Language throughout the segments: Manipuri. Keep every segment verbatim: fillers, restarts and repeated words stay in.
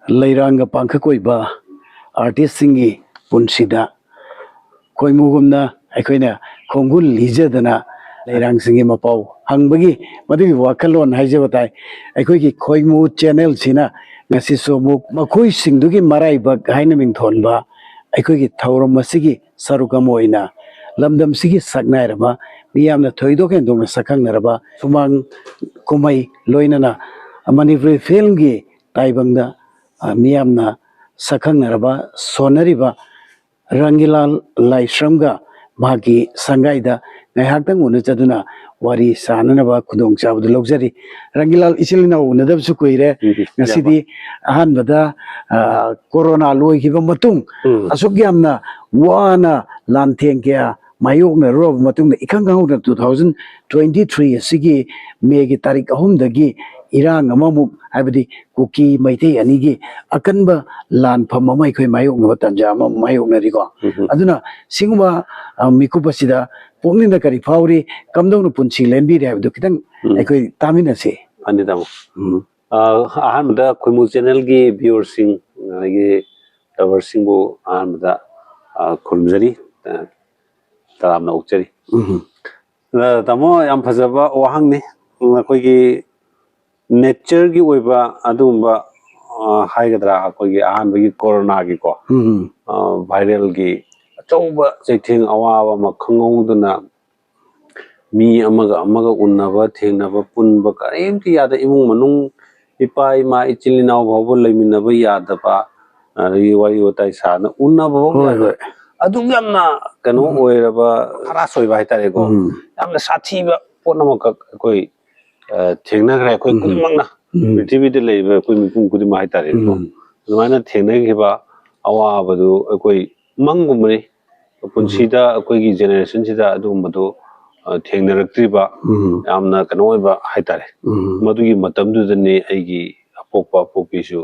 ꯂꯩꯔꯥꯡꯒ ꯄꯥꯡꯈꯛ ꯑꯣꯏꯕ ꯑꯥꯔꯇꯤꯁꯁꯤꯡꯒꯤ ꯄꯨꯟꯁꯤꯗ ꯈꯣꯏꯃꯨꯒꯨꯝꯅ ꯑꯩꯈꯣꯏꯅ ꯈꯣꯡꯒꯨꯜ ꯂꯤꯖꯗꯅ ꯂꯩꯔꯥꯡꯁꯤꯡꯒꯤ ꯃꯄꯥꯎ ꯍꯪꯕꯒꯤ ꯃꯗꯨꯒꯤ ꯋꯥꯈꯜꯂꯣꯟ ꯍꯥꯏꯖꯕ ꯇꯥꯏ꯫ ꯑꯩꯈꯣꯏꯒꯤ ꯈꯣꯏꯃꯨ ꯆꯦꯅꯦꯜꯁꯤꯅ ꯉꯁꯤꯁꯨ ꯑꯃꯨꯛ ꯃꯈꯣꯏꯁꯤꯡꯗꯨꯒꯤ ꯃꯔꯥꯏꯕꯛ ꯍꯥꯏꯅ ꯃꯤꯡꯊꯣꯟꯕ ꯑꯩꯈꯣꯏꯒꯤ ꯊꯧꯔꯝ ꯑꯁꯤꯒꯤ ꯁꯔꯨꯛ ꯑꯃ ꯑꯣꯏꯅ ꯂꯝꯗꯝꯁꯤꯒꯤ ꯁꯛꯅꯥꯏꯔꯕ, ꯃꯤꯌꯥꯝꯅ ꯊꯣꯏꯗꯣꯛ ꯍꯦꯟꯗꯣꯛꯅ ꯁꯛꯈꯪꯅꯔꯕ ꯁꯨꯃꯥꯡ ꯀꯨꯝꯍꯩ, ꯂꯣꯏꯅꯅ ꯃꯅꯤꯄꯨꯔꯤ ꯐꯤꯂꯝꯒꯤ ꯇꯥꯏꯕꯪꯗ, ꯑ, ꯃꯤꯌꯥꯝꯅ ꯁꯛꯈꯪꯅꯔꯕ ꯁꯣꯟꯅꯔꯤꯕ ꯔꯪꯒꯤꯂꯥꯜ ꯂꯥꯏꯁ꯭ꯔꯝꯒ ꯃꯍꯥꯛꯀꯤ ꯁꯪꯒꯥꯏꯗ ꯉꯥꯏꯍꯥꯛꯇꯪ ꯎꯅꯖꯗꯨꯅ ꯋꯥꯔꯤ ꯁꯥꯅꯅꯕ ꯈꯨꯗꯣꯡꯆꯥꯕꯗꯨ ꯂꯧꯖꯔꯤ꯫ ꯔꯪꯒꯤꯂꯥꯜ, ꯏꯆꯤꯜ ꯏꯅꯥꯎ ꯎꯅꯗꯕꯁꯨ ꯀꯨꯏꯔꯦ꯫ ꯎꯝ, ꯉꯁꯤꯗꯤ ꯑꯍꯥꯟꯕꯗ, ꯑ, ꯀꯣꯔꯣꯅꯥ ꯂꯣꯏꯈꯤꯕ ꯃꯇꯨꯡ ꯎꯝ꯫ ꯑꯁꯨꯛ ꯌꯥꯝꯅ ꯋꯥꯅ ꯂꯥꯟꯊꯦꯡ ꯀꯌꯥ ꯃꯥꯌꯣꯛꯅꯔꯨꯔꯕ ꯃꯇꯨꯡꯗ, ꯏꯈꯪ ꯈꯪꯍꯧꯗꯅ two thousand twenty three ꯑꯁꯤꯒꯤ ꯃꯦꯒꯤ ꯇꯥꯔꯤꯛ ꯑꯍꯨꯝꯗꯒꯤ ꯏꯔꯥꯡ ꯑꯃꯃꯨꯛ, ꯍꯥꯏꯕꯗꯤ ꯀꯨꯀꯤ ꯃꯩꯇꯩ ꯑꯅꯤꯒꯤ ꯑꯀꯟꯕ ꯂꯥꯟꯐꯝ ꯑꯃ ꯑꯩꯈꯣꯏ ꯃꯥꯌꯣꯛꯅꯕ ꯇꯥꯟꯖꯥ ꯑꯃ ꯃꯥꯌꯣꯛꯅꯔꯤꯀꯣ꯫ ꯎꯝ꯫ ꯑꯗꯨꯅ ꯁꯤꯒꯨꯝꯕ, ꯑ, ꯃꯤꯀꯨꯞ ꯑꯁꯤꯗ ꯄꯨꯛꯅꯤꯡꯗ ꯀꯔꯤ ꯐꯥꯎꯔꯤ, ꯀꯝꯗꯧꯅ ꯄꯨꯟꯁꯤ ꯂꯦꯟꯕꯤꯔꯤ ꯍꯥꯏꯕꯗꯨ ꯈꯤꯇꯪ ꯎꯝ꯫ ꯑꯩꯈꯣꯏ ꯇꯥꯃꯤꯟꯅꯁꯤ꯫ ꯐꯅꯤ, ꯇꯥꯃꯣ꯫ ꯎꯝ꯫ ꯑ, ꯑꯍꯥꯟꯕꯗ ꯈꯣꯏꯃꯨ ꯆꯦꯅꯦꯜꯒꯤ ꯚ꯭ꯌꯨꯋꯔꯁꯤꯡ, ꯑꯗꯒꯤ ꯇꯕꯔꯁꯤꯡꯕꯨ ꯑꯍꯥꯟꯕꯗ, ꯑ, ꯈꯨꯔꯨꯝꯖꯔꯤ, ꯑ, ꯇꯔꯥꯝꯅ ꯑꯣꯛꯆꯔꯤ꯫ ꯎꯝ꯫ ꯑ, ꯇꯥꯃꯣ, ꯌꯥꯝ ꯐꯖꯕ ꯋꯥꯍꯪꯅꯤ꯫ ꯎꯝ, ꯑꯩꯈꯣꯏꯒꯤ ꯅꯦꯆꯔꯒꯤ ꯑꯣꯏꯕ ꯑꯗꯨꯒꯨꯝꯕ, ꯑ, ꯍꯥꯏꯒꯗ꯭ꯔꯥ, ꯑꯩꯈꯣꯏꯒꯤ ꯑꯍꯥꯟꯕꯒꯤ ꯀꯣꯔꯣꯅꯥꯒꯤꯀꯣ, ꯎꯝ꯫ ꯑ, ꯚꯥꯏꯔꯦꯜꯒꯤ ꯑꯆꯧꯕ ꯆꯩꯊꯦꯡ ꯑꯋꯥꯕ ꯑꯃ ꯈꯪꯍꯧꯗꯅ ꯃꯤ ꯑꯃꯒ ꯑꯃꯒ ꯎꯅꯕ, ꯊꯦꯡꯅꯕ, ꯄꯨꯟꯕ ꯀꯔꯤꯝꯇ ꯌꯥꯗ, ꯏꯃꯨꯡ ꯃꯅꯨꯡ, ꯏꯄꯥ ꯏꯃꯥ, ꯏꯆꯤꯜ ꯏꯅꯥꯎ ꯐꯥꯎꯕ ꯂꯩꯃꯤꯟꯅꯕ ꯌꯥꯗꯕ, ꯑꯗꯒꯤ ꯋꯥꯔꯤ ꯋꯥꯇꯥꯏ ꯁꯥꯅ ꯎꯅꯕ ꯐꯥꯎ ꯍꯣꯏ, ꯌꯥꯗꯕ꯫ ꯍꯣꯏ꯫ ꯑꯗꯨꯛ ꯌꯥꯝꯅ ꯀꯩꯅꯣ ꯎꯝ꯫ ꯑꯣꯏꯔꯕ, ꯍꯔꯥꯁ ꯑꯣꯏꯕ ꯍꯥꯏꯇꯥꯔꯦꯀꯣ꯫ ꯎꯝ꯫ ꯌꯥꯝꯅ ꯁꯥꯊꯤꯕ ꯄꯣꯠ ꯑꯃꯈꯛ ꯑꯩꯈꯣꯏ, ꯑ, ꯊꯦꯡꯅꯈ꯭ꯔꯦ, ꯑꯩꯈꯣꯏ ꯎꯝ꯫ ꯈꯨꯗꯤꯡꯃꯛꯅ꯫ ꯎꯝ꯫ ꯄ꯭ꯔꯤꯊꯤꯕꯤꯗ ꯂꯩꯔꯤꯕ ꯑꯩꯈꯣꯏ ꯃꯤꯄꯨꯝ ꯈꯨꯗꯤꯡꯃꯛ ꯍꯥꯏꯇꯥꯔꯦꯀꯣ꯫ ꯎꯝ꯫ ꯑꯗꯨꯃꯥꯏꯅ ꯊꯦꯡꯅꯈꯤꯕ ꯑꯋꯥꯕꯗꯨ ꯑꯩꯈꯣꯏ ꯃꯪꯒꯨꯝꯕꯅꯤ꯫ ꯄꯨꯟꯁꯤꯗ ꯑꯩꯈꯣꯏꯒꯤ ꯖꯦꯅꯦꯔꯦꯁꯟꯁꯤꯗ ꯑꯗꯨꯒꯨꯝꯕꯗꯣ, ꯑ, ꯊꯦꯡꯅꯔꯛꯇ꯭ꯔꯤꯕ ꯎꯝ꯫ ꯌꯥꯝꯅ ꯀꯩꯅꯣ ꯑꯣꯏꯕ ꯍꯥꯏꯇꯥꯔꯦ꯫ ꯎꯝ꯫ ꯃꯗꯨꯒꯤ ꯃꯇꯝꯗꯨꯗꯅꯤ ꯑꯩꯒꯤ ꯑꯄꯣꯛꯄ ꯑꯄꯣꯛꯄꯤꯁꯨ,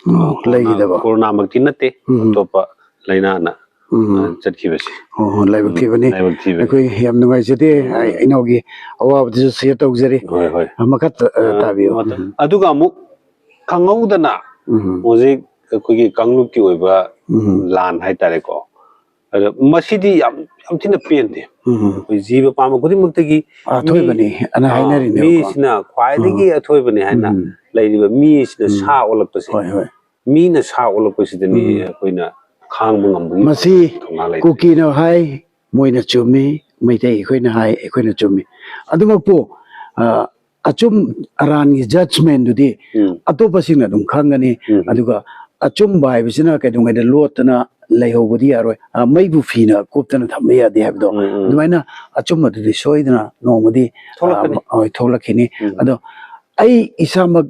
ꯎꯝ, ꯑ, ꯀꯣꯔꯣꯅꯥ-, ꯂꯩꯈꯤꯗꯕ꯫ ꯀꯣꯔꯣꯅꯥꯃꯛꯇꯤ ꯅꯠꯇꯦ, ꯎꯝ꯫ ꯑꯇꯣꯞꯄ ꯂꯥꯏꯅꯥꯅ, ꯎꯝ꯫ ꯑ, ꯆꯠꯈꯤꯕꯁꯦ꯫ ꯑꯣ, ꯂꯥꯏꯕꯛ ꯎꯝ, ꯊꯤꯕꯅꯤ꯫ ꯂꯥꯏꯕꯛ ꯊꯤꯕꯅꯤ꯫ ꯑꯩꯈꯣꯏ ꯌꯥꯝ ꯅꯨꯡꯉꯥꯏꯖꯗꯦ꯫ ꯎꯝ꯫ ꯑꯩ ꯏꯅꯥꯎꯒꯤ ꯑꯋꯥꯕꯗꯨꯁꯨ ꯁꯤꯌꯔ ꯇꯧꯖꯔꯤ꯫ ꯍꯣꯏ, ꯍꯣꯏ꯫ ꯃꯈꯥ ꯇ-, ꯑ, ꯑ, ꯇꯥꯕꯤꯌꯨ꯫ ꯃꯊꯪ-, ꯎꯝ꯫ ꯑꯗꯨꯒ ꯑꯃꯨꯛ ꯈꯪꯍꯧꯗꯅ ꯎꯝ꯫ ꯍꯧꯖꯤꯛ ꯑꯩꯈꯣꯏꯒꯤ ꯀꯥꯡꯂꯨꯞꯀꯤ ꯑꯣꯏꯕ ꯎꯝ꯫ ꯂꯥꯟ ꯍꯥꯏꯇꯥꯔꯦꯀꯣ꯫ ꯑꯗ ꯃꯁꯤꯗꯤ ꯌꯥꯝ ꯌꯥꯝ ꯊꯤꯅ ꯄꯦꯟꯗꯦ꯫ ꯎꯝ꯫ ꯑꯩꯈꯣꯏ ꯖꯤꯕ ꯄꯥꯟꯕ ꯈꯨꯗꯤꯡꯃꯛꯇꯒꯤ ꯑꯊꯣꯏꯕꯅꯤ ꯑꯅ ꯑꯥ, ꯍꯥꯏꯅꯔꯤꯅꯦꯕꯀꯣ꯫ ꯃꯤꯁꯤꯅ ꯈ꯭ꯋꯥꯏꯗꯒꯤ ꯑꯊꯣꯏꯕꯅꯤ ꯍꯥꯏꯅ ꯎꯝ꯫ ꯂꯩꯔꯤꯕ ꯃꯤꯁꯤꯅ ꯎꯝ꯫ ꯁꯥ ꯑꯣꯜꯂꯛꯄꯁꯦ, ꯍꯣꯏ, ꯍꯣꯏ꯫ ꯃꯤꯅ ꯁꯥ ꯑꯣꯜꯂꯛꯄꯁꯤꯗꯅꯤ ꯎꯝ꯫ ꯑꯩꯈꯣꯏꯅ ꯈꯥꯡꯕ ꯉꯝꯕꯒꯤ ꯃꯁꯤ ꯊꯧꯅꯥ ꯂꯩꯇꯦ꯫ ꯀꯨꯀꯤꯅ ꯍꯥꯏ, ꯃꯣꯏꯅ ꯆꯨꯝꯃꯤ, ꯃꯩꯇꯩ ꯑꯩꯈꯣꯏꯅ ꯍꯥꯏ, ꯑꯩꯈꯣꯏꯅ ꯆꯨꯝꯃꯤ꯫ ꯑꯗꯨꯃꯛꯄꯨ, ꯑ, ꯑꯆꯨꯝ ꯑꯔꯥꯟꯒꯤ judgment ꯗꯨꯗꯤ ꯎꯝ꯫ ꯑꯇꯣꯞꯄꯁꯤꯡꯅ ꯑꯗꯨꯝ ꯈꯪꯒꯅꯤ꯫ ꯎꯝ꯫ ꯑꯗꯨꯒ ꯑꯆꯨꯝꯕ ꯍꯥꯏꯕꯁꯤꯅ ꯀꯩꯗꯧꯉꯩꯗ ꯂꯣꯠꯇꯅ ꯂꯩꯍꯧꯕꯗꯤ ꯌꯥꯔꯣꯏ꯫ ꯑ, ꯃꯩꯕꯨ ꯐꯤꯅ ꯀꯨꯞꯇꯅ ꯊꯝꯕ ꯌꯥꯗꯦ ꯍꯥꯏꯕꯗꯣ꯫ ꯎꯝ, ꯎꯝ꯫ ꯑꯗꯨꯃꯥꯏꯅ ꯑꯆꯨꯝꯕꯗꯨꯗꯤ ꯁꯣꯏꯗꯅ ꯅꯣꯡꯃꯗꯤ, ꯊꯣꯛꯂꯛꯀꯅꯤ꯫ ꯑ, ꯍꯣꯏ, ꯊꯣꯛꯂꯛꯈꯤꯅꯤ꯫ ꯎꯝ꯫ ꯑꯗꯣ ꯑꯩ ꯏꯁꯥꯃꯛ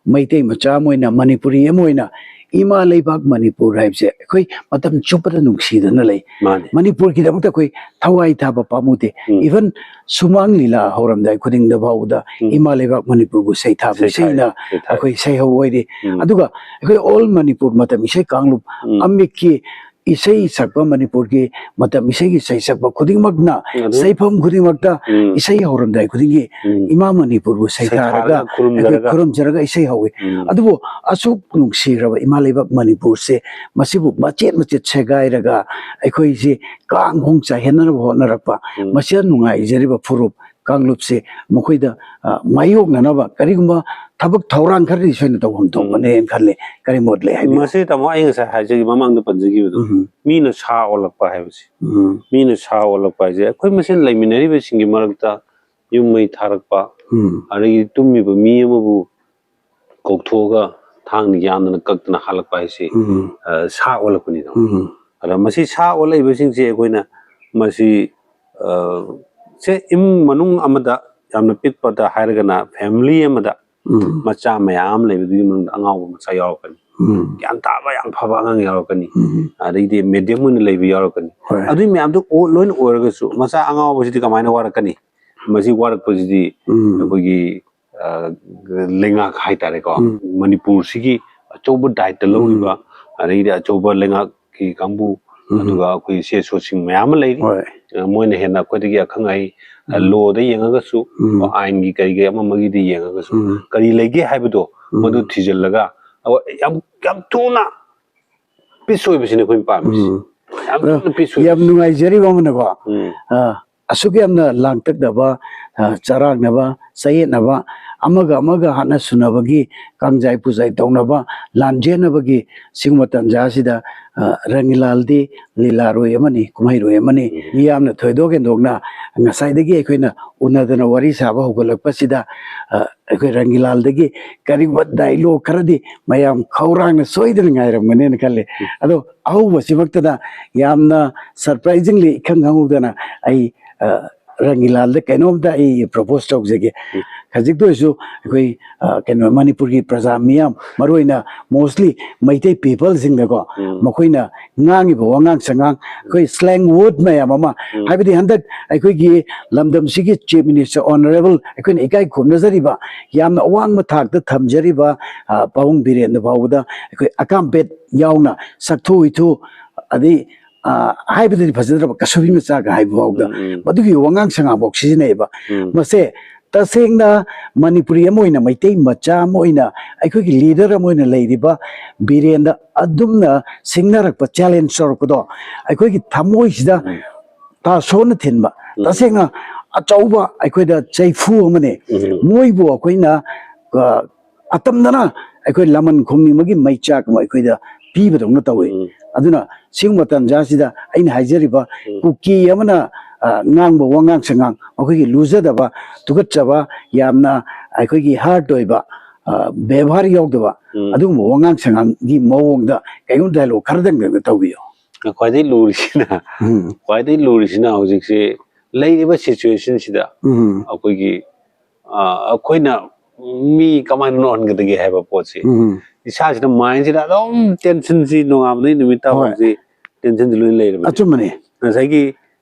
ꯃꯩꯇꯩ ꯃꯆꯥ ꯑꯃ ꯑꯣꯏꯅ, ꯃꯅꯤꯄꯨꯔꯤ ꯑꯃ ꯑꯣꯏꯅ, ꯏꯃꯥ ꯂꯩꯕꯥꯛ ꯃꯅꯤꯄꯨꯔ ꯍꯥꯏꯕꯁꯦ ꯑꯩꯈꯣꯏ ꯃꯇꯝ ꯆꯨꯞꯄꯗ ꯅꯨꯡꯁꯤꯗꯅ ꯂꯩ꯫ ꯃꯥꯅꯦ꯫ ꯃꯅꯤꯄꯨꯔꯒꯤꯗꯃꯛꯇ ꯑꯩꯈꯣꯏ ꯊꯋꯥꯏ ꯊꯥꯕ ꯄꯥꯝꯃꯨꯗꯦ꯫ ꯎꯝ꯫ Even ꯁꯨꯃꯥꯡ ꯂꯤꯂꯥ ꯍꯧꯔꯝꯗꯥꯏ ꯈꯨꯗꯤꯡꯗ ꯐꯥꯎꯕꯗ ꯎꯝ꯫ ꯏꯃꯥ ꯂꯩꯕꯥꯛ ꯃꯅꯤꯄꯨꯔꯕꯨ ꯁꯩꯊꯥꯕ ꯁꯩꯊꯥꯏ, ꯏꯁꯩꯅ ꯁꯩꯊꯥꯏ꯫ ꯑꯩꯈꯣꯏ ꯁꯩꯍꯧ ꯑꯣꯏꯔꯤ꯫ ꯎꯝ꯫ ꯑꯗꯨꯒ ꯑꯩꯈꯣꯏ All Manipur ꯃꯇꯝ ꯏꯁꯩ ꯀꯥꯡꯂꯨꯞ ꯎꯝ꯫ ꯑꯃꯤꯛꯀꯤ ꯏꯁꯩ ꯁꯛꯄ, ꯃꯅꯤꯄꯨꯔꯒꯤ ꯃꯇꯝ ꯏꯁꯩꯒꯤ ꯁꯩꯁꯛꯄ ꯈꯨꯗꯤꯡꯃꯛꯅ ꯑꯗꯨ ꯁꯩꯐꯝ ꯈꯨꯗꯤꯡꯃꯛꯇ ꯎꯝ꯫ ꯏꯁꯩ ꯍꯧꯔꯝꯗꯥꯏ ꯈꯨꯗꯤꯡꯒꯤ ꯎꯝ꯫ ꯏꯃꯥ ꯃꯅꯤꯄꯨꯔꯕꯨ ꯁꯩꯊꯥꯔꯒ ꯁꯩꯊꯥꯔꯒ ꯈꯨꯔꯨꯝꯖꯔꯒ꯫ ꯑꯩꯈꯣꯏ ꯈꯨꯔꯨꯝꯖꯔꯒ ꯏꯁꯩ ꯍꯧꯋꯤ꯫ ꯎꯝ꯫ ꯑꯗꯨꯕꯨ ꯑꯁꯨꯛ ꯅꯨꯡꯁꯤꯈ꯭ꯔꯕ ꯏꯃꯥ ꯂꯩꯕꯥꯛ ꯃꯅꯤꯄꯨꯔꯁꯦ ꯃꯁꯤꯕꯨ ꯃꯆꯦꯠ ꯃꯆꯦꯠ ꯁꯦꯒꯥꯏꯔꯒ ꯑꯩꯈꯣꯏꯁꯤ ꯀꯥꯡ ꯈꯣꯡ ꯆꯥꯏꯍꯟꯅꯅꯕ ꯍꯣꯠꯅꯔꯛꯄ ꯎꯝ꯫ ꯃꯁꯤꯗ ꯅꯨꯡꯉꯥꯏꯖꯔꯤꯕ ꯐꯨꯔꯨꯞ ꯀꯥꯡꯂꯨꯞꯁꯦ ꯃꯈꯣꯏꯗ, ꯑ, ꯃꯥꯌꯣꯛꯅꯅꯕ ꯀꯔꯤꯒꯨꯝꯕ ꯊꯕꯛ ꯊꯧꯔꯥꯡ ꯈꯔꯗꯤ ꯁꯣꯏꯅ ꯇꯧꯐꯝ ꯊꯣꯛꯄꯅꯦꯅ ꯈꯜꯂꯦ꯫ ꯀꯔꯤ ꯃꯣꯠ ꯂꯩ ꯍꯥꯏꯕꯤꯌꯨ? ꯃꯁꯤ ꯇꯥꯃꯣ ꯑꯩ ꯉꯁꯥꯏ ꯍꯥꯏꯖꯈꯤꯕ ꯃꯃꯥꯡꯗ ꯄꯟꯖꯈꯤꯕꯗꯣ ꯎꯝ꯫ ꯃꯤꯅ ꯁꯥ ꯑꯣꯜꯂꯛꯄ ꯍꯥꯏꯕꯁꯤ꯫ ꯎꯝ꯫ ꯃꯤꯅ ꯁꯥ ꯑꯣꯜꯂꯛꯄ ꯍꯥꯏꯁꯦ ꯑꯩꯈꯣꯏ ꯃꯁꯦꯟ ꯂꯩꯃꯤꯟꯅꯔꯤꯕꯁꯤꯡꯒꯤ ꯃꯔꯛꯇ ꯌꯨꯝ ꯃꯩ ꯊꯥꯔꯛꯄ, ꯎꯝ꯫ ꯑꯗꯒꯤ ꯇꯨꯝꯃꯤꯕ ꯃꯤ ꯑꯃꯕꯨ ꯀꯧꯊꯣꯛꯑꯒ ꯊꯥꯡꯅ ꯌꯥꯟꯗꯅ ꯀꯛꯇꯅ ꯍꯥꯠꯂꯛꯄ ꯍꯥꯏꯁꯤ, ꯎꯝ꯫ ꯑ, ꯁꯥ ꯑꯣꯜꯂꯛꯄꯅꯤꯗꯣ꯫ ꯎꯝ꯫ ꯑꯗ ꯃꯁꯤ ꯁꯥ ꯑꯣꯜꯂꯛꯏꯕꯁꯤꯡꯁꯦ ꯑꯩꯈꯣꯏꯅ ꯃꯁꯤ, ꯑ, ꯁꯦ ꯏꯃꯨꯡ ꯃꯅꯨꯡ ꯑꯃꯗ ꯌꯥꯝꯅ ꯄꯤꯛꯄꯗ ꯍꯥꯏꯔꯒꯅ family ꯑꯃꯗ ꯎꯝ꯫ ꯃꯆꯥ ꯃꯌꯥꯝ ꯑꯃ ꯂꯩꯕꯗꯨꯒꯤ ꯃꯅꯨꯡꯗ ꯑꯉꯥꯎꯕ ꯃꯆꯥ ꯌꯥꯎꯔꯛꯀꯅꯤ꯫ ꯎꯝ꯫ ꯒ꯭ꯌꯥꯟ ꯇꯥꯕ ꯌꯥꯝ ꯐꯕ ꯑꯉꯥꯡ ꯌꯥꯎꯔꯛꯀꯅꯤ꯫ ꯎꯝ꯫ ꯑꯗꯩꯗꯤ medium ꯑꯣꯏꯅ ꯂꯩꯕ ꯌꯥꯎꯔꯛꯀꯅꯤ꯫ ꯍꯣꯏ꯫ ꯑꯗꯨꯒꯤ ꯃꯌꯥꯝꯗꯨ ꯑꯣ-, ꯂꯣꯏꯅ ꯑꯣꯏꯔꯒꯁꯨ ꯃꯆꯥ ꯑꯉꯥꯎꯕꯁꯤꯗꯤ ꯀꯃꯥꯏꯅ ꯋꯥꯔꯛꯀꯅꯤ? ꯃꯁꯤ ꯋꯥꯔꯛꯄꯁꯤꯗꯤ ꯎꯝ꯫ ꯑꯩꯈꯣꯏꯒꯤ, ꯑ, ꯂꯩꯉꯥꯛ ꯍꯥꯏꯇꯥꯔꯦꯀꯣ, ꯎꯝ꯫ ꯃꯅꯤꯄꯨꯔꯁꯤꯒꯤ ꯑꯆꯧꯕ ꯗꯥꯏꯇ ꯂꯧꯔꯤꯕ, ꯑꯗꯩꯗꯤ ꯑꯆꯧꯕ ꯂꯩꯉꯥꯛꯀꯤ ꯀꯥꯡꯕꯨ, ꯎꯝ꯫ ꯑꯗꯨꯒ ꯑꯩꯈꯣꯏ ꯁꯦ ꯁꯣꯁꯤꯡ ꯃꯌꯥꯝ ꯑꯃ ꯂꯩꯔꯤ꯫ ꯍꯣꯏ꯫ ꯑ, ꯃꯣꯏꯅ ꯍꯦꯟꯅ ꯑꯩꯈꯣꯏꯗꯒꯤ ꯑꯈꯪ ꯑꯍꯩ, ꯑ, ꯎꯝ꯫ ꯂꯣꯗ ꯌꯦꯡꯉꯒꯁꯨ, ꯎꯝ꯫ ꯑꯥꯏꯟꯒꯤ ꯀꯔꯤꯒꯤ ꯑꯃ ꯑꯃꯒꯤꯗꯤ ꯌꯦꯡꯉꯒꯁꯨ, ꯎꯝ꯫ ꯀꯔꯤ ꯂꯩꯒꯦ ꯍꯥꯏꯕꯗꯣ ꯎꯝ꯫ ꯃꯗꯨ ꯊꯤꯖꯤꯜꯂꯒ ꯑ, ꯌꯥꯝ, ꯌꯥꯝ ꯊꯨꯅ ꯄꯤꯁ ꯑꯣꯏꯕꯁꯤꯅꯦ ꯑꯩꯈꯣꯏꯅ ꯄꯥꯝꯃꯤꯁꯦ꯫ ꯎꯝ꯫ ꯌꯥꯝ ꯑꯗꯣ ꯊꯨꯅ ꯄꯤꯁ ꯌꯥꯝ ꯑꯣꯏꯕꯁꯤ꯫ ꯅꯨꯡꯉꯥꯏꯖꯔꯤꯕ ꯑꯃꯅꯀꯣ, ꯎꯝ꯫ ꯑ, ꯑꯁꯨꯛ ꯌꯥꯝꯅ ꯂꯥꯡꯇꯛꯅꯕ, ꯑ, ꯆꯔꯥꯡꯅꯕ, ꯆꯌꯦꯠꯅꯕ, ꯑꯃꯒ ꯑꯃꯒ ꯍꯥꯠꯅ ꯁꯨꯅꯕꯒꯤ ꯀꯥꯡꯖꯥꯏ ꯄꯨꯖꯥꯏ ꯇꯧꯅꯕ, ꯂꯥꯟꯖꯦꯟꯅꯕꯒꯤ ꯁꯤꯒꯨꯝꯕ ꯇꯥꯟꯖꯥꯁꯤꯗ, ꯑ, ꯔꯪꯒꯤꯂꯥꯜꯗꯤ ꯂꯤꯂꯥꯔꯣꯏ ꯑꯃꯅꯤ, ꯀꯨꯝꯍꯩꯔꯣꯏ ꯑꯃꯅꯤ꯫ ꯎꯝ꯫ ꯃꯤꯌꯥꯝꯅ ꯊꯣꯏꯗꯣꯛ ꯍꯦꯟꯗꯣꯛꯅ ꯉꯁꯥꯏꯗꯒꯤ ꯑꯩꯈꯣꯏꯅ ꯎꯅꯗꯅ ꯋꯥꯔꯤ ꯁꯥꯕ ꯍꯧꯒꯠꯂꯛꯄꯁꯤꯗ, ꯑ, ꯑꯩꯈꯣꯏ ꯔꯪꯒꯤꯂꯥꯜꯗꯒꯤ ꯀꯔꯤꯒꯨꯝꯕ ꯗꯥꯏꯂꯣꯒ ꯈꯔꯗꯤ ꯃꯌꯥꯝ ꯈꯧꯔꯥꯡꯅ ꯁꯣꯏꯗꯅ ꯉꯥꯏꯔꯝꯒꯅꯦꯅ ꯈꯜꯂꯤ꯫ ꯎꯝ꯫ ꯑꯗꯣ ꯑꯍꯧꯕꯁꯤꯃꯛꯇꯗ ꯌꯥꯝꯅ ꯁꯔꯄ꯭ꯔꯥꯏꯖꯤꯡꯂꯤ, ꯏꯈꯪ ꯈꯪꯍꯧꯗꯅ ꯑꯩ, ꯑ, ꯔꯪꯒꯤꯂꯥꯜꯗ ꯀꯩꯅꯣꯝꯇ ꯑꯩ ꯄ꯭ꯔꯣꯄꯣꯁ ꯇꯧꯖꯒꯦ꯫ ꯎꯝ꯫ ꯈꯖꯤꯛꯇ ꯑꯣꯏꯔꯁꯨ ꯑꯩꯈꯣꯏ, ꯑ, ꯀꯩꯅꯣ, ꯃꯅꯤꯄꯨꯔꯒꯤ ꯄ꯭ꯔꯖꯥ ꯃꯤꯌꯥꯝ, ꯃꯔꯨꯑꯣꯏꯅ mostly ꯃꯩꯇꯩ ꯄꯤꯄꯜꯁꯤꯡꯗꯀꯣ, ꯎꯝ꯫ ꯃꯈꯣꯏꯅ ꯉꯥꯡꯉꯤꯕ ꯋꯥꯉꯥꯡ ꯁꯉꯥꯡ, ꯑꯩꯈꯣꯏ slang word ꯃꯌꯥꯝ ꯑꯃ, ꯎꯝ꯫ ꯍꯥꯏꯕꯗꯤ ꯍꯟꯗꯛ ꯑꯩꯈꯣꯏꯒꯤ ꯂꯝꯗꯝꯁꯤꯒꯤ Chief Minister Honourable, ꯑꯩꯈꯣꯏꯅ ꯏꯀꯥꯏ ꯈꯨꯝꯅꯖꯔꯤꯕ, ꯌꯥꯝꯅ ꯑꯋꯥꯡꯕ ꯊꯥꯛꯇ ꯊꯝꯖꯔꯤꯕ, ꯑ, ꯄꯥꯕꯨꯡ ꯕꯤꯔꯦꯟꯗ ꯐꯥꯎꯕꯗ ꯑꯩꯈꯣꯏ ꯑꯀꯥꯝꯄꯦꯠ ꯌꯥꯎꯅ ꯁꯛꯊꯨ ꯍꯨꯏꯊꯨ, ꯑꯗꯩ, ꯑ, ꯍꯥꯏꯕꯗꯗꯤ ꯐꯖꯗ꯭ꯔꯕ ꯀꯁꯨꯕꯤ ꯃꯆꯥꯒ ꯍꯥꯏꯕ ꯐꯥꯎꯗ ꯎꯝ, ꯎꯝ꯫ ꯃꯗꯨꯒꯤ ꯋꯥꯉꯥꯡ ꯁꯉꯥꯡꯐꯥꯎ ꯁꯤꯖꯤꯟꯅꯩꯌꯦꯕ꯫ ꯎꯝ꯫ ꯃꯁꯦ ꯇꯁꯦꯡꯅ ꯃꯅꯤꯄꯨꯔꯤ ꯑꯃ ꯑꯣꯏꯅ, ꯃꯩꯇꯩ ꯃꯆꯥ ꯑꯃ ꯑꯣꯏꯅ, ꯑꯩꯈꯣꯏꯒꯤ leader ꯑꯃ ꯑꯣꯏꯅ ꯂꯩꯔꯤꯕ ꯕꯤꯔꯦꯟꯗ ꯑꯗꯨꯝꯅ ꯁꯤꯡꯅꯔꯛꯄ, challenge ꯇꯧꯔꯛꯄꯗꯣ ꯑꯩꯈꯣꯏꯒꯤ ꯊꯃꯣꯏꯁꯤꯗ ꯎꯝ꯫ ꯇꯥꯁꯣꯟꯅ ꯊꯤꯟꯕ, ꯎꯝ꯫ ꯇꯁꯦꯡꯅ ꯑꯆꯧꯕ ꯑꯩꯈꯣꯏꯗ ꯆꯩꯐꯨ ꯑꯃꯅꯤ꯫ ꯎꯝ꯫ ꯃꯣꯏꯕꯨ ꯑꯩꯈꯣꯏꯅ, ꯑ, ꯑꯇꯝꯅꯅ ꯑꯩꯈꯣꯏ ꯂꯃꯟ ꯈꯣꯝꯅꯤꯡꯕꯒꯤ ꯃꯩꯆꯥꯛ ꯑꯃ ꯑꯩꯈꯣꯏꯗ ꯄꯤꯕꯗꯧꯅ ꯇꯧꯏ꯫ ꯎꯝ꯫ ꯑꯗꯨꯅ ꯁꯤꯒꯨꯝꯕ ꯇꯥꯟꯖꯥꯁꯤꯗ ꯑꯩꯅ ꯍꯥꯏꯖꯔꯤꯕ ꯎꯝ꯫ ꯀꯨꯀꯤ ꯑꯃꯅ, ꯑ, ꯉꯥꯡꯕ ꯋꯥꯉꯥꯡ ꯁꯉꯥꯡ, ꯃꯈꯣꯏꯒꯤ ꯂꯨꯖꯗꯕ, ꯇꯨꯀꯠꯆꯕ, ꯌꯥꯝꯅ ꯑꯩꯈꯣꯏꯒꯤ hurt ꯑꯣꯏꯕ, ꯑ, ꯕꯦꯕꯥꯔ ꯌꯥꯎꯗꯕ, ꯎꯝ꯫ ꯑꯗꯨꯒꯨꯝꯕ ꯋꯥꯉꯥꯡ ꯁꯉꯥꯡꯒꯤ ꯃꯑꯣꯡꯗ ꯀꯩꯒꯨꯝꯕ dialogue ꯈꯔꯗꯪꯗꯪꯒ ꯇꯧꯕꯤꯌꯣ꯫ ꯈ꯭ꯋꯥꯏꯗꯒꯤ ꯂꯨꯔꯤꯁꯤꯅ, ꯎꯝ꯫ ꯈ꯭ꯋꯥꯏꯗꯒꯤ ꯂꯨꯔꯤꯁꯤꯅ ꯍꯧꯖꯤꯛꯁꯤ ꯂꯩꯔꯤꯕ situationꯁꯤꯗ ꯎꯝ꯫ ꯑꯩꯈꯣꯏꯒꯤ, ꯑ, ꯑꯩꯈꯣꯏꯅ ꯃꯤ ꯀꯃꯥꯏꯅ ꯅꯣꯛꯍꯟꯒꯗꯒꯦ ꯍꯥꯏꯕ ꯄꯣꯠꯁꯤ ꯎꯝ꯫ ꯏꯁꯥꯁꯤꯗ, mindꯁꯤꯗ ꯑꯗꯨꯝ tensionꯁꯤ ꯅꯣꯡꯉꯥꯟꯕꯗꯒꯤ ꯅꯨꯃꯤꯠ ꯍꯣꯏ꯫ ꯇꯥꯐꯥꯎꯁꯤ tensionꯁꯤ ꯂꯣꯏꯅ ꯂꯩꯔꯕꯅꯤ꯫ ꯑꯆꯨꯝꯕꯅꯤ꯫ ꯉꯁꯥꯏꯒꯤ,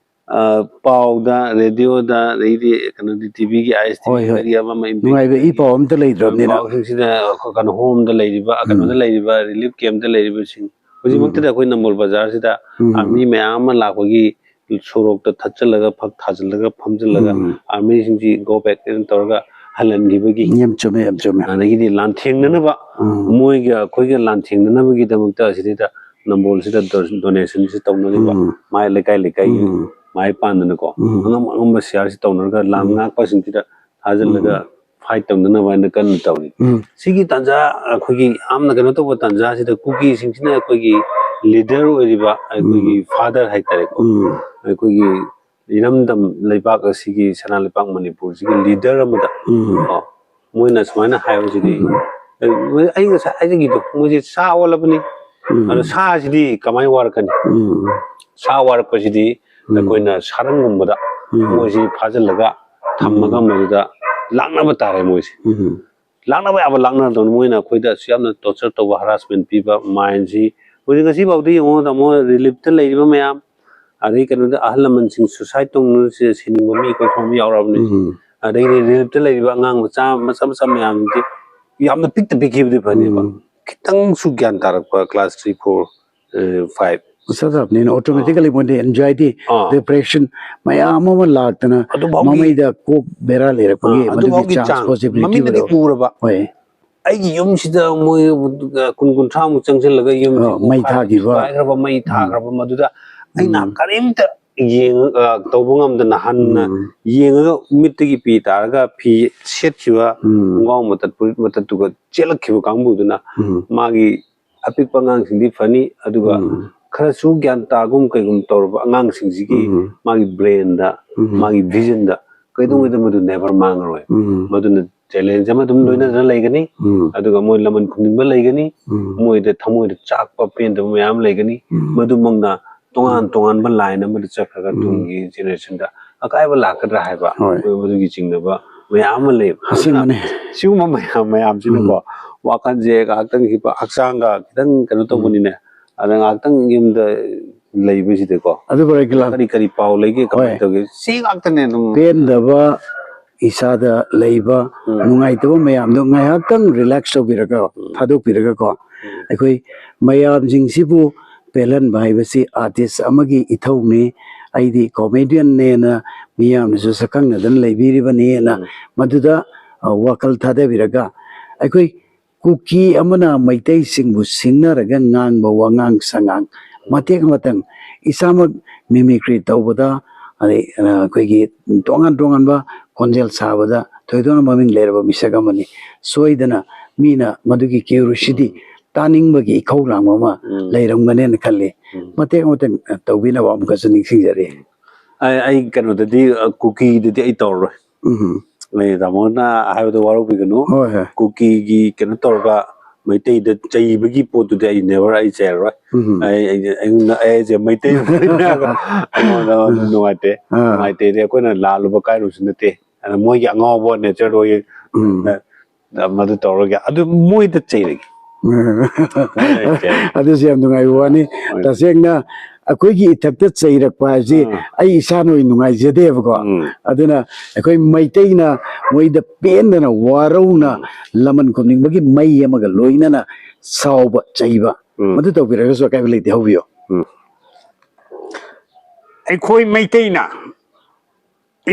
ꯑ, ꯄꯥꯎꯗ, radioꯗ, ꯑꯗꯩꯗꯤ ꯀꯩꯅꯣꯗꯤ TVꯒꯤ, ISTV ꯍꯣꯏ, ꯍꯣꯏ꯫ ꯀꯔꯤ ꯑꯃ ꯑꯃ ꯅꯨꯡꯉꯥꯏꯕ ꯏ ꯄꯥꯎ ꯑꯝꯇ ꯂꯩꯇ꯭ꯔꯕꯅꯤꯅ꯫ ꯄꯥꯎꯁꯤꯡꯁꯤꯗ ꯀꯩꯅꯣ, homeꯗ ꯂꯩꯔꯤꯕ, ꯎꯝ꯫ ꯀꯩꯅꯣꯗ ꯂꯩꯔꯤꯕ, relief campꯇ ꯂꯩꯔꯤꯕꯁꯤꯡ ꯍꯧꯖꯤꯛꯃꯛꯇꯗ ꯎꯝ꯫ ꯑꯩꯈꯣꯏ ꯅꯝꯕꯣꯜ ꯕꯖꯥꯔꯁꯤꯗ ꯎꯝ꯫ army ꯃꯌꯥꯝ ꯑꯃ ꯂꯥꯛꯄꯒꯤ ꯁꯣꯔꯣꯛꯇ ꯊꯠꯆꯜꯂꯒ, ꯐꯛ ꯊꯥꯖꯤꯜꯂꯒ, ꯐꯝꯖꯤꯜꯂꯒ, ꯎꯝ꯫ armyꯁꯤꯡꯁꯤ go back in ꯇꯧꯔꯒ ꯍꯜꯍꯟꯈꯤꯕꯒꯤ, ꯌꯥꯝ ꯆꯨꯝꯃꯦ, ꯌꯥꯝ ꯆꯨꯝꯃꯦ꯫ ꯑꯗꯒꯤꯗꯤ ꯂꯥꯟꯊꯦꯡꯅꯅꯕ, ꯎꯝ꯫ ꯃꯣꯏꯒ ꯑꯩꯈꯣꯏꯒ ꯂꯥꯟꯊꯦꯡꯅꯅꯕꯒꯤꯗꯃꯛꯇ ꯑꯁꯤꯗꯩꯗ ꯅꯝꯕꯣꯜꯁꯤꯗ ꯗꯣꯅꯦꯁꯟꯁꯤ ꯇꯧꯅꯔꯤꯕ, ꯎꯝ꯫ ꯃꯥꯏ ꯂꯩꯀꯥꯏ ꯂꯩꯀꯥꯏꯒꯤ ꯎꯝ꯫ ꯃꯥꯏ ꯄꯥꯟꯗꯅꯀꯣ, ꯎꯝ꯫ ꯑꯉꯝ ꯑꯉꯝꯕ ꯁꯤꯌꯥꯔꯁꯤ ꯇꯧꯅꯔꯒ ꯂꯥꯟ ꯎꯝ꯫ ꯉꯥꯛꯄꯁꯤꯡꯁꯤꯗ ꯊꯥꯖꯤꯜꯂꯒ ꯐꯥꯏꯠ ꯇꯧꯅꯅꯕ ꯍꯥꯏꯅ ꯀꯟꯅ ꯇꯧꯔꯤ꯫ ꯎꯝ꯫ ꯁꯤꯒꯤ ꯇꯥꯟꯖꯥ, ꯑꯩꯈꯣꯏꯒꯤ ꯌꯥꯝꯅ ꯀꯩꯅꯣ ꯇꯧꯕ ꯇꯥꯟꯖꯥꯁꯤꯗ ꯀꯨꯀꯤꯁꯤꯡꯁꯤꯅ ꯑꯩꯈꯣꯏꯒꯤ ꯂꯤꯗꯔ ꯑꯣꯏꯔꯤꯕ ꯑꯩꯈꯣꯏꯒꯤ ꯐꯥꯗꯔ ꯍꯥꯏꯇꯥꯔꯦꯀꯣ, ꯎꯝ꯫ ꯑꯩꯈꯣꯏꯒꯤ ꯏꯔꯝꯗꯝ ꯂꯩꯕꯥꯛ ꯑꯁꯤꯒꯤ, ꯁꯅꯥ ꯂꯩꯕꯥꯛ ꯃꯅꯤꯄꯨꯔꯁꯤꯒꯤ ꯂꯤꯗꯔ ꯑꯃꯗ ꯎꯝ꯫ ꯀꯣ, ꯃꯣꯏꯅ ꯁꯨꯃꯥꯏꯅ ꯍꯥꯏꯕꯁꯤꯗꯤ, ꯎꯝ꯫ ꯑꯩ ꯉꯁꯥꯏ ꯍꯥꯏꯖꯈꯤꯗꯣ, ꯃꯣꯏꯁꯦ ꯁꯥ ꯑꯣꯜꯂꯕꯅꯤ꯫ ꯎꯝ꯫ ꯑꯗꯣ ꯁꯥꯁꯤꯗꯤ ꯀꯃꯥꯏꯅ ꯋꯥꯔꯛꯀꯅꯤ? ꯎꯝ꯫ ꯁꯥ ꯋꯥꯔꯛꯄꯁꯤꯗꯤ ꯎꯝ꯫ ꯑꯩꯈꯣꯏꯅ ꯁꯥꯔꯪꯒꯨꯝꯕꯗ ꯎꯝ꯫ ꯃꯣꯏꯁꯤ ꯐꯥꯖꯤꯜꯂꯒ ꯊꯝꯃꯒ ꯃꯗꯨꯗ ꯂꯥꯛꯅꯕ ꯇꯥꯔꯦ ꯃꯣꯏꯁꯦ꯫ ꯎꯝ꯫ ꯂꯥꯛꯅꯕ ꯌꯥꯕ ꯂꯥꯛꯅꯔꯗꯧꯅꯤ꯫ ꯃꯣꯏꯅ ꯑꯩꯈꯣꯏꯗ ꯑꯁꯨꯛ ꯌꯥꯝꯅ ꯇꯣꯔꯆꯔ ꯇꯧꯕ, ꯍꯔꯥꯁꯃꯦꯟ ꯄꯤꯕ, ꯃꯥꯏꯟꯁꯤ ꯍꯧꯖꯤꯛ ꯉꯁꯤ ꯐꯥꯎꯗ ꯌꯦꯡꯉꯣ ꯇꯥꯃꯣ, ꯔꯤꯂꯤꯐꯇ ꯂꯩꯔꯤꯕ ꯃꯌꯥꯝ, ꯑꯗꯩ ꯀꯩꯅꯣꯗ ꯑꯍꯜ ꯂꯃꯟꯁꯤꯡ ꯁꯨꯁꯥꯏꯠ ꯇꯧꯅꯔꯤꯁꯦ, ꯁꯤꯅꯤꯡꯕ ꯃꯤ ꯑꯩꯈꯣꯏ ꯐꯥꯎꯕ ꯌꯥꯎꯔꯕꯅꯤ꯫ ꯎꯝ꯫ ꯑꯗꯩꯗꯤ ꯔꯤꯂꯤꯐꯇ ꯂꯩꯔꯤꯕ ꯑꯉꯥꯡ ꯃꯆꯥ ꯃꯆꯥ ꯃꯆꯥ ꯃꯌꯥꯝꯁꯤꯡꯁꯦ ꯌꯥꯝꯅ ꯄꯤꯛꯇ ꯄꯤꯛꯈꯤꯕꯗꯤ ꯐꯅꯦꯕ, ꯎꯝ꯫ ꯈꯤꯇꯪꯁꯨ ꯒ꯭ꯌꯥꯟ ꯇꯥꯔꯛꯄ, ꯀ꯭ꯂꯥꯁ ꯊ꯭ꯔꯤ ꯐꯣꯔ ꯐꯥꯏꯚ ꯃꯁꯥ ꯇꯥꯕꯅꯤꯅ ꯑꯣꯇꯣꯃꯦꯇꯤꯀꯦꯂꯤ ꯃꯣꯏꯗꯤ ꯑꯦꯟꯖꯥꯏꯇꯤ, ꯑꯥ꯫ ꯗꯤꯄ꯭ꯔꯦꯁꯟ ꯃꯌꯥꯝ ꯑꯃ ꯂꯥꯛꯇꯅ ꯑꯗꯨꯐꯥꯎꯒꯤ ꯃꯃꯩꯗ ꯀꯣꯛ ꯕꯦꯔꯥ ꯂꯩꯔꯛꯄꯒꯤ ꯑꯥ, ꯃꯗꯨꯒꯤ ꯑꯗꯨꯐꯥꯎꯒꯤ ꯆꯥꯟꯁ ꯆꯥꯡ ꯄꯣꯁꯤꯕꯤꯂꯤꯇꯤ ꯃꯃꯤꯠꯅꯗꯤ ꯎꯔꯕ꯫ ꯍꯣꯏ꯫ ꯑꯩꯒꯤ ꯌꯨꯝꯁꯤꯗ ꯃꯣꯏ ꯀꯨꯟ ꯀꯨꯟꯊ꯭ꯔꯥꯃꯨꯛ ꯆꯪꯁꯤꯜꯂꯒ ꯌꯨꯝꯁꯤ ꯑꯣ, ꯃꯩ ꯊꯥꯈꯤꯕ꯫ ꯊꯨꯒꯥꯏꯈ꯭ꯔꯕ, ꯃꯩ ꯎꯝ꯫ ꯊꯥꯈ꯭ꯔꯕ, ꯃꯗꯨꯗ ꯑꯩꯅ ꯎꯝ꯫ ꯀꯔꯤꯝꯇ ꯌꯦꯡ ꯑ, ꯇꯧꯕ ꯉꯝꯗꯅ ꯍꯟꯅ ꯎꯝ꯫ ꯌꯦꯡꯉꯒ ꯃꯤꯠꯇꯒꯤ ꯄꯤ ꯇꯥꯔꯒ ꯐꯤ ꯁꯦꯠꯈꯤꯕ ꯎꯝ꯫ ꯈꯣꯡꯒ꯭ꯔꯥꯎ ꯃꯇꯠ, ꯐꯨꯔꯤꯠ ꯃꯇꯠꯇꯨꯒ ꯆꯦꯜꯂꯛꯈꯤꯕ ꯀꯥꯡꯕꯨꯗꯨꯅ ꯎꯝ꯫ ꯃꯥꯒꯤ ꯑꯄꯤꯛꯄ ꯑꯉꯥꯡꯁꯤꯡꯗꯤ ꯐꯅꯤ, ꯑꯗꯨꯒ ꯎꯝ꯫ ꯈꯔꯁꯨ ꯒ꯭ꯌꯥꯟ ꯇꯥꯒꯨꯝ ꯀꯩꯒꯨꯝ ꯇꯧꯔꯕ ꯑꯉꯥꯡꯁꯤꯡꯁꯤꯒꯤ ꯎꯝ꯫ ꯃꯥꯒꯤ ꯕ꯭ꯔꯦꯟꯗ, ꯎꯝ꯫ ꯃꯥꯒꯤ ꯚꯤꯖꯟꯗ ꯀꯩꯗꯧꯉꯩꯗ ꯃꯗꯨ ꯅꯦꯚꯔ ꯃꯥꯡꯉꯔꯣꯏ꯫ ꯎꯝ꯫ ꯃꯗꯨꯅ ꯆꯦꯂꯦꯟꯖ ꯑꯃ ꯑꯗꯨꯝ ꯂꯣꯏꯅꯗꯅ ꯂꯩꯒꯅꯤ꯫ ꯎꯝ꯫ ꯑꯗꯨꯒ ꯃꯣꯏ ꯂꯃꯟ ꯈꯨꯝꯅꯤꯡꯕ ꯂꯩꯒꯅꯤ꯫ ꯎꯝ꯫ ꯃꯣꯏꯗ ꯊꯃꯣꯏꯗ ꯆꯥꯛꯄ ꯄꯦꯟꯗꯕ ꯃꯌꯥꯝ ꯂꯩꯒꯅꯤ꯫ ꯎꯝ꯫ ꯃꯗꯨꯃꯛꯅ ꯇꯣꯉꯥꯟ ꯇꯣꯉꯥꯟꯕ ꯂꯥꯏꯟ ꯑꯃꯗ ꯆꯠꯈ꯭ꯔꯒ ꯎꯝ꯫ ꯇꯨꯡꯒꯤ ꯖꯦꯅꯦꯔꯦꯁꯟꯗ ꯑꯀꯥꯏꯕ ꯂꯥꯛꯀꯗ꯭ꯔꯥ ꯍꯥꯏꯕ, ꯍꯣꯏ꯫ ꯃꯣꯏ ꯃꯗꯨꯒꯤ ꯆꯤꯡꯅꯕ ꯃꯌꯥꯝ ꯑꯃ ꯂꯩꯕ꯫ ꯑꯁꯦꯡꯕꯅꯦ꯫ ꯁꯤꯒꯨꯝꯕ ꯃꯌꯥꯝ ꯃꯌꯥꯝꯁꯤꯅꯀꯣ, ꯋꯥꯈꯜꯁꯦ ꯉꯥꯏꯍꯥꯛꯇꯪ ꯍꯤꯞꯄ, ꯍꯛꯆꯥꯡꯒ ꯈꯤꯇꯪ ꯀꯩꯅꯣ ꯇꯧꯕꯅꯤꯅꯦ, ꯑꯗ ꯉꯥꯏꯍꯥꯛꯇꯪ ꯌꯨꯝꯗ ꯂꯩꯕꯁꯤꯗꯀꯣ, ꯑꯗꯨ ꯕ꯭ꯔꯦꯀꯤꯂꯥ ꯀꯔꯤ ꯀꯔꯤ ꯄꯥꯎ ꯂꯩꯒꯦ, ꯀꯃꯥꯏꯅ ꯍꯣꯏ꯫ ꯇꯧꯒꯦ, ꯁꯤ ꯉꯥꯛꯇꯅꯦ ꯑꯗꯨꯝ꯫ ꯄꯦꯟꯗꯕ, ꯏꯁꯥꯗ ꯂꯩꯕ ꯎꯝ꯫ ꯅꯨꯡꯉꯥꯏꯇꯕ ꯃꯌꯥꯝꯗꯣ ꯉꯥꯏꯍꯥꯛꯇꯪ ꯔꯤꯂꯦꯛꯁ ꯇꯧꯕꯤꯔꯒ, ꯎꯝ꯫ ꯊꯥꯗꯣꯛꯄꯤꯔꯒꯀꯣ, ꯎꯝ꯫ ꯑꯩꯈꯣꯏ ꯃꯌꯥꯝꯁꯤꯡꯁꯤꯕꯨ ꯄꯦꯜꯍꯟꯕ ꯍꯥꯏꯕꯁꯤ ꯑꯥꯔꯇꯤꯁ ꯑꯃꯒꯤ ꯏꯊꯧꯅꯤ꯫ ꯑꯩꯗꯤ ꯀꯣꯃꯦꯗꯤꯌꯟꯅꯦꯅ ꯃꯤꯌꯥꯝꯅꯁꯨ ꯁꯛꯈꯪꯅꯗꯅ ꯂꯩꯕꯤꯔꯤꯕꯅꯦꯅ, ꯎꯝ꯫ ꯃꯗꯨꯗ ꯑ, ꯋꯥꯈꯜ ꯊꯥꯗꯕꯤꯔꯒ ꯑꯩꯈꯣꯏ ꯀꯨꯀꯤ ꯑꯃꯅ ꯃꯩꯇꯩꯁꯤꯡꯕꯨ ꯁꯤꯡꯅꯔꯒ ꯉꯥꯡꯕ ꯋꯥꯉꯥꯡ ꯁꯉꯥꯡ ꯃꯇꯦꯛ ꯑꯃꯇꯪ ꯏꯁꯥꯃꯛ mimicry ꯇꯧꯕꯗ, ꯑꯗꯩ, ꯑ, ꯑꯩꯈꯣꯏꯒꯤ ꯇꯣꯉꯥꯟ ꯇꯣꯉꯥꯟꯕ ꯈꯣꯟꯖꯦꯜ ꯁꯥꯕꯗ ꯊꯣꯏꯗꯣꯛꯅ ꯃꯃꯤꯡ ꯂꯩꯔꯕ ꯃꯤꯁꯛ ꯑꯃꯅꯤ꯫ ꯁꯣꯏꯗꯅ ꯃꯤꯅ ꯃꯗꯨꯒꯤ curiosity, ꯇꯥꯅꯤꯡꯕꯒꯤ ꯏꯈꯧ ꯂꯥꯡꯕ ꯑꯃ ꯎꯝ꯫ ꯂꯩꯔꯝꯒꯅꯦꯅ ꯈꯜꯂꯤ꯫ ꯎꯝ꯫ ꯃꯇꯦꯛ ꯑꯃꯇꯪ ꯇꯧꯕꯤꯅꯕ ꯑꯃꯨꯛꯀꯁꯨ ꯅꯤꯡꯁꯤꯡꯖꯔꯤ꯫ ꯑꯩ, ꯑꯩ ꯀꯩꯅꯣꯗꯗꯤ, ꯑ, ꯀꯨꯀꯤꯗꯗꯤ ꯑꯩ ꯇꯧꯔꯔꯣꯏ꯫ ꯎꯝ꯫ ꯑꯩ ꯇꯥꯃꯣꯅ ꯍꯥꯏꯕꯗꯣ ꯋꯥꯔꯧꯕꯤꯒꯅꯨ꯫ ꯍꯣꯏ, ꯍꯣꯏ꯫ ꯀꯨꯀꯤꯒꯤ ꯀꯩꯅꯣ ꯇꯧꯔꯒ ꯃꯩꯇꯩꯗ ꯆꯩꯕꯒꯤ ꯄꯣꯠꯇꯨꯗꯤ ꯑꯩ never, ꯑꯩ ꯆꯩꯔꯔꯣꯏ꯫ ꯎꯝ꯫ ꯑꯩ, ꯑꯩ, ꯑꯩꯉꯣꯟꯗ, ꯑꯩꯁꯦ ꯃꯩꯇꯩ ꯑꯩꯉꯣꯟꯗ ꯎꯝ꯫ ꯅꯨꯡꯉꯥꯏꯇꯦ꯫ ꯑꯥ꯫ ꯅꯨꯡꯉꯥꯏꯇꯦꯗꯤ ꯑꯩꯈꯣꯏꯅ ꯂꯥꯜꯂꯨꯕ ꯀꯥꯏꯔꯨꯕꯁꯨ ꯅꯠꯇꯦ꯫ ꯑꯗ ꯃꯣꯏꯒꯤ ꯑꯉꯥꯎꯕ nature ꯑꯣꯏ-, ꯎꯝ꯫ ꯃꯗꯨ ꯇꯧꯔꯒꯦ꯫ ꯑꯗꯨ ꯃꯣꯏꯗ ꯆꯩꯔꯒꯦ꯫ ꯑꯗꯨꯁꯨ ꯌꯥꯝ ꯅꯨꯡꯉꯥꯏꯕ ꯋꯥꯅꯤ꯫ ꯍꯣꯏ꯫ ꯇꯁꯦꯡꯅ ꯑꯩꯈꯣꯏꯒꯤ ꯏꯊꯛꯇ ꯆꯩꯔꯛꯄ ꯍꯥꯏꯁꯤ ꯑꯥ꯫ ꯑꯩ ꯏꯁꯥꯅ ꯑꯣꯏꯅ ꯅꯨꯡꯉꯥꯏꯖꯗꯦꯕꯀꯣ꯫ ꯎꯝ꯫ ꯑꯗꯨꯅ ꯑꯩꯈꯣꯏ ꯃꯩꯇꯩꯅ ꯃꯣꯏꯗ ꯄꯦꯟꯗꯅ ꯋꯥꯔꯧꯅ ꯎꯝ꯫ ꯂꯃꯟ ꯈꯨꯝꯅꯤꯡꯕꯒꯤ ꯃꯩ ꯑꯃꯒ ꯂꯣꯏꯅꯅ ꯁꯥꯎꯕ, ꯆꯩꯕ, ꯎꯝ꯫ ꯃꯗꯨ ꯇꯧꯕꯤꯔꯒꯁꯨ ꯑꯀꯥꯏꯕ ꯂꯩꯇꯦ, ꯍꯧꯕꯤꯌꯨ꯫ ꯎꯝ꯫ ꯑꯩꯈꯣꯏ ꯃꯩꯇꯩꯅ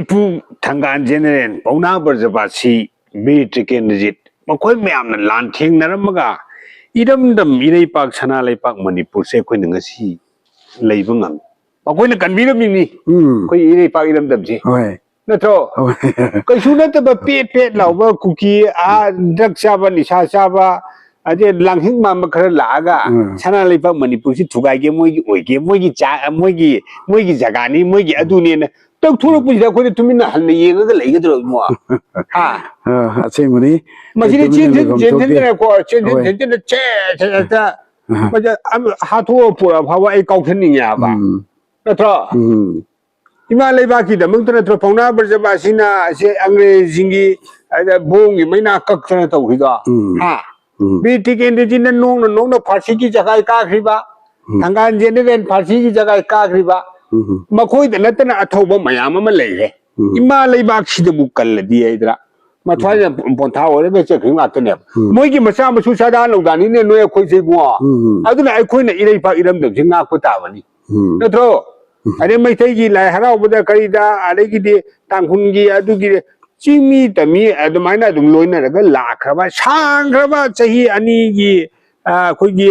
ꯏꯄꯨ ꯊꯪꯒꯥꯜ ꯖꯦꯅꯦꯔꯦꯜ, ꯄꯥꯎꯅꯥ ꯕ꯭ꯔꯖꯕꯥꯁꯤ, ꯕꯤꯔ ꯇ꯭ꯔꯤꯀꯦꯟꯗ꯭ꯔꯖꯤꯠ, ꯃꯈꯣꯏ ꯃꯌꯥꯝꯅ ꯂꯥꯟꯊꯦꯡꯅꯔꯝꯃꯒ ꯏꯔꯝꯗꯝ ꯏꯔꯩꯄꯥꯛ ꯁꯅꯥ ꯂꯩꯄꯥꯛ ꯃꯅꯤꯄꯨꯔꯁꯦ ꯑꯩꯈꯣꯏꯅ ꯉꯁꯤ ꯂꯩꯕ ꯉꯝꯃꯤ꯫ ꯃꯈꯣꯏꯅ ꯀꯟꯕꯤꯔꯝꯃꯤꯅꯤ ꯎꯝ꯫ ꯑꯩꯈꯣꯏ ꯏꯔꯩꯄꯥꯛ ꯏꯔꯝꯗꯝꯁꯦ꯫ ꯍꯣꯏ꯫ ꯅꯠꯇ꯭ꯔꯣ? ꯍꯣꯏ꯫ ꯀꯩꯁꯨ ꯅꯠꯇꯕ ꯄꯦꯠ ꯄꯦꯠ ꯂꯥꯎꯕ ꯀꯨꯀꯤ, ꯑꯥ, drug ꯆꯥꯕ, ꯅꯤꯁꯥ ꯆꯥꯕ, ꯑꯗꯩ ꯂꯥꯡꯍꯤꯡ ꯃꯥꯟꯕ ꯈꯔ ꯂꯥꯛꯑꯒ ꯎꯝ꯫ ꯁꯅꯥ ꯂꯩꯄꯥꯛ ꯃꯅꯤꯄꯨꯔꯁꯤ ꯊꯨꯒꯥꯏꯒꯦ, ꯃꯣꯏꯒꯤ ꯑꯣꯏꯒꯦ, ꯃꯣꯏꯒꯤ ꯆꯥ-, ꯃꯣꯏꯒꯤ, ꯃꯣꯏꯒꯤ ꯖꯒꯥꯅꯤ, ꯃꯣꯏꯒꯤ ꯑꯗꯨꯅꯦꯅ ꯇꯧꯊꯣꯔꯛꯄꯁꯤꯗ ꯑꯩꯈꯣꯏꯅ ꯇꯨꯃꯤꯟꯅ ꯍꯟꯅ ꯌꯦꯡꯉꯒ ꯂꯩꯒꯗ꯭ꯔꯣ ꯏꯕꯨꯡꯉꯣ? ꯍꯥ? ꯑ, ꯑꯁꯦꯡꯕꯅꯤ꯫ ꯃꯁꯤꯗꯤ ꯑꯩ ꯇꯨꯃꯤꯟꯅ ꯆꯦꯟꯁꯤꯟ ꯂꯩꯐꯝ ꯊꯣꯛꯇꯦ꯫ ꯆꯦꯟꯁꯤꯟꯗꯅꯀꯣ, ꯆꯦꯟꯁꯤꯟ ꯍꯣꯏ꯫ ꯆꯦꯟꯁꯤꯟꯗ ꯆꯦ-, ꯆꯦ-, ꯆꯦ-, ꯑꯍ꯫ ꯃꯁꯤ ꯑꯃ ꯍꯥꯠꯇꯣꯛꯑ ꯄꯨꯔꯛꯑ ꯐꯥꯎꯕ ꯑꯩ ꯀꯥꯎꯁꯟꯅꯤꯡꯉꯦ ꯍꯥꯏꯕ꯫ ꯎꯝ꯫ ꯅꯠꯇ꯭ꯔꯣ? ꯎꯝ꯫ ꯏꯃꯥ ꯂꯩꯕꯥꯛꯀꯤꯗꯃꯛꯇ ꯅꯠꯇ꯭ꯔꯣ ꯄꯥꯎꯅꯥ ꯕ꯭ꯔꯖꯕꯥꯁꯤꯅ ꯑꯁꯤ ꯑꯪꯒ꯭ꯔꯦꯖꯁꯤꯡꯒꯤ, ꯑꯗ, ꯕꯣꯝꯒꯤ ꯃꯩꯅꯥ ꯀꯛꯇꯅ ꯇꯧꯈꯤꯗꯣ? ꯎꯝ꯫ ꯍꯥ? ꯎꯝ꯫ ꯕꯤꯔ ꯇꯤꯀꯦꯟꯗ꯭ꯔꯖꯤꯠꯅ ꯅꯣꯡꯅ ꯅꯣꯡꯅ ꯐꯥꯔꯁꯤꯒꯤ ꯖꯒꯥꯏ ꯀꯥꯈ꯭ꯔꯤꯕ, ꯎꯝ꯫ ꯊꯪꯒꯥꯜ ꯖꯦꯅꯦꯔꯦꯜ ꯐꯥꯔꯁꯤꯒꯤ ꯖꯒꯥꯏ ꯀꯥꯈ꯭ꯔꯤꯕ, ꯎꯝ꯫ ꯃꯈꯣꯏꯗ ꯅꯠꯇꯅ ꯑꯊꯧꯕ ꯃꯌꯥꯝ ꯑꯃ ꯂꯩꯔꯦ꯫ ꯎꯝ꯫ ꯏꯃꯥ ꯂꯩꯕꯥꯛꯁꯤꯗꯕꯨ ꯀꯜꯂꯗꯤ ꯍꯥꯏꯗ꯭ꯔꯥ? ꯃꯊ꯭ꯋꯥꯏꯅ ꯄꯣꯟꯊꯥ ꯑꯣꯏꯔꯒ ꯆꯠꯈ꯭ꯔꯤ ꯉꯥꯛꯇꯅꯦꯕ꯫ ꯎꯝ꯫ ꯃꯣꯏꯒꯤ ꯃꯆꯥ ꯃꯁꯨ ꯆꯥꯗꯥ ꯅꯧꯗꯥꯅꯤꯅꯦ ꯅꯣꯏ ꯑꯩꯈꯣꯏꯁꯦ ꯏꯕꯨꯡꯉꯣ꯫ ꯎꯝ꯫ ꯑꯗꯨꯅ ꯑꯩꯈꯣꯏꯅ ꯏꯔꯩꯄꯥꯛ ꯏꯔꯝꯗꯝꯁꯦ ꯉꯥꯛꯄ ꯇꯥꯕꯅꯤ꯫ ꯎꯝ꯫ ꯅꯠꯇ꯭ꯔꯣ? ꯎꯝ꯫ ꯑꯗꯩ ꯃꯩꯇꯩꯒꯤ ꯂꯥꯏ ꯍꯔꯥꯎꯕꯗ ꯀꯔꯤꯗ, ꯑꯗꯒꯤꯗꯤ ꯇꯥꯡꯈꯨꯜꯒꯤ ꯑꯗꯨꯒꯤ ꯆꯤꯡꯃꯤ ꯇꯝꯃꯤ ꯑꯗꯨꯃꯥꯏꯅ ꯑꯗꯨꯝ ꯂꯣꯏꯅꯔꯒ ꯂꯥꯛꯈ꯭ꯔꯕ, ꯁꯥꯡꯈ꯭ꯔꯕ ꯆꯍꯤ ꯑꯅꯤꯒꯤ, ꯑ, ꯑꯩꯈꯣꯏꯒꯤ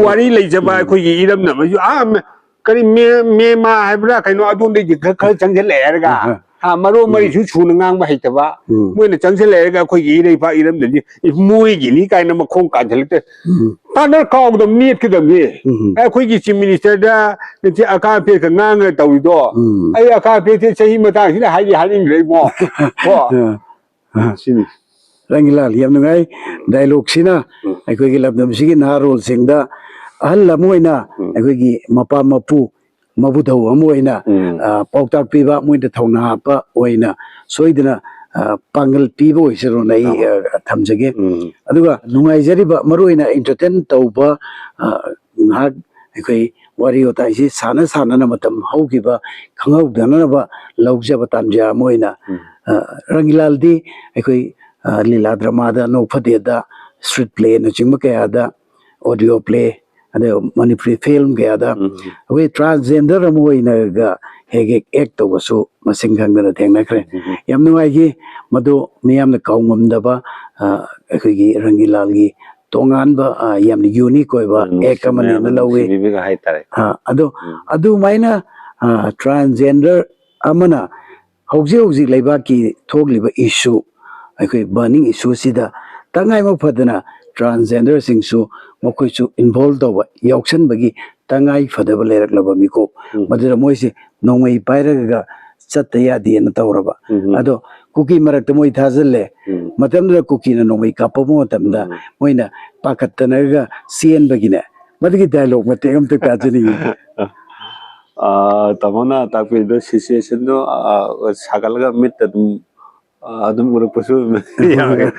ꯋꯥꯔꯤ ꯂꯩꯖꯕ ꯑꯩꯈꯣꯏꯒꯤ ꯏꯔꯝꯗꯝ ꯑꯁꯤꯁꯨ, ꯑꯥ, ꯃ-, ꯀꯔꯤ ꯃꯦ-, ꯃꯦꯃꯥ ꯍꯥꯏꯕ꯭ꯔꯥ ꯀꯩꯅꯣ, ꯑꯗꯣꯝꯗꯒꯤ ꯈꯔ, ꯈꯔ ꯆꯪꯁꯤꯜꯂꯛꯑꯦ ꯍꯥꯏꯔꯒ, ꯑꯍ꯫ ꯑꯥ, ꯃꯔꯣꯟ ꯎꯝ꯫ ꯃꯔꯤꯁꯨ ꯁꯨꯅ ꯉꯥꯡꯕ ꯍꯩꯇꯕ, ꯎꯝ꯫ ꯃꯣꯏꯅ ꯆꯪꯁꯤꯜꯂꯛꯑꯦ ꯍꯥꯏꯔꯒ ꯑꯩꯈꯣꯏꯒꯤ ꯏꯔꯩꯄꯥꯛ ꯏꯔꯝꯗꯝꯁꯤ ꯃꯣꯏꯒꯤꯅꯤ ꯀꯥꯏꯅ ꯃꯈꯣꯡ ꯀꯥꯟꯁꯤꯜꯂꯛꯇꯦ꯫ ꯎꯝ꯫ ꯇꯥꯟꯅꯔ ꯀꯥꯎꯒꯗꯕ, ꯅꯦꯠꯀꯗꯕꯅꯤ꯫ ꯎꯝ꯫ ꯑꯩꯈꯣꯏꯒꯤ ꯆꯤꯐ ꯃꯤꯅꯤꯁꯇꯔꯗ ꯅꯆꯦ ꯑꯀꯥ ꯑꯄꯦꯠꯀ ꯉꯥꯡꯉ ꯇꯧꯔꯤꯗꯣ, ꯎꯝ꯫ ꯑꯩ ꯑꯀꯥ ꯑꯄꯦꯠꯁꯦ ꯆꯍꯤ ꯃꯇꯥꯡꯁꯤꯗ ꯍꯥꯏꯗꯤ ꯍꯥꯏꯅꯤꯡꯗ꯭ꯔꯦ ꯏꯕꯣ꯫ ꯀꯣ? ꯑ, ꯑ꯫ ꯁꯤꯅꯤ꯫ ꯔꯪꯒꯤꯂꯥꯜ, ꯌꯥꯝ ꯅꯨꯡꯉꯥꯏ꯫ ꯗꯥꯏꯂꯣꯒꯁꯤꯅ ꯎꯝ꯫ ꯑꯩꯈꯣꯏꯒꯤ ꯂꯝꯗꯝꯁꯤꯒꯤ ꯅꯍꯥꯔꯣꯜꯁꯤꯡꯗ ꯑꯍꯜ ꯑꯃ ꯑꯣꯏꯅ ꯎꯝ꯫ ꯑꯩꯈꯣꯏꯒꯤ ꯃꯄꯥ ꯃꯄꯨ ꯃꯕꯨꯙꯧ ꯑꯃ ꯑꯣꯏꯅ, ꯎꯝ꯫ ꯑ, ꯄꯥꯎꯇꯥꯛ ꯄꯤꯕ, ꯃꯣꯏꯗ ꯊꯧꯅꯥ ꯍꯥꯞꯄ ꯑꯣꯏꯅ ꯁꯣꯏꯗꯅ, ꯑ, ꯄꯥꯡꯒꯜ ꯄꯤꯕ ꯑꯣꯏꯁꯅꯨꯅ ꯑꯩ, ꯑ, ꯊꯝꯖꯒꯦ꯫ ꯎꯝ꯫ ꯑꯗꯨꯒ ꯅꯨꯡꯉꯥꯏꯖꯔꯤꯕ, ꯃꯔꯨꯑꯣꯏꯅ entertain ꯇꯧꯕ, ꯑ, ꯉꯥꯏꯍꯥꯛ ꯑꯩꯈꯣꯏ ꯋꯥꯔꯤ ꯋꯥꯇꯥꯏꯁꯤ ꯁꯥꯟꯅ ꯁꯥꯟꯅꯅ ꯃꯇꯝ ꯍꯧꯈꯤꯕ ꯈꯪꯍꯧꯗꯅꯅꯕ ꯂꯧꯖꯕ ꯇꯥꯟꯖꯥ ꯑꯃ ꯑꯣꯏꯅ, ꯎꯝ꯫ ꯑ, ꯔꯪꯒꯤꯂꯥꯜꯗꯤ ꯑꯩꯈꯣꯏ, ꯑ, ꯂꯤꯂꯥ ꯗ꯭ꯔꯃꯥꯗ, ꯅꯣꯛ ꯐꯗꯦꯗ, street playꯅꯆꯤꯡꯕ ꯀꯌꯥꯗ, audio play, ꯑꯗ ꯃꯅꯤꯄꯨꯔꯤ film ꯀꯌꯥꯗ ꯎꯝ꯫ ꯑꯩꯈꯣꯏ transgender ꯑꯃ ꯑꯣꯏꯅꯒ ꯍꯦꯛ ꯍꯦꯛ act ꯇꯧꯕꯁꯨ ꯃꯁꯤꯡ ꯈꯪꯗꯅ ꯊꯦꯡꯅꯈ꯭ꯔꯦ꯫ ꯎꯝ꯫ ꯌꯥꯝ ꯅꯨꯡꯉꯥꯏꯈꯤ꯫ ꯃꯗꯨ ꯃꯤꯌꯥꯝꯅ ꯀꯥꯎꯉꯝꯗꯕ, ꯑ, ꯑꯩꯈꯣꯏꯒꯤ ꯔꯪꯒꯤꯂꯥꯜꯒꯤ ꯇꯣꯉꯥꯟꯕ, ꯑ, ꯌꯥꯝꯅ unique ꯑꯣꯏꯕ ꯎꯝ, act ꯑꯃꯅꯦꯅ ꯅꯨꯡꯁꯤꯕ, ꯂꯧꯏ꯫ ꯅꯨꯡꯁꯤꯕꯤꯕꯒ ꯍꯥꯏꯇꯥꯔꯦ꯫ ꯑ, ꯑꯗꯣ ꯎꯝ꯫ ꯑꯗꯨꯃꯥꯏꯅ, ꯑ, transgender ꯑꯃꯅ ꯍꯧꯖꯤꯛ ꯍꯧꯖꯤꯛ ꯂꯩꯕꯥꯛꯀꯤ ꯊꯣꯛꯂꯤꯕ issue, ꯑꯩꯈꯣꯏ burning issueꯁꯤꯗ ꯇꯉꯥꯏꯃꯛ ꯐꯗꯅ transgenderꯁꯤꯡꯁꯨ ꯃꯈꯣꯏꯁꯨ involve ꯇꯧꯕ, ꯌꯥꯎꯁꯟꯕꯒꯤ ꯇꯉꯥꯏ ꯐꯗꯕ ꯂꯩꯔꯛꯂꯕ ꯃꯤꯀꯨꯞ꯫ ꯎꯝ꯫ ꯃꯗꯨꯗ ꯃꯣꯏꯁꯦ ꯅꯣꯡꯃꯩ ꯄꯥꯏꯔꯒ ꯆꯠꯇ ꯌꯥꯗꯦꯅ ꯇꯧꯔꯕ꯫ ꯎꯝ꯫ ꯑꯗꯣ ꯀꯨꯀꯤ ꯃꯔꯛꯇ ꯃꯣꯏ ꯊꯥꯖꯤꯜꯂꯦ꯫ ꯎꯝ꯫ ꯃꯇꯝꯗꯨꯗ ꯀꯨꯀꯤꯅ ꯅꯣꯡꯃꯩ ꯀꯥꯞꯄꯛꯄ ꯃꯇꯝꯗ ꯎꯝ꯫ ꯃꯣꯏꯅ ꯄꯥꯈꯠꯇꯅꯒ ꯆꯦꯟꯕꯒꯤꯅꯦ꯫ ꯃꯗꯨꯒꯤ dialogue ꯃꯇꯦꯛ ꯑꯝꯇ ꯇꯥꯖꯅꯤꯡꯉꯤ꯫ ꯑ, ꯇꯥꯃꯣꯅ ꯇꯥꯛꯄꯤꯔꯤꯗꯣ situationꯗꯣ, ꯑ, ꯁꯥꯒꯠꯂꯒ ꯃꯤꯠꯇ ꯑꯗꯨꯝ, ꯑ, ꯑꯗꯨꯝ ꯎꯔꯛꯄꯁꯨ ꯑꯗꯨꯝ ꯌꯥꯎꯋꯦ꯫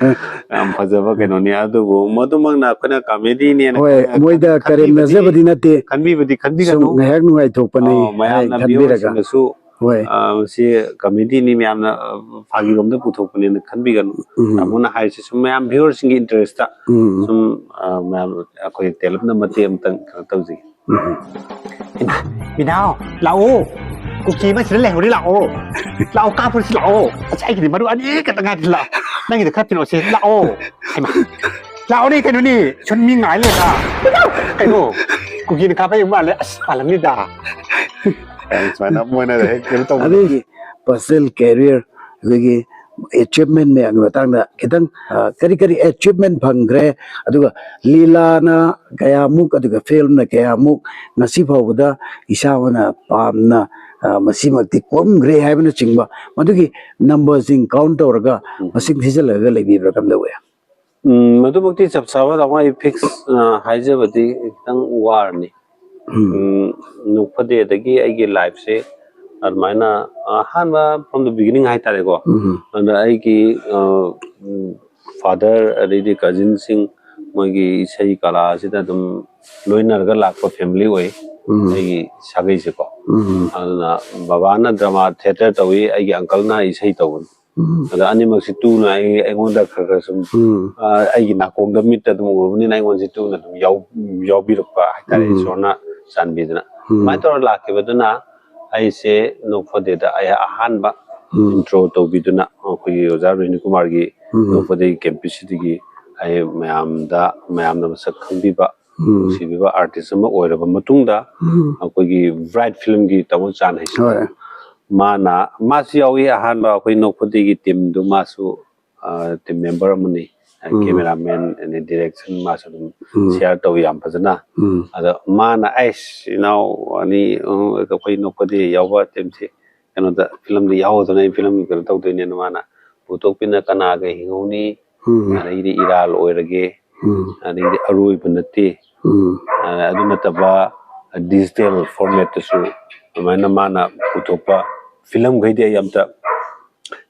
ꯌꯥꯝ ꯐꯖꯕ ꯀꯩꯅꯣꯅꯤ꯫ ꯑꯗꯨꯕꯨ ꯃꯗꯨꯃꯛꯅ ꯑꯩꯈꯣꯏꯅ comedyꯅꯦꯅ ꯍꯣꯏ, ꯑꯩꯈꯣꯏꯅ ꯃꯣꯏꯗ ꯈꯟꯕꯤꯕꯗꯤ, ꯀꯔꯦꯝꯅꯖꯕꯗꯤ ꯅꯠꯇꯦ꯫ ꯈꯟꯕꯤꯕꯗꯤ ꯁꯨꯝ ꯈꯟꯕꯤꯒꯅꯨ꯫ ꯉꯥꯏꯍꯥꯛ ꯅꯨꯡꯉꯥꯏꯊꯣꯛꯄꯅꯤ ꯑ, ꯃꯌꯥꯝꯅ ꯍꯥꯏꯅ ꯈꯟꯕꯤꯔꯒ꯫ Viewerꯁꯤꯡꯅꯁꯨ, ꯍꯣꯏ꯫ ꯑ, ꯃꯁꯤ comedyꯅꯤ, ꯃꯌꯥꯝꯅ, ꯑ, ꯐꯥꯒꯤꯔꯣꯝꯗ ꯄꯨꯊꯣꯛꯄꯅꯦꯅ ꯈꯟꯕꯤꯒꯅꯨ꯫ ꯎꯝ꯫ ꯇꯥꯃꯣꯅ ꯍꯥꯏꯔꯤꯁꯦ ꯁꯨꯝ ꯃꯌꯥꯝ viewerꯁꯤꯡꯒꯤ interestꯇ ꯎꯝ꯫ ꯁꯨꯝ, ꯑ, ꯃꯌꯥꯝ ꯑꯩꯈꯣꯏ ꯇꯦꯂꯞꯅ ꯃꯇꯦꯛ ꯑꯃꯇꯪ ꯀꯩꯅꯣ ꯇꯧꯖꯒꯦ꯫ ꯎꯝ꯫ ꯏꯃꯥ, ꯕꯤꯅꯥꯎ, ꯂꯥꯛꯑꯣ꯫ ꯀꯨꯀꯤ ꯑꯃ ꯁꯤꯗ ꯂꯩꯍꯧꯔꯤ, ꯂꯥꯛꯑꯣ꯫ ꯂꯥꯛꯑꯣ, ꯀꯥꯞꯄꯨꯔꯁꯤ ꯂꯥꯛꯑꯣ꯫ ꯑꯁ, ꯑꯩꯒꯤꯗꯤ ꯃꯔꯨ ꯑꯅꯤ ꯈꯛꯇ ꯉꯥꯏꯔꯤ, ꯂꯥꯛꯑꯣ꯫ ꯅꯪꯒꯤꯗꯣ ꯈꯔ ꯊꯤꯜꯂꯛꯑꯣꯁꯦ, ꯂꯥꯛꯑꯣ꯫ ꯍꯩꯃꯥ꯫ ꯂꯥꯛꯑꯣꯅꯦ ꯀꯩꯅꯣꯅꯦ, ꯁꯨꯝ ꯃꯤ ꯉꯥꯏ ꯂꯩꯔ꯫ ꯀꯩꯅꯣ? ꯀꯨꯀꯤꯅ ꯀꯥꯞꯄꯩ ꯃꯥꯜꯂꯦ꯫ ꯑꯁ, ꯄꯥꯜꯂꯝꯅꯤꯗ꯫ ꯁꯨꯃꯥꯏꯅ ꯃꯣꯏꯅ ꯍꯦꯛ ꯀꯩꯅꯣ ꯇꯧꯕꯗꯣ꯫ ꯑꯗꯨꯒꯤ personal career, ꯑꯩꯈꯣꯏꯒꯤ achievement ꯃꯌꯥꯝꯒꯤ ꯃꯇꯥꯡꯗ ꯈꯤꯇꯪ, ꯑ, ꯀꯔꯤ ꯀꯔꯤ achievement ꯐꯪꯈ꯭ꯔꯦ, ꯑꯗꯨꯒ ꯂꯤꯂꯥꯅ ꯀꯌꯥꯃꯨꯛ, ꯑꯗꯨꯒ filmꯅ ꯀꯌꯥꯃꯨꯛ, ꯉꯁꯤ ꯐꯥꯎꯕꯗ ꯏꯁꯥꯃꯛꯅ ꯄꯥꯝꯅ, ꯑ, ꯃꯁꯤꯃꯛꯇꯤ ꯀꯨꯝꯈ꯭ꯔꯦ ꯍꯥꯏꯕꯅꯆꯤꯡꯕ, ꯃꯗꯨꯒꯤ numberꯁꯤꯡ count ꯇꯧꯔꯒ ꯎꯝ꯫ ꯃꯁꯤꯡ ꯊꯤꯖꯤꯜꯂꯒ ꯂꯩꯕꯤꯕ꯭ꯔꯥ, ꯀꯝꯗꯧꯋꯤ? ꯎꯝ, ꯃꯗꯨꯃꯛꯇꯤ ꯆꯞ ꯆꯥꯕ ꯇꯥꯃꯣ ꯑꯩ fix, ꯑ, ꯍꯥꯏꯖꯕꯗꯤ ꯈꯤꯇꯪ ꯋꯥꯔꯅꯤ꯫ ꯎꯝ꯫ ꯎꯝ, ꯅꯣꯛꯐꯗꯦꯗꯒꯤ ꯑꯩꯒꯤ lifeꯁꯦ ꯑꯗꯨꯃꯥꯏꯅ, ꯑ, ꯑꯍꯥꯟꯕ from the beginning ꯍꯥꯏꯇꯥꯔꯦꯀꯣ꯫ ꯎꯝ꯫ ꯑꯗ ꯑꯩꯒꯤ, ꯑ, ꯎꯝ, father ꯑꯗꯩꯗꯤ cousinꯁꯤꯡ ꯃꯣꯏꯒꯤ ꯏꯁꯩ ꯀꯂꯥꯁꯤꯗ ꯑꯗꯨꯝ ꯂꯣꯏꯅꯔꯒ ꯂꯥꯛꯄ family ꯑꯣꯏ ꯎꯝ꯫ ꯑꯩꯒꯤ ꯁꯥꯒꯩꯁꯦꯀꯣ꯫ ꯎꯝ꯫ ꯑꯗꯨꯅ ꯕꯕꯥꯅ drama theatre ꯇꯧꯏ, ꯑꯩꯒꯤ uncleꯅ ꯏꯁꯩ ꯇꯧꯕꯅꯤ꯫ ꯎꯝ꯫ ꯑꯗ ꯑꯅꯤꯃꯛꯁꯤ ꯇꯨꯅ ꯑꯩ, ꯑꯩꯉꯣꯟꯗ ꯈꯔ ꯈꯔ ꯁꯨꯝ, ꯎꯝ꯫ ꯑ, ꯑꯩꯒꯤ ꯅꯥꯀꯣꯡꯗ ꯃꯤꯠꯇ ꯑꯗꯨꯝ ꯎꯔꯕꯅꯤꯅ ꯑꯩꯉꯣꯟꯗꯁꯤ ꯇꯨꯅ ꯑꯗꯨꯝ ꯌꯥꯎ-, ꯌꯥꯎꯕꯤꯔꯛꯄ ꯍꯥꯏꯇꯥꯔꯦ, ꯎꯝ꯫ ꯏꯁꯣꯔꯅ ꯆꯥꯟꯕꯤꯗꯨꯅ꯫ ꯎꯝ꯫ ꯑꯗꯨꯃꯥꯏꯅ ꯇꯧꯔ ꯂꯥꯛꯈꯤꯕꯗꯨꯅ ꯑꯩꯁꯦ ꯅꯣꯛꯐꯗꯦꯗ ꯑꯩ ꯑꯍꯥꯟꯕ ꯎꯝ꯫ intro ꯇꯧꯕꯤꯗꯨꯅ ꯑꯩꯈꯣꯏꯒꯤ ꯑꯣꯖꯥ ꯔꯣꯍꯤꯅꯤ ꯀꯨꯃꯥꯔꯒꯤ ꯎꯝ꯫ ꯅꯣꯛꯐꯗꯦꯒꯤ campus ꯁꯤꯗꯒꯤ ꯑꯩ ꯃꯌꯥꯝꯗ, ꯃꯌꯥꯝꯅ ꯃꯁꯛ ꯈꯪꯕꯤꯕ, ꯎꯝ꯫ ꯅꯨꯡꯁꯤꯕꯤꯕ artist ꯑꯃ ꯑꯣꯏꯔꯕ ꯃꯇꯨꯡꯗ ꯎꯝ꯫ ꯑꯩꯈꯣꯏꯒꯤ Bright Filmꯒꯤ ꯇꯥꯃꯣ ꯆꯥꯟ ꯍꯩꯁꯦ꯫ ꯍꯣꯏ꯫ ꯃꯥꯅ, ꯃꯥꯁꯨ ꯌꯥꯎꯏ ꯑꯍꯥꯟꯕ ꯑꯩꯈꯣꯏ ꯅꯣꯛꯐꯗꯦꯒꯤ teamꯗꯨ, ꯃꯥꯁꯨ, ꯑ, team member ꯑꯃꯅꯤ꯫ ꯎꯝ꯫ Cameraman ꯑꯗꯩ direction ꯃꯥꯁꯨ ꯑꯗꯨꯝ ꯎꯝ꯫ share ꯇꯧꯏ ꯌꯥꯝ ꯐꯖꯅ꯫ ꯎꯝ꯫ ꯑꯗ ꯃꯥꯅ, "ꯑꯩꯁ, ꯏꯅꯥꯎ ꯑꯅꯤ, ꯑ, ꯑꯩꯈꯣꯏ ꯅꯣꯛꯐꯗꯦ ꯌꯥꯎꯕ teamꯁꯤ ꯀꯩꯅꯣꯗ filmꯗ ꯌꯥꯎꯗꯅ ꯑꯩ film ꯀꯩꯅꯣ ꯇꯧꯗꯣꯏꯅꯦꯅ" ꯃꯥꯅ ꯄꯨꯊꯣꯛꯄꯤꯅ ꯀꯅꯥꯒ ꯍꯤꯡꯍꯧꯅꯤ, ꯎꯝ꯫ ꯑꯗꯩꯗꯤ ꯏꯔꯥꯜ ꯑꯣꯏꯔꯒꯦ, ꯎꯝ꯫ ꯑꯗꯩꯗꯤ ꯑꯔꯣꯏꯕ ꯅꯠꯇꯦ, ꯎꯝ꯫ ꯑ, ꯑꯗꯨ ꯅꯠꯇꯕ digital formatꯇꯁꯨ ꯑꯗꯨꯃꯥꯏꯅ ꯃꯥꯅ ꯄꯨꯊꯣꯛꯄ filmꯈꯩꯗꯤ ꯑꯩ ꯑꯝꯇ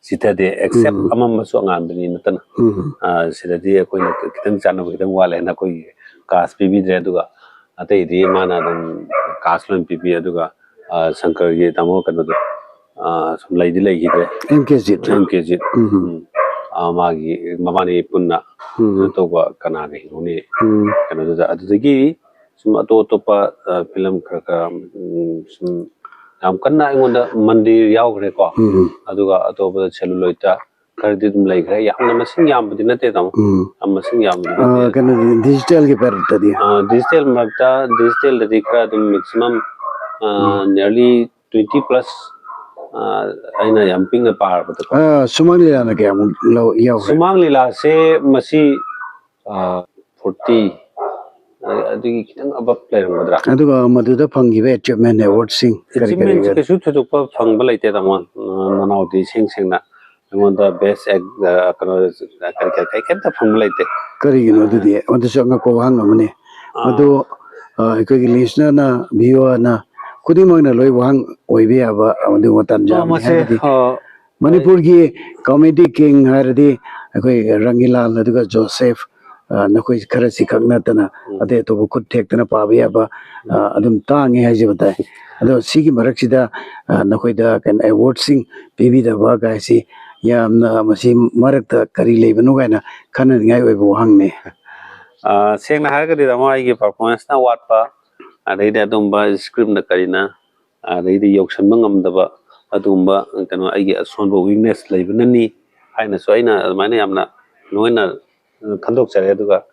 ꯆꯤꯊꯗꯦ, except ꯎꯝ꯫ ꯑꯃꯝꯕꯁꯨ ꯑꯉꯥꯟꯕꯅꯤ ꯅꯠꯇꯅ꯫ ꯎꯝ꯫ ꯑ, ꯁꯤꯗꯗꯤ ꯑꯩꯈꯣꯏꯅ ꯈꯤꯇꯪ ꯆꯥꯟꯅꯕ ꯈꯤꯇꯪ ꯋꯥꯠꯂꯦ ꯍꯥꯏꯅ ꯑꯩꯈꯣꯏꯒꯤ cast ꯄꯤꯕꯤꯗ꯭ꯔꯦ, ꯑꯗꯨꯒ ꯑꯇꯩꯗꯤ ꯃꯥꯅ ꯑꯗꯨꯝ cast ꯂꯣꯏ ꯄꯤꯕꯤ, ꯑꯗꯨꯒ, ꯑ, ꯁꯪꯀꯔꯒꯤ ꯇꯥꯃꯣ ꯀꯩꯅꯣꯗꯣ, ꯑ, ꯁꯨꯝ ꯂꯩꯗꯤ ꯂꯩꯈꯤꯗ꯭ꯔꯦ꯫ ꯑꯦꯝ ꯀꯦ ꯖꯤꯠ꯫ ꯑꯦꯝ ꯀꯦ ꯖꯤꯠ꯫ ꯎꯝ꯫ ꯎꯝ꯫ ꯑ, ꯃꯥꯒꯤ ꯃꯕꯥꯅꯤ ꯄꯨꯟꯅ ꯎꯝ꯫ ꯀꯩꯅꯣ ꯇꯧꯕ ꯀꯅꯥꯒ ꯍꯤꯡꯍꯧꯅꯤ ꯎꯝ꯫ ꯀꯩꯅꯣꯗꯨꯗ꯫ ꯑꯗꯨꯗꯒꯤ ꯁꯨꯝ ꯑꯇꯣꯞ ꯑꯇꯣꯞꯄ, ꯑ, film ꯈꯔ ꯈꯔ, ꯎꯝ, ꯁꯨꯝ ꯌꯥꯝ ꯀꯟꯅ ꯑꯩꯉꯣꯟꯗ ꯃꯟꯗꯤꯔ ꯌꯥꯎꯈ꯭ꯔꯦꯀꯣ꯫ ꯎꯝ ꯑꯗꯨꯒ ꯑꯇꯣꯞꯄꯗ ꯁꯦꯂꯨꯂꯣꯏꯠꯇ ꯈꯔꯗꯤ ꯑꯗꯨꯝ ꯂꯩꯈ꯭ꯔꯦ꯫ ꯌꯥꯝꯅ ꯃꯁꯤꯡ ꯌꯥꯝꯕꯗꯤ ꯅꯠꯇꯦ, ꯇꯥꯃꯣ꯫ ꯎꯝ ꯌꯥꯝ ꯃꯁꯤꯡ ꯌꯥꯝꯕꯗꯤ ꯑꯥ, ꯅꯠꯇꯦ꯫ ꯀꯩꯅꯣꯗꯤ, ꯗꯤꯖꯤꯇꯦꯜꯒꯤ ꯄꯦꯔꯠꯇꯗꯤ? ꯗꯤꯖꯤꯇꯦꯜ ꯃꯔꯛꯇ, ꯗꯤꯖꯤꯇꯦꯜꯗꯗꯤ ꯈꯔ ꯑꯗꯨꯝ ꯃꯦꯛꯁꯤꯃꯝ ꯅꯤꯌꯔꯂꯤ ꯇ꯭ꯋꯦꯟꯇꯤ ꯄ꯭ꯂꯁ, ꯑꯩꯅ ꯌꯥꯝ ꯄꯤꯛꯅ ꯄꯥꯔꯕꯗꯀꯣ꯫ ꯑꯥ, ꯁꯨꯃꯥꯡ ꯂꯤꯂꯥꯅ ꯀꯌꯥꯃꯨꯛ ꯂꯧ ꯌꯥꯎꯈ꯭ꯔꯦ? ꯁꯨꯃꯥꯡ ꯂꯤꯂꯥꯁꯦ ꯃꯁꯤ ꯐꯣꯔꯇꯤ, ꯑꯗꯨꯒꯤ ꯈꯤꯇꯪ ꯑꯕꯞ ꯂꯩꯔꯝꯒꯗ꯭ꯔꯥ꯫ ꯑꯗꯨꯒ ꯃꯗꯨꯗ ꯐꯪꯈꯤꯕ ꯑꯦꯆꯤꯞꯃꯦꯟ ꯑꯦꯋꯥꯔꯗꯁꯤꯡ ꯀꯔꯤ ꯀꯔꯤ ꯑꯦꯆꯤꯞꯃꯦꯟꯁꯦ ꯑꯣꯏ? ꯀꯩꯁꯨ ꯊꯣꯏꯗꯣꯛꯄ ꯐꯪꯕ ꯂꯩꯇꯦ, ꯇꯥꯃꯣ꯫ ꯅꯅꯥꯎꯗꯤ ꯏꯁꯦꯡ ꯁꯦꯡꯅ ꯑꯩꯉꯣꯟꯗ ꯕꯦꯁ ꯀꯩꯅꯣ ꯀꯔꯤ ꯀꯔꯤ ꯀꯩꯝꯇ ꯐꯪꯕ ꯂꯩꯇꯦ꯫ ꯀꯔꯤꯒꯤꯅꯣ ꯑꯗꯨꯗꯤ? ꯃꯗꯨꯁꯨ ꯑꯉꯛꯄ ꯋꯥꯍꯪ ꯑꯃꯅꯤ꯫ ꯑꯥ꯫ ꯃꯗꯨ ꯑ, ꯑꯩꯈꯣꯏꯒꯤ ꯂꯤꯁꯅꯔꯅ, ꯚꯤꯌꯨꯋꯔꯅ ꯈꯨꯗꯤꯡꯃꯛꯅ ꯂꯣꯏ ꯋꯥꯍꯪ ꯑꯣꯏꯕ ꯌꯥꯕ ꯑꯗꯨꯒꯨꯝꯕ ꯇꯥꯟꯖꯥ ꯑꯣ, ꯑꯃꯅꯤ꯫ ꯃꯁꯦ, ꯍꯥꯏꯕꯗꯤ ꯑꯣ, ꯃꯅꯤꯄꯨꯔꯒꯤ ꯀꯣꯃꯦꯗꯤ ꯀꯤꯡ ꯍꯥꯏꯔꯗꯤ ꯑꯩꯈꯣꯏ ꯔꯪꯒꯤꯂꯥꯜ ꯑꯗꯨꯒ ꯖꯣꯁꯦꯐ, ꯑ, ꯅꯈꯣꯏ ꯈꯔꯁꯤ ꯈꯛ ꯅꯠꯇꯅ ꯎꯝ꯫ ꯑꯇꯩ ꯑꯇꯣꯞꯄ ꯈꯨꯠ ꯊꯦꯛꯇꯅ ꯄꯥꯕ ꯌꯥꯕ, ꯑ, ꯑꯗꯨꯝ ꯇꯥꯡꯉꯦ ꯍꯥꯏꯖꯕ ꯇꯥꯏ꯫ ꯑꯗꯣ ꯁꯤꯒꯤ ꯃꯔꯛꯁꯤꯗ, ꯑ, ꯅꯈꯣꯏꯗ ꯀꯩꯅꯣ ꯑꯦꯋꯥꯔꯗꯁꯤꯡ ꯄꯤꯕꯤꯗꯕ ꯀꯥꯏꯁꯤ ꯌꯥꯝꯅ, ꯃꯁꯤ ꯃꯔꯛꯇ ꯀꯔꯤ ꯂꯩꯕꯅꯣ ꯀꯥꯏꯅ ꯈꯟꯅꯅꯤꯡꯉꯥꯏ ꯑꯣꯏꯕ ꯋꯥꯍꯪꯅꯤ꯫ ꯑ, ꯁꯦꯡꯅ ꯍꯥꯏꯔꯒꯗꯤ, ꯇꯥꯃꯣ, ꯑꯩꯒꯤ ꯄꯔꯐꯣꯔꯃꯦꯟꯁꯅ ꯋꯥꯠꯄ, ꯑꯗꯩꯗꯤ ꯑꯗꯨꯝꯕ ꯁ꯭ꯀ꯭ꯔꯤꯞꯅ ꯀꯔꯤꯅ, ꯑꯗꯩꯗꯤ ꯌꯧꯁꯟꯕ ꯉꯝꯗꯕ, ꯑꯗꯨꯒꯨꯝꯕ ꯀꯩꯅꯣ ꯑꯩꯒꯤ ꯑꯁꯣꯟꯕ ꯋꯤꯛꯅꯦꯁ ꯂꯩꯕꯅꯅꯤ ꯍꯥꯏꯅꯁꯨ ꯑꯩꯅ ꯑꯗꯨꯃꯥꯏꯅ ꯌꯥꯝꯅ ꯂꯣꯏꯅ ꯈꯟꯗꯣꯛꯆꯔꯦ꯫ ꯑꯗꯨꯒ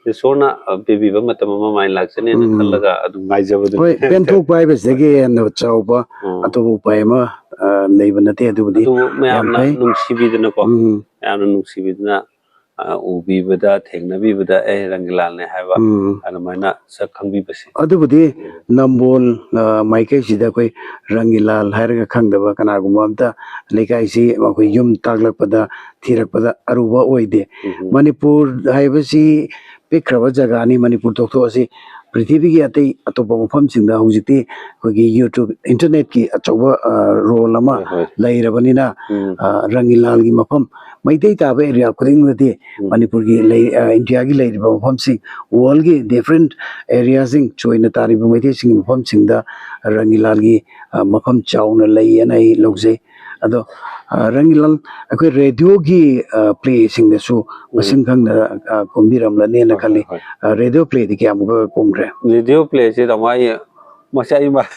ꯏꯁꯣꯔꯅ ꯄꯤꯕꯤꯕ ꯃꯇꯝ ꯑꯃ ꯃꯥꯏ ꯂꯥꯛꯆꯅꯦꯅ ꯎꯝ꯫ ꯈꯜꯂꯒ ꯑꯗꯨꯝ ꯉꯥꯏꯖꯕꯗꯨꯅꯤ꯫ ꯍꯣꯏ, ꯄꯦꯟꯊꯣꯛꯄ ꯍꯥꯏꯕꯁꯤꯗꯒꯤ ꯍꯦꯟꯅ ꯆꯥꯎꯕ ꯎꯝ꯫ ꯑꯇꯣꯞꯄ ꯎꯄꯥꯏ ꯑꯃ, ꯑ, ꯂꯩꯕ ꯅꯠꯇꯦ꯫ ꯑꯗꯨꯕꯨꯗꯤ ꯑꯗꯨꯕꯨ ꯌꯥꯝ ꯃꯌꯥꯝꯅ ꯐꯩ꯫ ꯅꯨꯡꯁꯤꯕꯤꯗꯅꯀꯣ, ꯎꯝ꯫ ꯃꯌꯥꯝꯅ ꯅꯨꯡꯁꯤꯕꯤꯗꯅ, ꯑ, ꯎꯕꯤꯕꯗ, ꯊꯦꯡꯅꯕꯤꯕꯗ, "ꯑꯦ, ꯔꯪꯒꯤꯂꯥꯜꯅꯦ" ꯍꯥꯏꯕ ꯎꯝ꯫ ꯑꯗꯨꯃꯥꯏꯅ ꯁꯛ ꯈꯪꯕꯤꯕꯁꯦ꯫ ꯑꯗꯨꯕꯨꯗꯤ ꯅꯝꯕꯣꯜ, ꯑ, ꯃꯥꯏꯀꯩꯁꯤꯗ ꯑꯩꯈꯣꯏ ꯔꯪꯒꯤꯂꯥꯜ ꯍꯥꯏꯔꯒ ꯈꯪꯗꯕ ꯀꯅꯥꯒꯨꯝꯕ ꯑꯝꯇ ꯂꯩꯀꯥꯏꯁꯤ ꯑꯩꯈꯣꯏ ꯌꯨꯝ ꯇꯥꯛꯂꯛꯄꯗ, ꯊꯤꯔꯛꯄꯗ ꯑꯔꯨꯕ ꯑꯣꯏꯗꯦ꯫ ꯎꯝ꯫ ꯃꯅꯤꯄꯨꯔ ꯍꯥꯏꯕꯁꯤ ꯄꯤꯛꯈ꯭ꯔꯕ ꯖꯒꯥꯅꯤ꯫ ꯃꯅꯤꯄꯨꯔ ꯊꯣꯛꯊꯣꯛꯑꯁꯤ, ꯄ꯭ꯔꯤꯊꯤꯕꯤꯒꯤ ꯑꯇꯩ ꯑꯇꯣꯞꯄ ꯃꯐꯝꯁꯤꯡꯗ ꯍꯧꯖꯤꯛꯇꯤ ꯑꯩꯈꯣꯏꯒꯤ YouTube, ꯏꯟꯇꯔꯅꯦꯠꯀꯤ ꯑꯆꯧꯕ, ꯑ, ꯔꯣꯜ ꯑꯃ ꯍꯣꯏ, ꯍꯣꯏ꯫ ꯂꯩꯔꯕꯅꯤꯅ, ꯎꯝ꯫ ꯑ, ꯔꯪꯒꯤꯂꯥꯜꯒꯤ ꯃꯐꯝ ꯃꯩꯇꯩ ꯇꯥꯕ ꯑꯦꯔꯤꯌꯥ ꯈꯨꯗꯤꯡꯃꯛꯇꯤ ꯎꯝ꯫ ꯃꯅꯤꯄꯨꯔꯒꯤ ꯂꯩ-, ꯑ, ꯏꯟꯗꯤꯌꯥꯒꯤ ꯂꯩꯔꯤꯕ ꯃꯐꯝꯁꯤꯡ, ꯋꯥꯔꯜꯒꯤ ꯗꯤꯐ꯭ꯔꯦꯟ ꯑꯦꯔꯤꯌꯥꯁꯤꯡ, ꯆꯣꯏꯅ ꯇꯥꯔꯤꯕ ꯃꯩꯇꯩꯁꯤꯡꯒꯤ ꯃꯐꯝꯁꯤꯡꯗ ꯔꯪꯒꯤꯂꯥꯜꯒꯤ, ꯑ, ꯃꯐꯝ ꯆꯥꯎꯅ ꯂꯩꯌꯦꯅ ꯑꯩ ꯂꯧꯖꯩ꯫ ꯑꯗꯣ, ꯑ, ꯔꯪꯒꯤꯂꯥꯜ, ꯑꯩꯈꯣꯏ ꯔꯦꯗꯤꯑꯣꯒꯤ, ꯑ, ꯄ꯭ꯂꯦꯁꯤꯡꯗꯁꯨ ꯃꯁꯤꯡ ꯈꯪꯗꯅ, ꯑ, ꯀꯨꯝꯕꯤꯔꯝꯂꯅꯤꯅ ꯍꯣꯏ, ꯈꯜꯂꯤ꯫ ꯍꯣꯏ, ꯍꯣꯏ꯫ ꯑ, ꯔꯦꯗꯤꯑꯣ ꯄ꯭ꯂꯦꯗꯤ ꯀꯌꯥꯃꯨꯛꯀ ꯀꯨꯝꯈ꯭ꯔꯦ? ꯔꯦꯗꯤꯑꯣ ꯄ꯭ꯂꯦꯁꯤ, ꯇꯥꯃꯣ, ꯑꯩ ꯃꯁꯤ ꯑꯩ ꯃ-,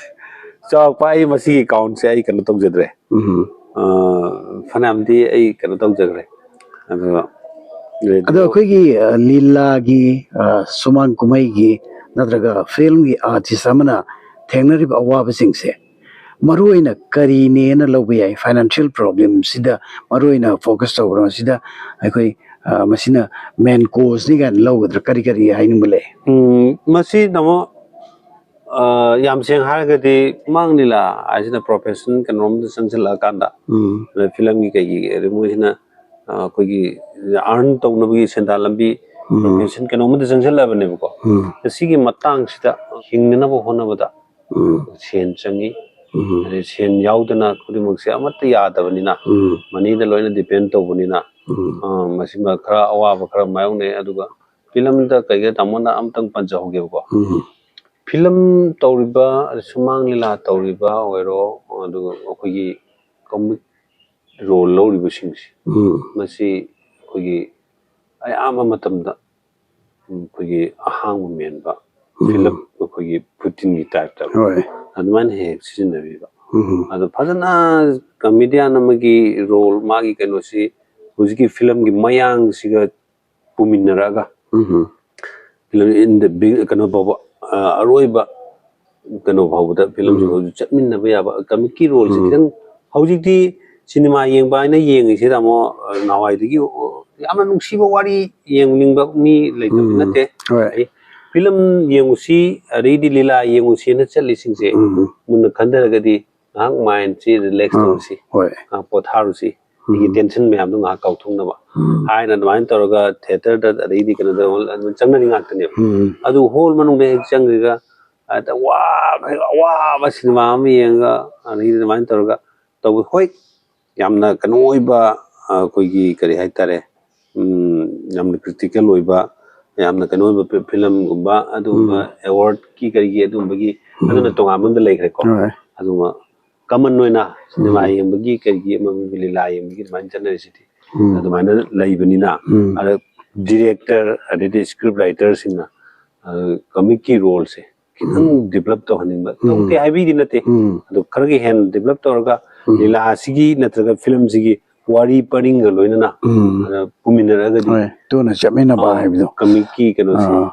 ꯆꯥꯎꯔꯥꯛꯄ ꯑꯩ ꯃꯁꯤꯒꯤ ꯀꯥꯎꯟꯁꯦ ꯑꯩ ꯀꯩꯅꯣ ꯇꯧꯖꯗ꯭ꯔꯦ꯫ ꯎꯝ ꯑ, ꯐꯅꯌꯥꯝꯗꯤ ꯑꯩ ꯀꯩꯅꯣ ꯇꯧꯖꯈ꯭ꯔꯦ꯫ ꯑꯗꯨꯒ ꯑꯗꯣ ꯑꯩꯈꯣꯏꯒꯤ ꯑ, ꯂꯤꯂꯥꯒꯤ ꯑ, ꯁꯨꯃꯥꯡ ꯀꯨꯝꯍꯩꯒꯤ ꯅꯠꯇ꯭ꯔꯒ ꯐꯤꯂꯝꯒꯤ ꯑꯥꯔꯇꯤꯁ ꯑꯃꯅ ꯊꯦꯡꯅꯔꯤꯕ ꯑꯋꯥꯕꯁꯤꯡꯁꯦ ꯃꯔꯨꯑꯣꯏꯅ ꯀꯔꯤꯅꯦꯅ ꯂꯧꯕ ꯌꯥꯏ? ꯐꯥꯏꯅꯥꯟꯁꯤꯌꯦꯜ ꯄ꯭ꯔꯣꯕ꯭ꯂꯦꯝꯁꯤꯗ ꯃꯔꯨꯑꯣꯏꯅ ꯐꯣꯀꯁ ꯇꯧꯕ꯭ꯔꯣ? ꯃꯁꯤꯗ ꯑꯩꯈꯣꯏ ꯑ, ꯃꯁꯤꯅ ꯃꯦꯟ ꯀꯣꯖꯅꯤ ꯀꯥꯏꯅ ꯂꯧꯒꯗ꯭ꯔꯥ? ꯀꯔꯤ ꯀꯔꯤ ꯍꯥꯏꯅꯤꯡꯕ ꯂꯩ? ꯎꯝ, ꯃꯁꯤ ꯇꯥꯃꯣ, ꯑ, ꯌꯥꯝ ꯁꯦꯡꯅ ꯍꯥꯏꯔꯒꯗꯤ ꯁꯨꯃꯥꯡ ꯂꯤꯂꯥ ꯍꯥꯏꯁꯤꯅ ꯄ꯭ꯔꯣꯐꯦꯁꯟ ꯀꯩꯅꯣꯝꯗ ꯆꯪꯁꯤꯜꯂꯛꯑꯀꯥꯟꯗ, ꯎꯝ ꯑꯗ ꯐꯤꯂꯝꯒꯤ ꯀꯩꯒꯤ ꯑꯗꯩ ꯃꯣꯏꯁꯤꯅ, ꯑ, ꯑꯩꯈꯣꯏꯒꯤ ꯑꯥꯔꯟ ꯇꯧꯅꯕꯒꯤ ꯁꯦꯟꯗꯥꯟ ꯂꯝꯕꯤ, ꯎꯝ ꯄ꯭ꯔꯣꯐꯦꯁꯟ ꯀꯩꯅꯣꯝꯗ ꯆꯪꯁꯤꯜꯂꯛꯑꯕꯅꯦꯕꯀꯣ꯫ ꯎꯝ ꯑꯁꯤꯒꯤ ꯃꯇꯥꯡꯁꯤꯗ ꯍꯤꯡꯅꯅꯕ ꯍꯣꯠꯅꯕꯗ ꯎꯝ ꯁꯦꯟ ꯆꯪꯉꯤ꯫ ꯎꯝ ꯑꯗꯩ ꯁꯦꯟ ꯌꯥꯎꯗꯅ ꯈꯨꯗꯤꯡꯃꯛꯁꯦ ꯑꯃꯠꯇ ꯌꯥꯗꯕꯅꯤꯅ, ꯎꯝ ꯃꯅꯤꯗ ꯂꯣꯏꯅ ꯗꯤꯄꯦꯟ ꯇꯧꯕꯅꯤꯅ, ꯎꯝ ꯑ, ꯃꯁꯤꯃ ꯈꯔ ꯑꯋꯥꯕ ꯈꯔ ꯃꯥꯌꯣꯛꯅꯩ꯫ ꯑꯗꯨꯒ ꯐꯤꯂꯝꯗ ꯀꯩꯗ ꯇꯥꯃꯣꯅ ꯑꯃꯇꯪ ꯄꯟꯖꯍꯧꯒꯦꯕꯀꯣ꯫ ꯎꯝ ꯐꯤꯂꯝ ꯇꯧꯔꯤꯕ, ꯁꯨꯃꯥꯡ ꯂꯤꯂꯥ ꯇꯧꯔꯤꯕ ꯑꯣꯏꯔꯣ, ꯑꯗꯨꯒ ꯑꯩꯈꯣꯏꯒꯤ ꯀꯣꯃꯤꯛ ꯔꯣꯜ ꯂꯧꯔꯤꯕꯁꯤꯡꯁꯦ, ꯎꯝ ꯃꯁꯤ ꯑꯩꯈꯣꯏꯒꯤ ꯑꯌꯥꯝꯕ ꯃꯇꯝꯗ, ꯎꯝ, ꯑꯩꯈꯣꯏꯒꯤ ꯑꯍꯥꯡꯕ ꯃꯦꯟꯕ ꯎꯝ ꯐꯤꯂꯝ, ꯑꯩꯈꯣꯏꯒꯤ ꯐꯨꯇꯤꯟꯒꯤ ꯇꯥꯏꯞꯇ ꯍꯣꯏ ꯑꯗꯨꯃꯥꯏꯅ ꯍꯦꯛ ꯍꯦꯛ ꯁꯤꯖꯤꯟꯅꯕꯤꯕ꯫ ꯎꯝ ꯑꯗꯣ ꯐꯖꯅ ꯀꯃꯦꯗꯤꯌꯥꯟ ꯑꯃꯒꯤ ꯔꯣꯜ, ꯃꯥꯒꯤ ꯀꯩꯅꯣꯁꯤ ꯍꯧꯖꯤꯛꯀꯤ ꯐꯤꯂꯝꯒꯤ ꯃꯌꯥꯡꯁꯤꯒ ꯄꯨꯃꯤꯟꯅꯔꯛꯑꯒ ꯎꯝ ꯐꯤꯂꯝ in the big ꯀꯩꯅꯣ ꯐꯥꯎꯕ, ꯑ, ꯑꯔꯣꯏꯕ ꯀꯩꯅꯣ ꯐꯥꯎꯕꯗ ꯐꯤꯂꯝꯁꯤ ꯎꯝ ꯍꯧꯖꯤꯛ ꯆꯠꯃꯤꯟꯅꯕ ꯌꯥꯕ ꯀꯃꯤꯛꯀꯤ ꯔꯣꯜꯁꯦ ꯎꯝ ꯈꯤꯇꯪ ꯍꯧꯖꯤꯛꯇꯤ ꯁꯤꯅꯦꯃꯥ ꯌꯦꯡꯕ ꯍꯥꯏꯅ ꯌꯦꯡꯉꯤꯁꯤ ꯇꯥꯃꯣ, ꯑ, ꯅꯍꯥꯟꯋꯥꯏꯗꯒꯤ, ꯑ, ꯌꯥꯝꯅ ꯅꯨꯡꯁꯤꯕ ꯋꯥꯔꯤ ꯌꯦꯡꯅꯤꯡꯕ ꯃꯤ ꯂꯩꯇꯕꯗꯤ ꯎꯝ ꯅꯠꯇꯦ꯫ ꯍꯣꯏ ꯑꯩ ꯐꯤꯂꯝ ꯌꯦꯡꯉꯨꯁꯤ, ꯑꯗꯩꯗꯤ ꯂꯤꯂꯥ ꯌꯦꯡꯉꯨꯁꯤꯅ ꯆꯠꯂꯤꯁꯤꯡꯁꯦ ꯎꯝ ꯃꯨꯟꯅ ꯈꯟꯊꯔꯒꯗꯤ ꯉꯥꯏꯍꯥꯛ ꯃꯥꯏꯟꯁꯤ ꯔꯤꯂꯦꯛꯁ ꯑꯥ, ꯇꯧꯔꯁꯤ, ꯍꯣꯏ ꯉꯥꯏꯍꯥꯛ ꯄꯣꯊꯥꯔꯨꯁꯤ, ꯑꯩꯒꯤ ꯎꯝ ꯇꯦꯟꯁꯟ ꯃꯌꯥꯝꯗꯣ ꯉꯥꯏꯍꯥꯛ ꯀꯥꯎꯊꯣꯛꯅꯕ ꯎꯝ ꯍꯥꯏꯅ ꯑꯗꯨꯃꯥꯏꯅ ꯇꯧꯔꯒ ꯊꯤꯌꯦꯇꯔꯗ ꯑꯗꯩꯗꯤ ꯀꯩꯅꯣꯗ ꯑꯗꯨꯝ ꯆꯪꯅꯔꯤ ꯉꯥꯛꯇꯅꯦꯕ꯫ ꯎꯝ ꯑꯗꯨ ꯍꯣꯜ ꯃꯅꯨꯡꯗ ꯍꯦꯛ ꯆꯪꯈ꯭ꯔꯒ ꯍꯦꯛꯇ ꯋꯥ-, ꯑꯋꯥꯕ ꯁꯤꯅꯦꯃꯥ ꯑꯃ ꯌꯦꯡꯉꯒ ꯑꯗꯩꯗꯤ ꯑꯗꯨꯃꯥꯏꯅ ꯇꯧꯔꯒ ꯇꯧꯕ꯫ ꯍꯣꯏ, ꯌꯥꯝꯅ ꯀꯩꯅꯣ ꯑꯣꯏꯕ, ꯑ, ꯑꯩꯈꯣꯏꯒꯤ ꯀꯔꯤ ꯍꯥꯏꯇꯥꯔꯦ, ꯎꯝ, ꯌꯥꯝꯅ ꯀ꯭ꯔꯤꯇꯤꯀꯦꯜ ꯑꯣꯏꯕ, ꯌꯥꯝꯅ ꯀꯩꯅꯣ ꯑꯣꯏꯕ ꯐꯤ-, ꯐꯤꯂꯝꯒꯨꯝꯕ ꯑꯗꯨꯒꯨꯝꯕ ꯎꯝ ꯑꯦꯋꯥꯔꯗꯀꯤ ꯀꯔꯤꯒꯤ ꯑꯗꯨꯒꯨꯝꯕꯒꯤ ꯎꯝ ꯑꯗꯨꯅ ꯇꯣꯉꯥꯟꯕ ꯑꯃꯗ ꯂꯩꯈ꯭ꯔꯦꯀꯣ꯫ ꯍꯣꯏ ꯑꯗꯨꯒ ꯀꯃꯟ ꯑꯣꯏꯅ ꯁꯤꯅꯦꯃꯥ ꯎꯝ ꯌꯦꯡꯕꯒꯤ ꯀꯔꯤꯒꯤ ꯑꯃ ꯂꯤꯂꯥ ꯌꯦꯡꯕꯒꯤ ꯑꯗꯨꯃꯥꯏꯅ ꯆꯠꯅꯔꯤꯁꯤꯗꯤ ꯎꯝ ꯑꯗꯨꯃꯥꯏꯅ ꯂꯩꯕꯅꯤꯅ, ꯎꯝ ꯑꯗ ꯗꯤꯔꯦꯛꯇꯔ ꯑꯗꯩꯗꯤ ꯁ꯭ꯀ꯭ꯔꯤꯞ ꯔꯥꯏꯇꯔꯁꯤꯡꯅ ꯀꯃꯤꯛꯀꯤ ꯔꯣꯜꯁꯦ ꯈꯤꯇꯪ ꯎꯝ. ꯗꯤꯕꯂꯞ ꯇꯧꯍꯟꯅꯤꯡꯕ꯫ ꯎꯝ. ꯇꯧꯗꯦ ꯍꯥꯏꯕꯤꯗꯤ ꯅꯠꯇꯦ꯫ ꯎꯝ. ꯑꯗꯨ ꯈꯔꯒ ꯍꯦꯟꯅ ꯗꯤꯕꯂꯞ ꯇꯧꯔꯒ ꯎꯝ. ꯂꯤꯂꯥ ꯑꯁꯤꯒꯤ ꯅꯠꯇ꯭ꯔꯒ ꯐꯤꯂꯝꯁꯤꯒꯤ ꯋꯥꯔꯤ ꯄꯔꯤꯡꯒ ꯂꯣꯏꯅꯅ ꯎꯝ. ꯑꯗ ꯄꯨꯃꯤꯟꯅꯔꯒꯗꯤ ꯍꯣꯏ, ꯇꯨꯅ ꯆꯠꯃꯤꯟꯅꯕ ꯑꯥ, ꯍꯥꯏꯕꯗꯣ꯫ ꯀꯃꯤꯠꯀꯤ ꯀꯩꯅꯣꯁꯦ꯫ ꯑꯥ,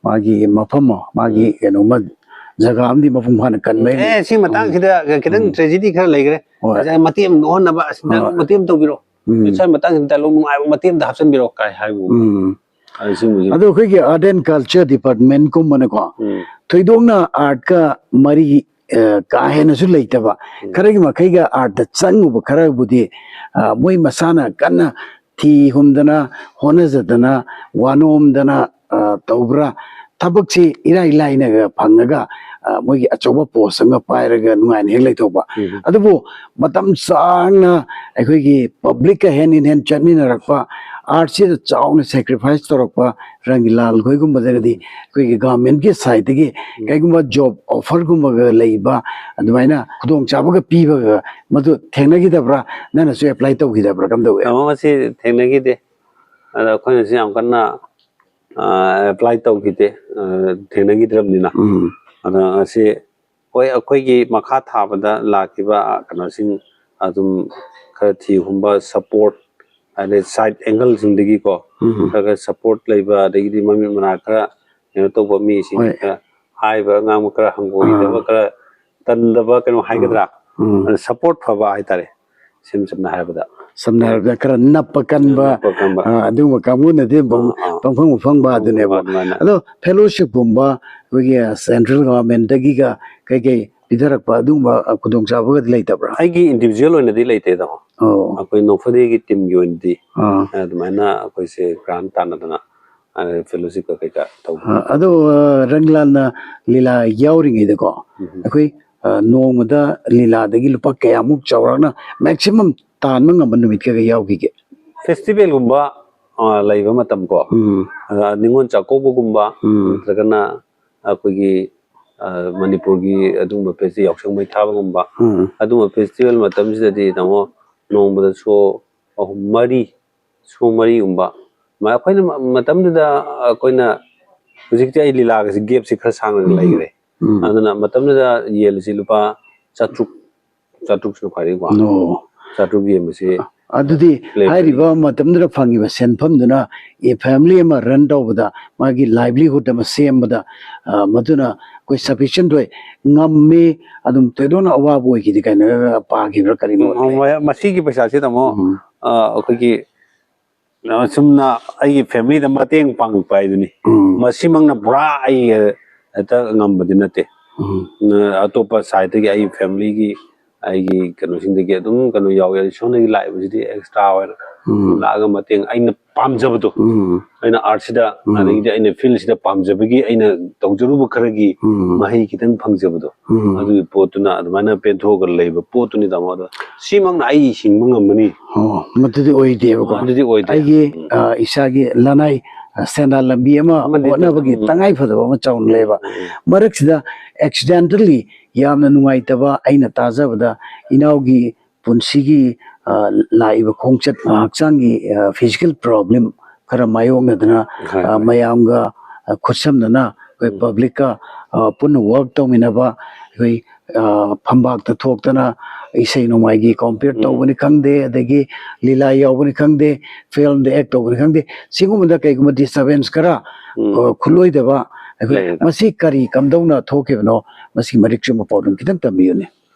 ꯃꯥꯒꯤ ꯃꯐꯝ ꯑꯃ, ꯃꯥꯒꯤ ꯎꯝ. ꯀꯩꯅꯣꯃ, ꯖꯒꯥ ꯑꯃꯗꯤ ꯃꯐꯝ ꯍꯥꯟꯅ ꯀꯟꯕ ꯌꯥꯏ꯫ ꯑꯦ, ꯁꯤ ꯃꯇꯥꯡꯁꯤꯗ ꯈꯤꯇꯪ ꯎꯝ. ꯇ꯭ꯔꯦꯖꯤꯗꯤ ꯈꯔ ꯂꯩꯈ꯭ꯔꯦ꯫ ꯍꯣꯏ. ꯉꯁꯥꯏ ꯃꯇꯦꯛ ꯑꯃ ꯅꯣꯛꯍꯟꯅꯕ, ꯑꯁ, ꯍꯣꯏ. ꯃꯇꯦꯛ ꯑꯃ ꯇꯧꯕꯤꯔꯣ꯫ ꯎꯝ. ꯁ꯭ꯋꯥꯏ ꯃꯇꯥꯡꯁꯤꯗ ꯗꯥꯏꯂꯣꯛ ꯅꯨꯡꯉꯥꯏꯕ ꯃꯇꯦꯛ ꯑꯃꯗ ꯍꯥꯞꯆꯤꯟꯕꯤꯔꯣ ꯀꯥꯏ ꯍꯥꯏꯕ꯫ ꯎꯝ. ꯑꯗꯨ ꯁꯤꯒꯨꯝꯕꯁꯤ꯫ ꯑꯗꯣ ꯑꯩꯈꯣꯏꯒꯤ Art and Culture Department ꯀꯨꯝꯕꯅꯀꯣ, ꯎꯝ. ꯊꯣꯏꯗꯣꯛꯅ ꯑꯥꯔꯠꯀ ꯃꯔꯤ, ꯑ, ꯀꯥ ꯍꯦꯟꯅꯁꯨ ꯂꯩꯇꯕ, ꯎꯝ. ꯈꯔꯒꯤ ꯃꯈꯩꯒ ꯑꯥꯔꯠꯇ ꯆꯪꯉꯨꯕ ꯈꯔꯕꯨꯗꯤ, ꯑ, ꯃꯣꯏ ꯃꯁꯥꯅ ꯀꯟꯅ ꯊꯤ ꯍꯨꯝꯗꯅ, ꯍꯣꯠꯅꯖꯗꯅ, ꯋꯥꯅꯣꯝꯗꯅ, ꯑ, ꯇꯧꯕ꯭ꯔꯥ? ꯊꯕꯛꯁꯤ ꯏꯔꯥꯏ ꯂꯥꯏꯅꯒ ꯐꯪꯉꯒ, ꯑ, ꯃꯣꯏꯒꯤ ꯑꯆꯧꯕ ꯄꯣꯁ ꯑꯃ ꯄꯥꯏꯔꯒ ꯅꯨꯡꯉꯥꯏꯅ ꯍꯦꯛ ꯂꯩꯊꯣꯛꯄ꯫ ꯎꯝ. ꯑꯗꯨꯕꯨ ꯃꯇꯝ ꯁꯥꯡꯅ ꯑꯩꯈꯣꯏꯒꯤ ꯄꯕ꯭ꯂꯤꯛꯀ hand in hand ꯆꯠꯃꯤꯟꯅꯔꯛꯄ, ꯑꯥꯔꯠꯁꯤꯗ ꯆꯥꯎꯅ ꯁꯦꯀ꯭ꯔꯤꯐꯥꯏꯁ ꯇꯧꯔꯛꯄ ꯔꯪꯒꯤꯂꯥꯜ ꯈꯣꯏꯒꯨꯝꯕꯗꯒꯗꯤ ꯑꯩꯈꯣꯏꯒꯤ ꯒꯚꯔꯟꯃꯦꯟꯠꯀꯤ ꯁꯥꯏꯠꯇꯒꯤ ꯎꯝ. ꯀꯩꯒꯨꯝꯕ ꯖꯣꯕ ꯑꯣꯐꯔꯒꯨꯝꯕꯒ ꯂꯩꯕ, ꯑꯗꯨꯃꯥꯏꯅ ꯈꯨꯗꯣꯡꯆꯥꯕꯒ ꯄꯤꯕꯒ ꯃꯗꯨ ꯊꯦꯡꯅꯈꯤꯗꯕ꯭ꯔꯥ? ꯅꯪꯅꯁꯨ ꯑꯦꯄ꯭ꯂꯥꯏ ꯇꯧꯈꯤꯗꯕ꯭ꯔꯥ? ꯀꯝꯗꯧꯋꯤ? ꯇꯥꯃꯣ, ꯃꯁꯤ ꯊꯦꯡꯅꯈꯤꯗꯦ꯫ ꯑꯗ ꯑꯩꯈꯣꯏꯅꯁꯨ ꯌꯥꯝ ꯀꯟꯅ, ꯑ, ꯑꯦꯄ꯭ꯂꯥꯏ ꯇꯧꯈꯤꯗꯦ, ꯑ, ꯊꯦꯡꯅꯈꯤꯗ꯭ꯔꯕꯅꯤꯅ꯫ ꯎꯝ. ꯑꯗ ꯉꯁꯤ ꯍꯣꯏ, ꯑꯩꯈꯣꯏꯒꯤ ꯃꯈꯥ ꯊꯥꯕꯗ ꯂꯥꯛꯈꯤꯕ, ꯑ, ꯀꯩꯅꯣꯁꯤꯡ ꯑꯗꯨꯝ ꯈꯔ ꯊꯤꯍꯨꯝꯕ, ꯁꯄꯣꯔꯠ, ꯑꯗꯩ ꯁꯥꯏꯠ ꯑꯦꯡꯒꯜꯁꯤꯡꯗꯒꯤꯀꯣ, ꯎꯝ. ꯈꯔ ꯈꯔ ꯁꯄꯣꯔꯠ ꯂꯩꯕ, ꯑꯗꯒꯤꯗꯤ ꯃꯃꯤꯠ ꯃꯅꯥ ꯈꯔ ꯀꯩꯅꯣ ꯇꯧꯕ ꯃꯤꯁꯤꯡ ꯍꯣꯏ. ꯈꯔ ꯍꯥꯏꯕ, ꯑꯉꯥꯡꯕ ꯈꯔ ꯍꯪꯒꯣꯏꯗꯕ, ꯑꯥ. ꯈꯔ ꯇꯟꯗꯕ ꯀꯩꯅꯣ ꯍꯥꯏꯒꯗ꯭ꯔꯥ? ꯎꯝ. ꯑꯗ ꯁꯄꯣꯔꯠ ꯐꯕ ꯍꯥꯏꯇꯥꯔꯦ꯫ ꯁꯝ-, ꯁꯝꯅ ꯍꯥꯏꯔꯕꯗ꯫ ꯁꯝꯅ ꯍꯥꯏꯔꯕꯗ ꯈꯔ ꯅꯞꯄ ꯀꯟꯕ, ꯅꯞꯄ ꯀꯟꯕ꯫ ꯑ, ꯑꯗꯨꯒꯨꯝꯕ ꯀꯥꯡꯕꯨꯅꯗꯤ ꯄꯪ-, ꯑꯥ, ꯑꯥ. ꯄꯪꯐꯪ ꯐꯪꯕ ꯑꯗꯨꯅꯦꯕ꯫ ꯑꯗꯨꯃꯥꯏꯅ꯫ ꯑꯗꯣ ꯐꯦꯂꯣꯁꯤꯞꯀꯨꯝꯕ ꯑꯩꯈꯣꯏꯒꯤ ꯁꯦꯟꯇ꯭ꯔꯦꯜ ꯒꯚꯔꯟꯃꯦꯟꯠꯇꯒꯤꯒ ꯀꯩꯀꯩ ꯄꯤꯊꯔꯛꯄ ꯑꯗꯨꯒꯨꯝꯕ, ꯑ, ꯈꯨꯗꯣꯡꯆꯥꯕꯒꯗꯤ ꯂꯩꯇꯕ꯭ꯔꯥ? ꯑꯩꯒꯤ ꯏꯟꯗꯤꯕꯤꯖꯨꯋꯦꯜ ꯑꯣꯏꯅꯗꯤ ꯂꯩꯇꯦ, ꯇꯥꯃꯣ꯫ ꯑꯣ꯫ ꯑꯩꯈꯣꯏ ꯅꯣꯛꯐꯗꯦꯒꯤ ꯇꯤꯝꯒꯤ ꯑꯣꯏꯅꯗꯤ, ꯑꯥ. ꯑꯗꯨꯃꯥꯏꯅ ꯑꯩꯈꯣꯏꯁꯦ ꯒ꯭ꯔꯥꯟ ꯇꯥꯟꯅꯗꯅ, ꯑ, ꯐꯦꯂꯣꯁꯤꯞꯀ ꯀꯩꯀꯥ ꯇꯧꯕ꯫ ꯑ, ꯑꯗꯣ, ꯑ, ꯔꯪꯂꯥꯜꯅ ꯂꯤꯂꯥ ꯌꯥꯎꯔꯤꯉꯩꯗꯀꯣ, ꯎꯝ. ꯑꯩꯈꯣꯏ, ꯑ, ꯅꯣꯡꯃꯗ ꯂꯤꯂꯥꯗꯒꯤ ꯂꯨꯄꯥ ꯀꯌꯥꯃꯨꯛ ꯆꯥꯎꯔꯥꯛꯅ ꯃꯦꯛꯁꯤꯃꯝ ꯇꯥꯟꯕ ꯉꯝꯕ ꯅꯨꯃꯤꯠ ꯀꯌꯥ ꯌꯥꯎꯈꯤꯒꯦ? ꯐꯦꯁꯇꯤꯚꯦꯜꯒꯨꯝꯕ, ꯑ, ꯂꯩꯕ ꯃꯇꯝ ꯀꯣ, ꯎꯝ. ꯑ, ꯅꯤꯉꯣꯜ ꯆꯥꯛꯀꯧꯕꯒꯨꯝꯕ, ꯎꯝ. ꯅꯠꯇ꯭ꯔꯒꯅ ꯑꯩꯈꯣꯏꯒꯤ, ꯑ, ꯃꯅꯤꯄꯨꯔꯒꯤ ꯑꯗꯨꯒꯨꯝꯕ ꯐꯦꯁꯇꯤ-, ꯌꯥꯎꯁꯪ ꯃꯩ ꯊꯥꯕꯒꯨꯝꯕ, ꯎꯝ. ꯑꯗꯨꯒꯨꯝꯕ ꯐꯦꯁꯇꯤꯚꯦꯜ ꯃꯇꯝꯁꯤꯗꯗꯤ, ꯇꯥꯃꯣ, ꯅꯣꯡꯃꯗ ꯁꯣ ꯑꯍꯨꯝ, ꯃꯔꯤ, ꯁꯣ ꯃꯔꯤꯒꯨꯝꯕ, ꯃ-, ꯑꯩꯈꯣꯏꯅ ꯃ-, ꯃꯇꯝꯗꯨꯗ ꯑꯩꯈꯣꯏꯅ ꯍꯧꯖꯤꯛꯇꯤ ꯑꯩ ꯂꯤꯂꯥꯒꯁꯤ ꯒꯦꯞꯁꯤ ꯈꯔ ꯁꯥꯡꯅ ꯎꯝ꯫ ꯂꯩꯈ꯭ꯔꯦ꯫ ꯎꯝ꯫ ꯑꯗꯨꯅ ꯃꯇꯝꯗꯨꯗ ꯌꯦꯜꯂꯤꯁꯤ ꯂꯨꯄꯥ ꯆꯥꯇ꯭ꯔꯨꯛ, ꯆꯥꯇ꯭ꯔꯨꯛꯁꯤꯅ ꯈ꯭ꯋꯥꯏꯗꯒꯤ ꯋꯥꯡꯉꯤ꯫ ꯑꯣ꯫ ꯆꯥꯇ꯭ꯔꯨꯛ ꯌꯦꯟꯕꯁꯤ ꯑꯗꯨꯗꯤ ꯂꯦꯝꯕꯅꯤ꯫ ꯍꯥꯏꯔꯤꯕ ꯃꯇꯝꯗꯨꯗ ꯐꯪꯉꯤꯕ ꯁꯦꯟꯐꯝꯗꯨꯅ ꯑꯦ family ꯑꯃ run ꯇꯧꯕꯗ, ꯃꯥꯒꯤ livelihood ꯑꯃ ꯁꯦꯝꯕꯗ, ꯑ, ꯃꯗꯨꯅ ꯑꯩꯈꯣꯏ sufficient ꯑꯣꯏ, ꯉꯝꯃꯤ, ꯑꯗꯨꯝ ꯊꯣꯏꯗꯣꯛꯅ ꯑꯋꯥꯕ ꯑꯣꯏꯈꯤꯗꯦ ꯀꯥꯏꯅ ꯄꯥꯈꯤꯕ꯭ꯔꯥ ꯀꯔꯤꯅꯣ? ꯎꯝ, ꯃ-, ꯃꯁꯤꯒꯤ ꯄꯩꯁꯥꯁꯤ ꯇꯥꯃꯣ, ꯎꯝ꯫ ꯑ, ꯑꯩꯈꯣꯏꯒꯤ, ꯑ, ꯆꯨꯝꯅ ꯑꯩꯒꯤ familyꯗ ꯃꯇꯦꯡ ꯄꯥꯡꯉꯛꯄ ꯍꯥꯏꯗꯨꯅꯤ꯫ ꯎꯝ꯫ ꯃꯁꯤꯃꯛꯅ ꯄꯨꯔꯥ ꯑꯩ ꯍꯦꯛꯇ ꯉꯝꯕꯗꯤ ꯅꯠꯇꯦ꯫ ꯎꯝ꯫ ꯑ, ꯑꯇꯣꯞꯄ sideꯇꯒꯤ ꯑꯩꯒꯤ familyꯒꯤ, ꯑꯩꯒꯤ ꯀꯩꯅꯣꯁꯤꯡꯗꯒꯤ ꯑꯗꯨꯝ ꯀꯩꯅꯣ ꯌꯥꯎꯋꯦ꯫ ꯑꯩ ꯁꯣꯝꯗꯒꯤ ꯂꯥꯛꯏꯕꯁꯤꯗꯤ extra ꯑꯣꯏꯅ ꯎꯝ꯫ ꯂꯥꯛꯑꯒ ꯃꯇꯦꯡ, ꯑꯩꯅ ꯄꯥꯝꯖꯕꯗꯣ, ꯎꯝ꯫ ꯑꯩꯅ artꯁꯤꯗ, ꯎꯝ꯫ ꯑꯗꯒꯤꯗꯤ ꯑꯩꯅ fieldꯁꯤꯗ ꯄꯥꯝꯖꯕꯒꯤ ꯑꯩꯅ ꯇꯧꯖꯔꯨꯕ ꯈꯔꯒꯤ ꯎꯝ꯫ ꯃꯍꯩ ꯈꯤꯇꯪ ꯐꯪꯖꯕꯗꯣ, ꯎꯝ꯫ ꯑꯗꯨꯒꯤ ꯄꯣꯠꯇꯨꯅ ꯑꯗꯨꯃꯥꯏꯅ ꯄꯦꯟꯊꯣꯛꯑꯒ ꯂꯩꯕ ꯄꯣꯠꯇꯨꯅꯤ ꯇꯥꯃꯣ꯫ ꯑꯗꯣ ꯁꯤꯃꯛꯅ ꯑꯩ ꯍꯤꯡꯕ ꯉꯝꯃꯅꯤ꯫ ꯑꯣ, ꯃꯗꯨꯗꯤ ꯑꯣꯏꯗꯦꯕꯀꯣ꯫ ꯑꯗꯨꯗꯤ ꯑꯣꯏꯗꯦ꯫ ꯑꯩꯒꯤ, ꯎꯝ꯫ ꯑ, ꯏꯁꯥꯒꯤ ꯂꯅꯥꯏ, ꯑ, ꯁꯦꯟꯗꯥꯟ ꯂꯝꯕꯤ ꯑꯃ ꯑꯃꯗꯤ ꯍꯣꯠꯅꯕꯒꯤ ꯎꯝ꯫ ꯇꯉꯥꯏ ꯐꯗꯕ ꯑꯃ ꯆꯥꯎꯅ ꯂꯩꯌꯦꯕ꯫ ꯎꯝ꯫ ꯃꯔꯛꯁꯤꯗ accidentally ꯌꯥꯝꯅ ꯅꯨꯡꯉꯥꯏꯇꯕ ꯑꯩꯅ ꯇꯥꯖꯕꯗ ꯏꯅꯥꯎꯒꯤ ꯄꯨꯟꯁꯤꯒꯤ, ꯑ, ꯂꯥꯛꯏꯕ ꯈꯣꯡꯆꯠ, ꯍꯛꯆꯥꯡꯒꯤ, ꯑ, physical problem ꯈꯔ ꯃꯥꯌꯣꯛꯅꯗꯅ, ꯍꯣꯏ, ꯑ, ꯍꯣꯏ꯫ ꯃꯌꯥꯝꯒ, ꯑ, ꯈꯨꯠꯁꯝꯅꯅ ꯑꯩꯈꯣꯏ ꯎꯝ꯫ Publicꯀ, ꯑ, ꯄꯨꯟꯅ work ꯇꯧꯃꯤꯟꯅꯕ, ꯑꯩꯈꯣꯏ, ꯑ, ꯐꯝꯕꯥꯛꯇ ꯊꯣꯛꯇꯅ ꯏꯁꯩ ꯅꯣꯡꯃꯥꯏꯒꯤ compete ꯎꯝ꯫ ꯇꯧꯕꯅꯤ ꯈꯪꯗꯦ, ꯑꯗꯒꯤ ꯂꯤꯂꯥ ꯌꯥꯎꯕꯅꯤ ꯈꯪꯗꯦ, filmꯗ act ꯇꯧꯕꯅꯤ ꯈꯪꯗꯦ, ꯁꯤꯒꯨꯝꯕꯗ ꯀꯩꯒꯨꯝꯕ disturbance ꯈꯔ, ꯎꯝ꯫ ꯑ, ꯈꯨꯠꯂꯣꯏꯗꯕ ꯑꯩꯈꯣꯏ ꯂꯩꯌꯦꯗ꯫ ꯃꯁꯤ ꯀꯔꯤ ꯀꯝꯗꯧꯅ ꯊꯣꯛꯈꯤꯕꯅꯣ? ꯃꯁꯤꯒꯤ ꯃꯔꯤꯛ ꯆꯨꯝꯕ ꯄꯥꯎꯗꯝ ꯈꯤꯇꯪ ꯇꯝꯕꯤꯌꯨꯅꯦ꯫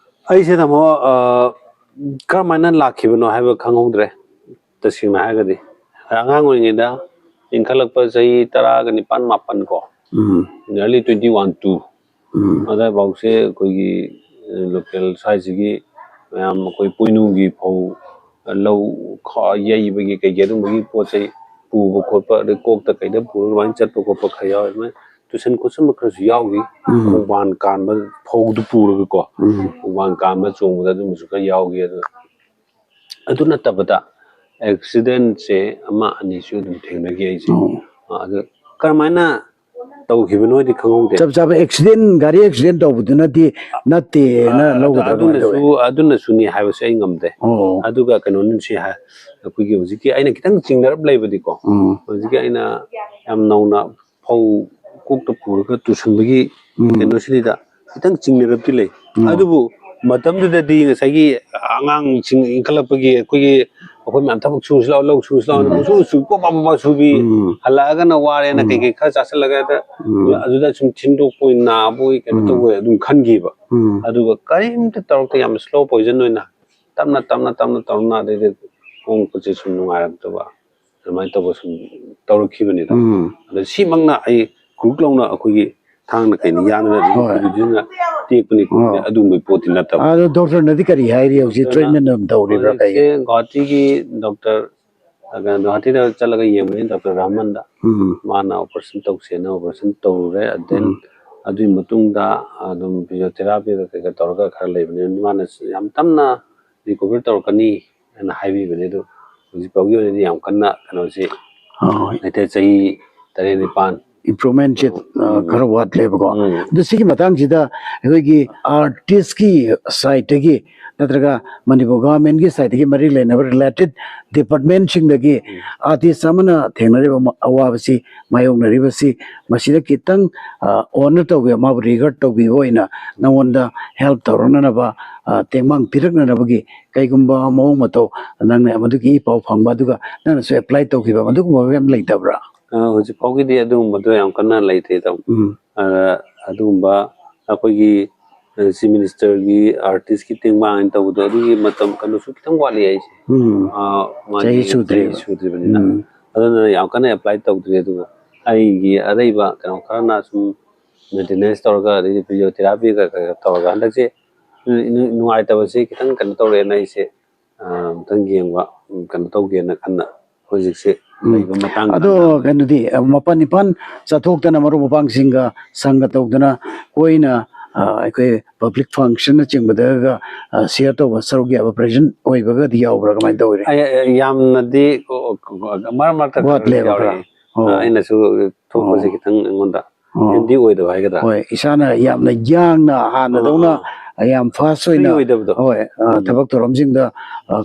ꯑꯩꯁꯦ ꯇꯥꯃꯣ, ꯑ, ꯀꯔꯝꯍꯥꯏꯅ ꯂꯥꯛꯈꯤꯕꯅꯣ ꯍꯥꯏꯕ ꯈꯪꯍꯧꯗ꯭ꯔꯦ꯫ ꯇꯁꯦꯡꯅ ꯍꯥꯏꯔꯒꯗꯤ ꯑꯉꯥꯡ ꯑꯣꯏꯔꯤꯉꯩꯗ, ꯏꯟꯈꯠꯂꯛꯄ ꯆꯍꯤ ꯇꯔꯥꯒ ꯅꯤꯄꯥꯟ ꯃꯥꯄꯟ ꯀꯣ, ꯎꯝ꯫ Nearly twenty one two ꯎꯝ꯫ ꯑꯗꯨꯋꯥꯏꯐꯥꯎꯁꯦ ꯑꯩꯈꯣꯏꯒꯤ, ꯑ, local ꯁ꯭ꯋꯥꯏꯁꯤꯒꯤ ꯃꯌꯥꯝ ꯑꯩꯈꯣꯏ ꯄꯣꯏꯅꯨꯒꯤ ꯐꯧ, ꯑ, ꯂꯧ ꯈ-, ꯌꯩꯕꯒꯤ ꯀꯩꯒꯤ ꯑꯗꯨꯝꯕꯒꯤ ꯄꯣꯠ ꯆꯩ ꯄꯨꯕ ꯈꯣꯠꯄ, ꯑꯗꯩ ꯀꯣꯛꯇ ꯀꯩꯗ ꯄꯨꯔꯒ ꯑꯗꯨꯃꯥꯏꯅ ꯆꯠꯄ ꯈꯣꯠꯄ ꯈꯔ ꯌꯥꯎꯋꯦ꯫ ꯑꯗꯨꯃꯥꯏꯅ ꯇꯨꯁꯟ ꯈꯣꯠꯆꯟꯕ ꯈꯔꯁꯨ ꯌꯥꯎꯈꯤ꯫ ꯎꯝ꯫ ꯈꯣꯡꯕꯥꯟ ꯀꯥꯟꯕ ꯐꯧꯗꯨ ꯄꯨꯔꯒꯀꯣ, ꯎꯝ꯫ ꯈꯣꯡꯕꯥꯟ ꯀꯥꯟꯕ ꯆꯣꯡꯕꯗ ꯑꯗꯨꯝꯕꯁꯨ ꯈꯔ ꯌꯥꯎꯈꯤ꯫ ꯑꯗꯨ, ꯑꯗꯨ ꯅꯠꯇꯕꯗ accidentꯁꯦ ꯑꯃ ꯑꯅꯤꯁꯨ ꯑꯗꯨꯝ ꯊꯦꯡꯅꯈꯤ ꯑꯩꯁꯦ꯫ ꯑꯣ꯫ ꯑ, ꯑꯗꯨ ꯀꯔꯝꯍꯥꯏꯅ ꯇꯧꯈꯤꯕꯅꯣꯗꯤ ꯈꯪꯍꯧꯗꯦ꯫ ꯆꯞ ꯆꯥꯕ accident, ꯒꯥꯔꯤ accident ꯇꯧꯕꯗꯨꯅꯗꯤ ꯅꯠꯇꯦꯅ ꯑ, ꯂꯧꯒꯗ꯭ꯔꯥ ꯀꯃꯥꯏꯅ ꯑꯗꯨꯅꯁꯨ, ꯇꯧꯋꯤ? ꯑꯗꯨꯅꯁꯨꯅꯤ ꯍꯥꯏꯕꯁꯦ ꯑꯩ ꯉꯝꯗꯦ꯫ ꯑꯣ꯫ ꯑꯗꯨꯒ ꯀꯩꯅꯣꯅꯤ ꯁꯤ ꯍꯥꯏ-, ꯑꯩꯈꯣꯏꯒꯤ ꯍꯧꯖꯤꯛꯀꯤ ꯑꯩꯅ ꯈꯤꯇꯪ ꯆꯤꯡꯅꯔꯞ ꯂꯩꯕꯗꯤꯀꯣ, ꯎꯝ꯫ ꯍꯧꯖꯤꯛꯀꯤ ꯑꯩꯅ ꯌꯥꯝ ꯅꯧꯅ ꯐꯧ ꯀꯣꯛꯇ ꯄꯨꯔꯒ ꯇꯨꯁꯟꯕꯒꯤ ꯎꯝ꯫ ꯀꯩꯅꯣꯁꯤꯗꯩꯗ ꯈꯤꯇꯪ ꯆꯤꯡꯅꯔꯞꯇꯤ ꯂꯩ꯫ ꯎꯝ꯫ ꯑꯗꯨꯕꯨ ꯃꯇꯝꯗꯨꯗꯗꯤ ꯉꯁꯥꯏꯒꯤ ꯑꯉꯥꯡꯁꯤꯡ ꯏꯟꯈꯠꯂꯛꯄꯒꯤ ꯑꯩꯈꯣꯏꯒꯤ, ꯑꯩꯈꯣꯏ ꯃꯌꯥꯝ ꯊꯕꯛ ꯁꯨꯁꯤ ꯂꯥꯛꯑꯣ, ꯂꯧ ꯁꯨꯁꯤ ꯂꯥꯛꯑꯣ, ꯎꯝ꯫ ꯄꯪꯁꯨ ꯁꯨ, ꯄꯣꯞ ꯄꯥ ꯄꯣꯞ ꯄꯥ ꯁꯨꯕꯤ, ꯎꯝ꯫ ꯍꯜꯂꯛꯑꯒ ꯋꯥꯔꯦꯅ ꯎꯝ꯫ ꯀꯩ ꯀꯩ ꯈꯔ ꯆꯥꯁꯤꯜꯂꯒ ꯍꯦꯛꯇ ꯎꯝ꯫ ꯑꯗꯨꯗ ꯁꯨꯝ ꯊꯤꯟꯗꯣꯛꯄ ꯑꯣꯏ, ꯅꯥꯕ ꯑꯣꯏ, ꯀꯩꯅꯣ ꯎꯝ꯫ ꯇꯧꯕ ꯑꯣꯏ ꯑꯗꯨꯝ ꯈꯟꯈꯤꯕ꯫ ꯎꯝ꯫ ꯑꯗꯨꯒ ꯀꯔꯤꯝꯇ ꯇꯧꯔꯛꯇꯦ, ꯌꯥꯝ slow poison ꯑꯣꯏꯅ ꯇꯞꯅ, ꯇꯞꯅ, ꯇꯞꯅ, ꯇꯞꯅ, ꯑꯗꯩꯗꯤ ꯈꯣꯡ ꯈꯨꯠꯁꯦ ꯁꯨꯝ ꯅꯨꯡꯉꯥꯏꯔꯛꯇꯕ, ꯑꯗꯨꯃꯥꯏꯅ ꯇꯧꯕ ꯁꯨꯝ ꯇꯧꯔꯛꯈꯤꯕꯅꯤꯗ꯫ ꯎꯝ꯫ ꯑꯗꯣ ꯁꯤꯃꯛꯅ ꯑꯩ ꯀ꯭ꯔꯨꯛ ꯂꯥꯎꯅ ꯑꯩꯈꯣꯏꯒꯤ ꯊꯥꯡꯅ ꯀꯩꯅ ꯌꯥꯟꯗꯅ ꯑꯗꯨꯝ ꯍꯣꯏ꯫ ꯑꯗꯨꯗꯨꯅ ꯇꯦꯛꯄꯅꯤ ꯈꯣꯠꯄꯅꯤ ꯑꯣ꯫ ꯑꯗꯨꯒꯨꯝꯕꯩ ꯄꯣꯠꯇꯤ ꯅꯠꯇꯕ꯫ ꯑꯗꯣ ꯗꯣꯛꯇꯔꯅꯗꯤ ꯀꯔꯤ ꯍꯥꯏꯔꯤ ꯍꯧꯖꯤꯛ? ꯗꯣꯛꯇꯔꯅ ꯇ꯭ꯔꯤꯠꯃꯦꯟ ꯑꯗꯨꯝ ꯇꯧꯔꯤꯕ꯭ꯔꯥ ꯀꯩ? ꯍꯧꯖꯤꯛꯁꯦ ꯒꯨꯋꯥꯍꯥꯇꯤꯒꯤ ꯗꯣꯛꯇꯔ, ꯑ, ꯀꯩꯅꯣ, ꯒꯨꯋꯥꯍꯥꯇꯤꯗ ꯆꯠꯂꯒ ꯌꯦꯡꯕꯅꯤ, ꯗꯣꯛꯇꯔ ꯔꯥꯍꯃꯟꯗ꯫ ꯎꯝ꯫ ꯃꯥꯅ operation ꯇꯧꯁꯦꯅ operation ꯇꯧꯔꯨꯔꯦ꯫ And then ꯎꯝ꯫ ꯑꯗꯨꯒꯤ ꯃꯇꯨꯡꯗ ꯑꯗꯨꯝ physiotherapy ꯀꯩꯀꯥ ꯇꯧꯔꯒ ꯈꯔ ꯂꯩꯕꯅꯤ꯫ ꯃꯥꯅ ꯌꯥꯝ ꯇꯞꯅ recover ꯇꯧꯔꯛꯀꯅꯤ ꯍꯥꯏꯅ ꯍꯥꯏꯕꯤꯕꯅꯤ꯫ ꯑꯗꯨ ꯍꯧꯖꯤꯛ ꯐꯥꯎꯒꯤ ꯑꯣꯏꯅꯗꯤ ꯌꯥꯝ ꯀꯟꯅ ꯀꯩꯅꯣꯁꯤ ꯍꯣꯏ꯫ ꯂꯩꯇꯦ, ꯆꯍꯤ ꯇꯔꯦꯠ ꯅꯤꯄꯥꯟ꯫ Improvement ꯁꯦ, ꯎꯝ, ꯑ, ꯎꯝ꯫ ꯈꯔ ꯋꯥꯠꯂꯦꯕꯀꯣ꯫ ꯎꯝ꯫ ꯑꯗꯨ ꯁꯤꯒꯤ ꯃꯇꯥꯡꯁꯤꯗ ꯑꯩꯈꯣꯏꯒꯤ artist ꯀꯤ side ꯇꯒꯤ ꯅꯠꯇ꯭ꯔꯒ ꯃꯅꯤꯄꯨꯔ government ꯀꯤ side ꯇꯒꯤ ꯃꯔꯤ ꯂꯩꯅꯕ related department ꯁꯤꯡꯗꯒꯤ ꯎꯝ꯫ Artist ꯑꯃꯅ ꯊꯦꯡꯅꯔꯤꯕ ꯃ-, ꯑꯋꯥꯕꯁꯤ, ꯃꯥꯌꯣꯛꯅꯔꯤꯕꯁꯤ, ꯃꯁꯤꯗ ꯈꯤꯇꯪ, ꯑ, honour ꯇꯧꯕꯤꯕ, ꯃꯥꯕꯨ regard ꯇꯧꯕꯤꯕ ꯑꯣꯏꯅ ꯅꯉꯣꯟꯗ help ꯇꯧꯔꯛꯅꯅꯕ, ꯑ, ꯇꯦꯡꯕꯥꯡ ꯄꯤꯔꯛꯅꯅꯕꯒꯤ ꯀꯩꯒꯨꯝꯕ ꯃꯑꯣꯡ ꯃꯇꯧ ꯅꯪꯅ ꯃꯗꯨꯒꯤ ꯏ ꯄꯥꯎ ꯐꯪꯕ, ꯑꯗꯨꯒ ꯅꯪꯅꯁꯨ apply ꯇꯧꯈꯤꯕ, ꯃꯗꯨꯒꯨꯝꯕ ꯌꯥꯝ ꯂꯩꯇꯕ꯭ꯔꯥ? ꯑ, ꯍꯧꯖꯤꯛ ꯐꯥꯎꯒꯤꯗꯤ ꯑꯗꯨꯒꯨꯝꯕꯗꯣ ꯌꯥꯝ ꯀꯟꯅ ꯂꯩꯇꯦ, ꯏꯇꯥꯎ꯫ ꯎꯝ꯫ ꯑꯗ ꯑꯗꯨꯒꯨꯝꯕ ꯑꯩꯈꯣꯏꯒꯤ, ꯑ, Chief Minister ꯒꯤ artist ꯀꯤ ꯇꯦꯡꯕꯥꯡ ꯍꯥꯏꯅ ꯇꯧꯕꯗꯣ, ꯑꯗꯨꯒꯤ ꯃꯇꯝ ꯀꯩꯅꯣꯁꯨ ꯈꯤꯇꯪ ꯋꯥꯠꯂꯤ ꯑꯩꯁꯦ꯫ ꯎꯝ꯫ ꯑ, ꯃꯥꯒꯤ ꯆꯍꯤ ꯁꯨꯗ꯭ꯔꯤꯕ꯫ ꯆꯍꯤ ꯁꯨꯗ꯭ꯔꯤꯕꯅꯤꯅ꯫ ꯎꯝ꯫ ꯑꯗꯨꯅ ꯌꯥꯝ ꯀꯟꯅ apply ꯇꯧꯗ꯭ꯔꯤ꯫ ꯑꯗꯨꯒ ꯑꯩꯒꯤ ꯑꯔꯩꯕ ꯀꯩꯅꯣ ꯈꯔꯅ ꯁꯨꯝ maintenance ꯇꯧꯔꯒ, ꯑꯗꯩꯗꯤ physiotherapy ꯀ-, ꯀ-, ꯇꯧꯔꯒ ꯍꯟꯗꯛꯁꯦ ꯅꯨ-, ꯅꯨ-, ꯅꯨꯡꯉꯥꯏꯇꯕꯁꯦ ꯈꯤꯇꯪ ꯀꯩꯅꯣ ꯇꯧꯔꯛꯑꯦꯅ ꯑꯩꯁꯦ, ꯑ, ꯑꯝꯇꯪ ꯌꯦꯡꯕ, ꯎꯝ, ꯀꯩꯅꯣ ꯇꯧꯒꯦꯅ ꯈꯟꯅ ꯍꯧꯖꯤꯛꯁꯦ ꯎꯝ꯫ ꯂꯩꯕ ꯃꯇꯥꯡꯗ ꯑꯗꯣ ꯉꯥꯡꯅꯕ꯫ ꯀꯩꯅꯣꯗꯤ, ꯑ, ꯃꯄꯥꯟ ꯏꯄꯥꯟ ꯆꯠꯊꯣꯛꯇꯅ ꯃꯔꯨꯞ ꯃꯄꯥꯡꯁꯤꯡꯒ ꯁꯪꯒ ꯇꯧꯗꯅ ꯀꯣꯏꯅ, ꯑ, ꯑꯩꯈꯣꯏ public function ꯅꯆꯤꯡꯕꯗꯒ, ꯑ, share ꯇꯧꯕ ꯁꯔꯨꯛ ꯌꯥꯕ present ꯑꯣꯏꯕꯒꯗꯤ ꯌꯥꯎꯕ꯭ꯔꯥ? ꯀꯃꯥꯏꯅ ꯇꯧꯔꯤ? ꯑꯩ, ꯑꯩ, ꯌꯥꯝꯅꯗꯤ, ꯑꯣ, ꯑꯣ, ꯃꯔꯛ ꯃꯔꯛꯇ ꯋꯥꯠꯂꯦꯕ ꯌꯥꯎꯔꯛꯑꯦ꯫ ꯈꯔ? ꯑꯣ꯫ ꯑ, ꯑꯩꯅꯁꯨ ꯊꯣꯛꯄꯁꯦ ꯑꯣ꯫ ꯈꯤꯇꯪ ꯑꯩꯉꯣꯟꯗ ꯑꯣ꯫ ꯍꯦꯟꯗꯤ ꯑꯣꯏꯗꯕ ꯍꯥꯏꯒꯗ꯭ꯔꯥ? ꯍꯣꯏ, ꯏꯁꯥꯅ ꯌꯥꯝꯅ ꯌꯥꯡꯅ ꯍꯥꯟꯅꯗꯧꯅ ꯑꯥ, ꯑꯥ꯫ ꯌꯥꯝ ꯐꯥꯁ ꯑꯣꯏꯅ, ꯑꯣꯏꯗꯕꯗꯣ꯫ ꯍꯣꯏ, ꯎꯝ꯫ ꯊꯕꯛ ꯊꯧꯔꯝꯁꯤꯡꯗ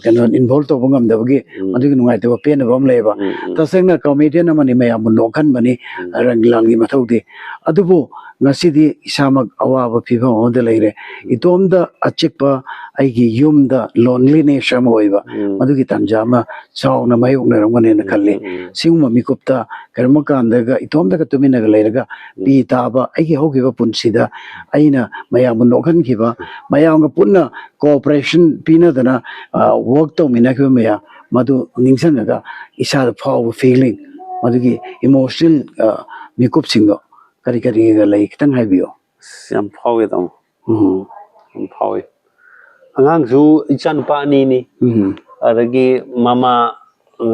ꯀꯩꯅꯣ ꯏꯟꯚꯣꯜꯕ ꯇꯧꯕ ꯉꯝꯗꯕꯒꯤ, ꯎꯝ꯫ ꯃꯗꯨꯒꯤ ꯅꯨꯡꯉꯥꯏꯇꯕ ꯄꯦꯟꯗꯕ ꯑꯃ ꯂꯩꯌꯦꯕ꯫ ꯎꯝ, ꯎꯝ꯫ ꯇꯁꯦꯡꯅ ꯀꯣꯃꯦꯗꯤꯌꯟ ꯑꯃꯅꯤ, ꯃꯌꯥꯝꯕꯨ ꯅꯣꯛꯍꯟꯕꯅꯤ, ꯎꯝ꯫ ꯔꯪ ꯂꯥꯡꯒꯤ ꯃꯊꯧꯗꯤ꯫ ꯑꯗꯨꯕꯨ ꯉꯁꯤꯗꯤ ꯏꯁꯥꯃꯛ ꯑꯋꯥꯕ ꯐꯤꯕꯝ ꯑꯃꯗ ꯂꯩꯔꯦ꯫ ꯎꯝ꯫ ꯏꯇꯣꯝꯗ ꯑꯆꯤꯛꯄ ꯑꯩꯒꯤ ꯌꯨꯝꯗ ꯂꯣꯟꯂꯤꯅꯦꯁ ꯑꯃ ꯑꯣꯏꯕ, ꯎꯝ꯫ ꯃꯗꯨꯒꯤ ꯇꯥꯟꯖꯥ ꯑꯃ ꯆꯥꯎꯅ ꯃꯥꯌꯣꯛꯅꯔꯝꯒꯅꯦꯅ ꯎꯝ, ꯈꯜꯂꯤ꯫ ꯎꯝ, ꯎꯝ꯫ ꯁꯤꯒꯨꯝꯕ ꯃꯤꯀꯨꯞꯇ ꯀꯔꯤꯒꯨꯝꯕ ꯀꯥꯟꯗꯒ ꯏꯇꯣꯝꯇꯒ ꯇꯨꯃꯤꯟꯅꯒ ꯂꯩꯔꯒ ꯎꯝ꯫ ꯄꯤ ꯇꯥꯕ ꯑꯩꯒꯤ ꯍꯧꯈꯤꯕ ꯄꯨꯟꯁꯤꯗ ꯑꯩꯅ ꯃꯌꯥꯝꯕꯨ ꯅꯣꯛꯍꯟꯈꯤꯕ, ꯃꯌꯥꯝꯒ ꯄꯨꯟꯅ ꯀꯣꯑꯣꯄꯔꯦꯁꯟ ꯄꯤꯅꯗꯅ, ꯑ, ꯋꯥꯔꯛ ꯇꯧꯃꯤꯟꯅꯈꯤꯕ ꯃꯌꯥꯝ ꯃꯗꯨ ꯅꯤꯡꯁꯤꯡꯉꯒ ꯏꯁꯥꯗ ꯐꯥꯎꯕ ꯐꯤꯂꯤꯡ, ꯃꯗꯨꯒꯤ ꯏꯃꯣꯁꯅꯦꯜ, ꯑ, ꯃꯤꯀꯨꯞꯁꯤꯡꯗꯣ ꯀꯔꯤ ꯀꯔꯤꯒ ꯂꯩ, ꯈꯤꯇꯪ ꯍꯥꯏꯕꯤꯌꯨ꯫ ꯑꯁ, ꯌꯥꯝ ꯐꯥꯎꯋꯦ ꯇꯥꯃꯣ꯫ ꯎꯝ꯫ ꯌꯥꯝ ꯐꯥꯎꯋꯦ꯫ ꯑꯉꯥꯡꯁꯨ ꯏꯆꯥꯅꯨꯄꯥ ꯑꯅꯤꯅꯤ꯫ ꯎꯝ꯫ ꯑꯗꯒꯤ ꯃꯃꯥ, ꯑ,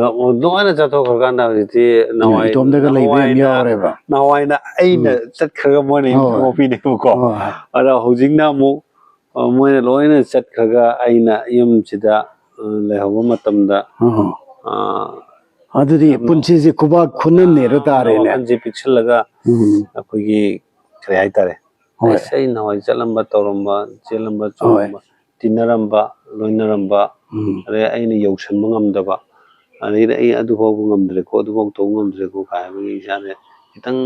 ꯂꯣꯏꯅ ꯆꯠꯊꯣꯛꯈ꯭ꯔꯀꯥꯟꯗ ꯍꯧꯖꯤꯛꯇꯤ ꯎꯝ, ꯅꯍꯥꯟꯋꯥꯏ-, ꯏꯇꯣꯝꯗꯒ ꯂꯩꯕ ꯌꯥꯝ ꯅꯍꯥꯟꯋꯥꯏꯅ-, ꯌꯥꯎꯔꯦꯕ꯫ ꯅꯍꯥꯟꯋꯥꯏꯅ ꯑꯩꯅ ꯎꯝ꯫ ꯆꯠꯈ꯭ꯔꯒ ꯃꯣꯏꯅ ꯍꯣꯏ꯫ ꯌꯣꯛꯄꯤꯅꯦꯕꯀꯣ꯫ ꯍꯣꯏ꯫ ꯑꯗꯣ ꯍꯧꯖꯤꯛꯅ ꯑꯃꯨꯛ, ꯑ, ꯃꯣꯏꯅ ꯂꯣꯏꯅ ꯆꯠꯈ꯭ꯔꯒ ꯑꯩꯅ ꯌꯨꯝꯁꯤꯗ, ꯑ, ꯂꯩꯍꯧꯕ ꯃꯇꯝꯗ, ꯑꯣ꯫ ꯑ, ꯑꯗꯨꯗꯤ ꯌꯥꯝꯅ ꯄꯨꯟꯁꯤꯁꯦ ꯈꯨꯕꯥꯛ ꯈꯨꯅꯝꯅꯦꯗꯣ ꯇꯥꯔꯦꯅꯦ꯫ ꯋꯥꯈꯜꯁꯦ ꯄꯤꯛꯁꯜꯂꯒ ꯎꯝ꯫ ꯑꯩꯈꯣꯏꯒꯤ ꯀꯔꯤ ꯍꯥꯏꯇꯥꯔꯦ? ꯍꯣꯏ꯫ ꯑꯁ, ꯑꯩ ꯅꯍꯥꯟꯋꯥꯏ ꯆꯠꯂꯝꯕ, ꯇꯧꯔꯝꯕ, ꯆꯦꯜꯂꯝꯕ, ꯍꯣꯏ꯫ ꯆꯣꯡꯂꯝꯕ, ꯇꯤꯟꯅꯔꯝꯕ, ꯂꯣꯏꯅꯔꯝꯕ, ꯎꯝ꯫ ꯑꯗꯩ ꯑꯩꯅ ꯌꯧꯁꯟꯕ ꯉꯝꯗꯕ, ꯑꯗꯩꯗꯤ ꯑꯩ ꯑꯗꯨ ꯐꯥꯎꯕ ꯉꯝꯗ꯭ꯔꯦꯀꯣ, ꯑꯗꯨ ꯐꯥꯎ ꯇꯧꯕ ꯉꯝꯗ꯭ꯔꯦꯀꯣ ꯀꯥꯏ ꯍꯥꯏꯕꯒꯤ ꯏꯁꯥꯁꯦ ꯈꯤꯇꯪ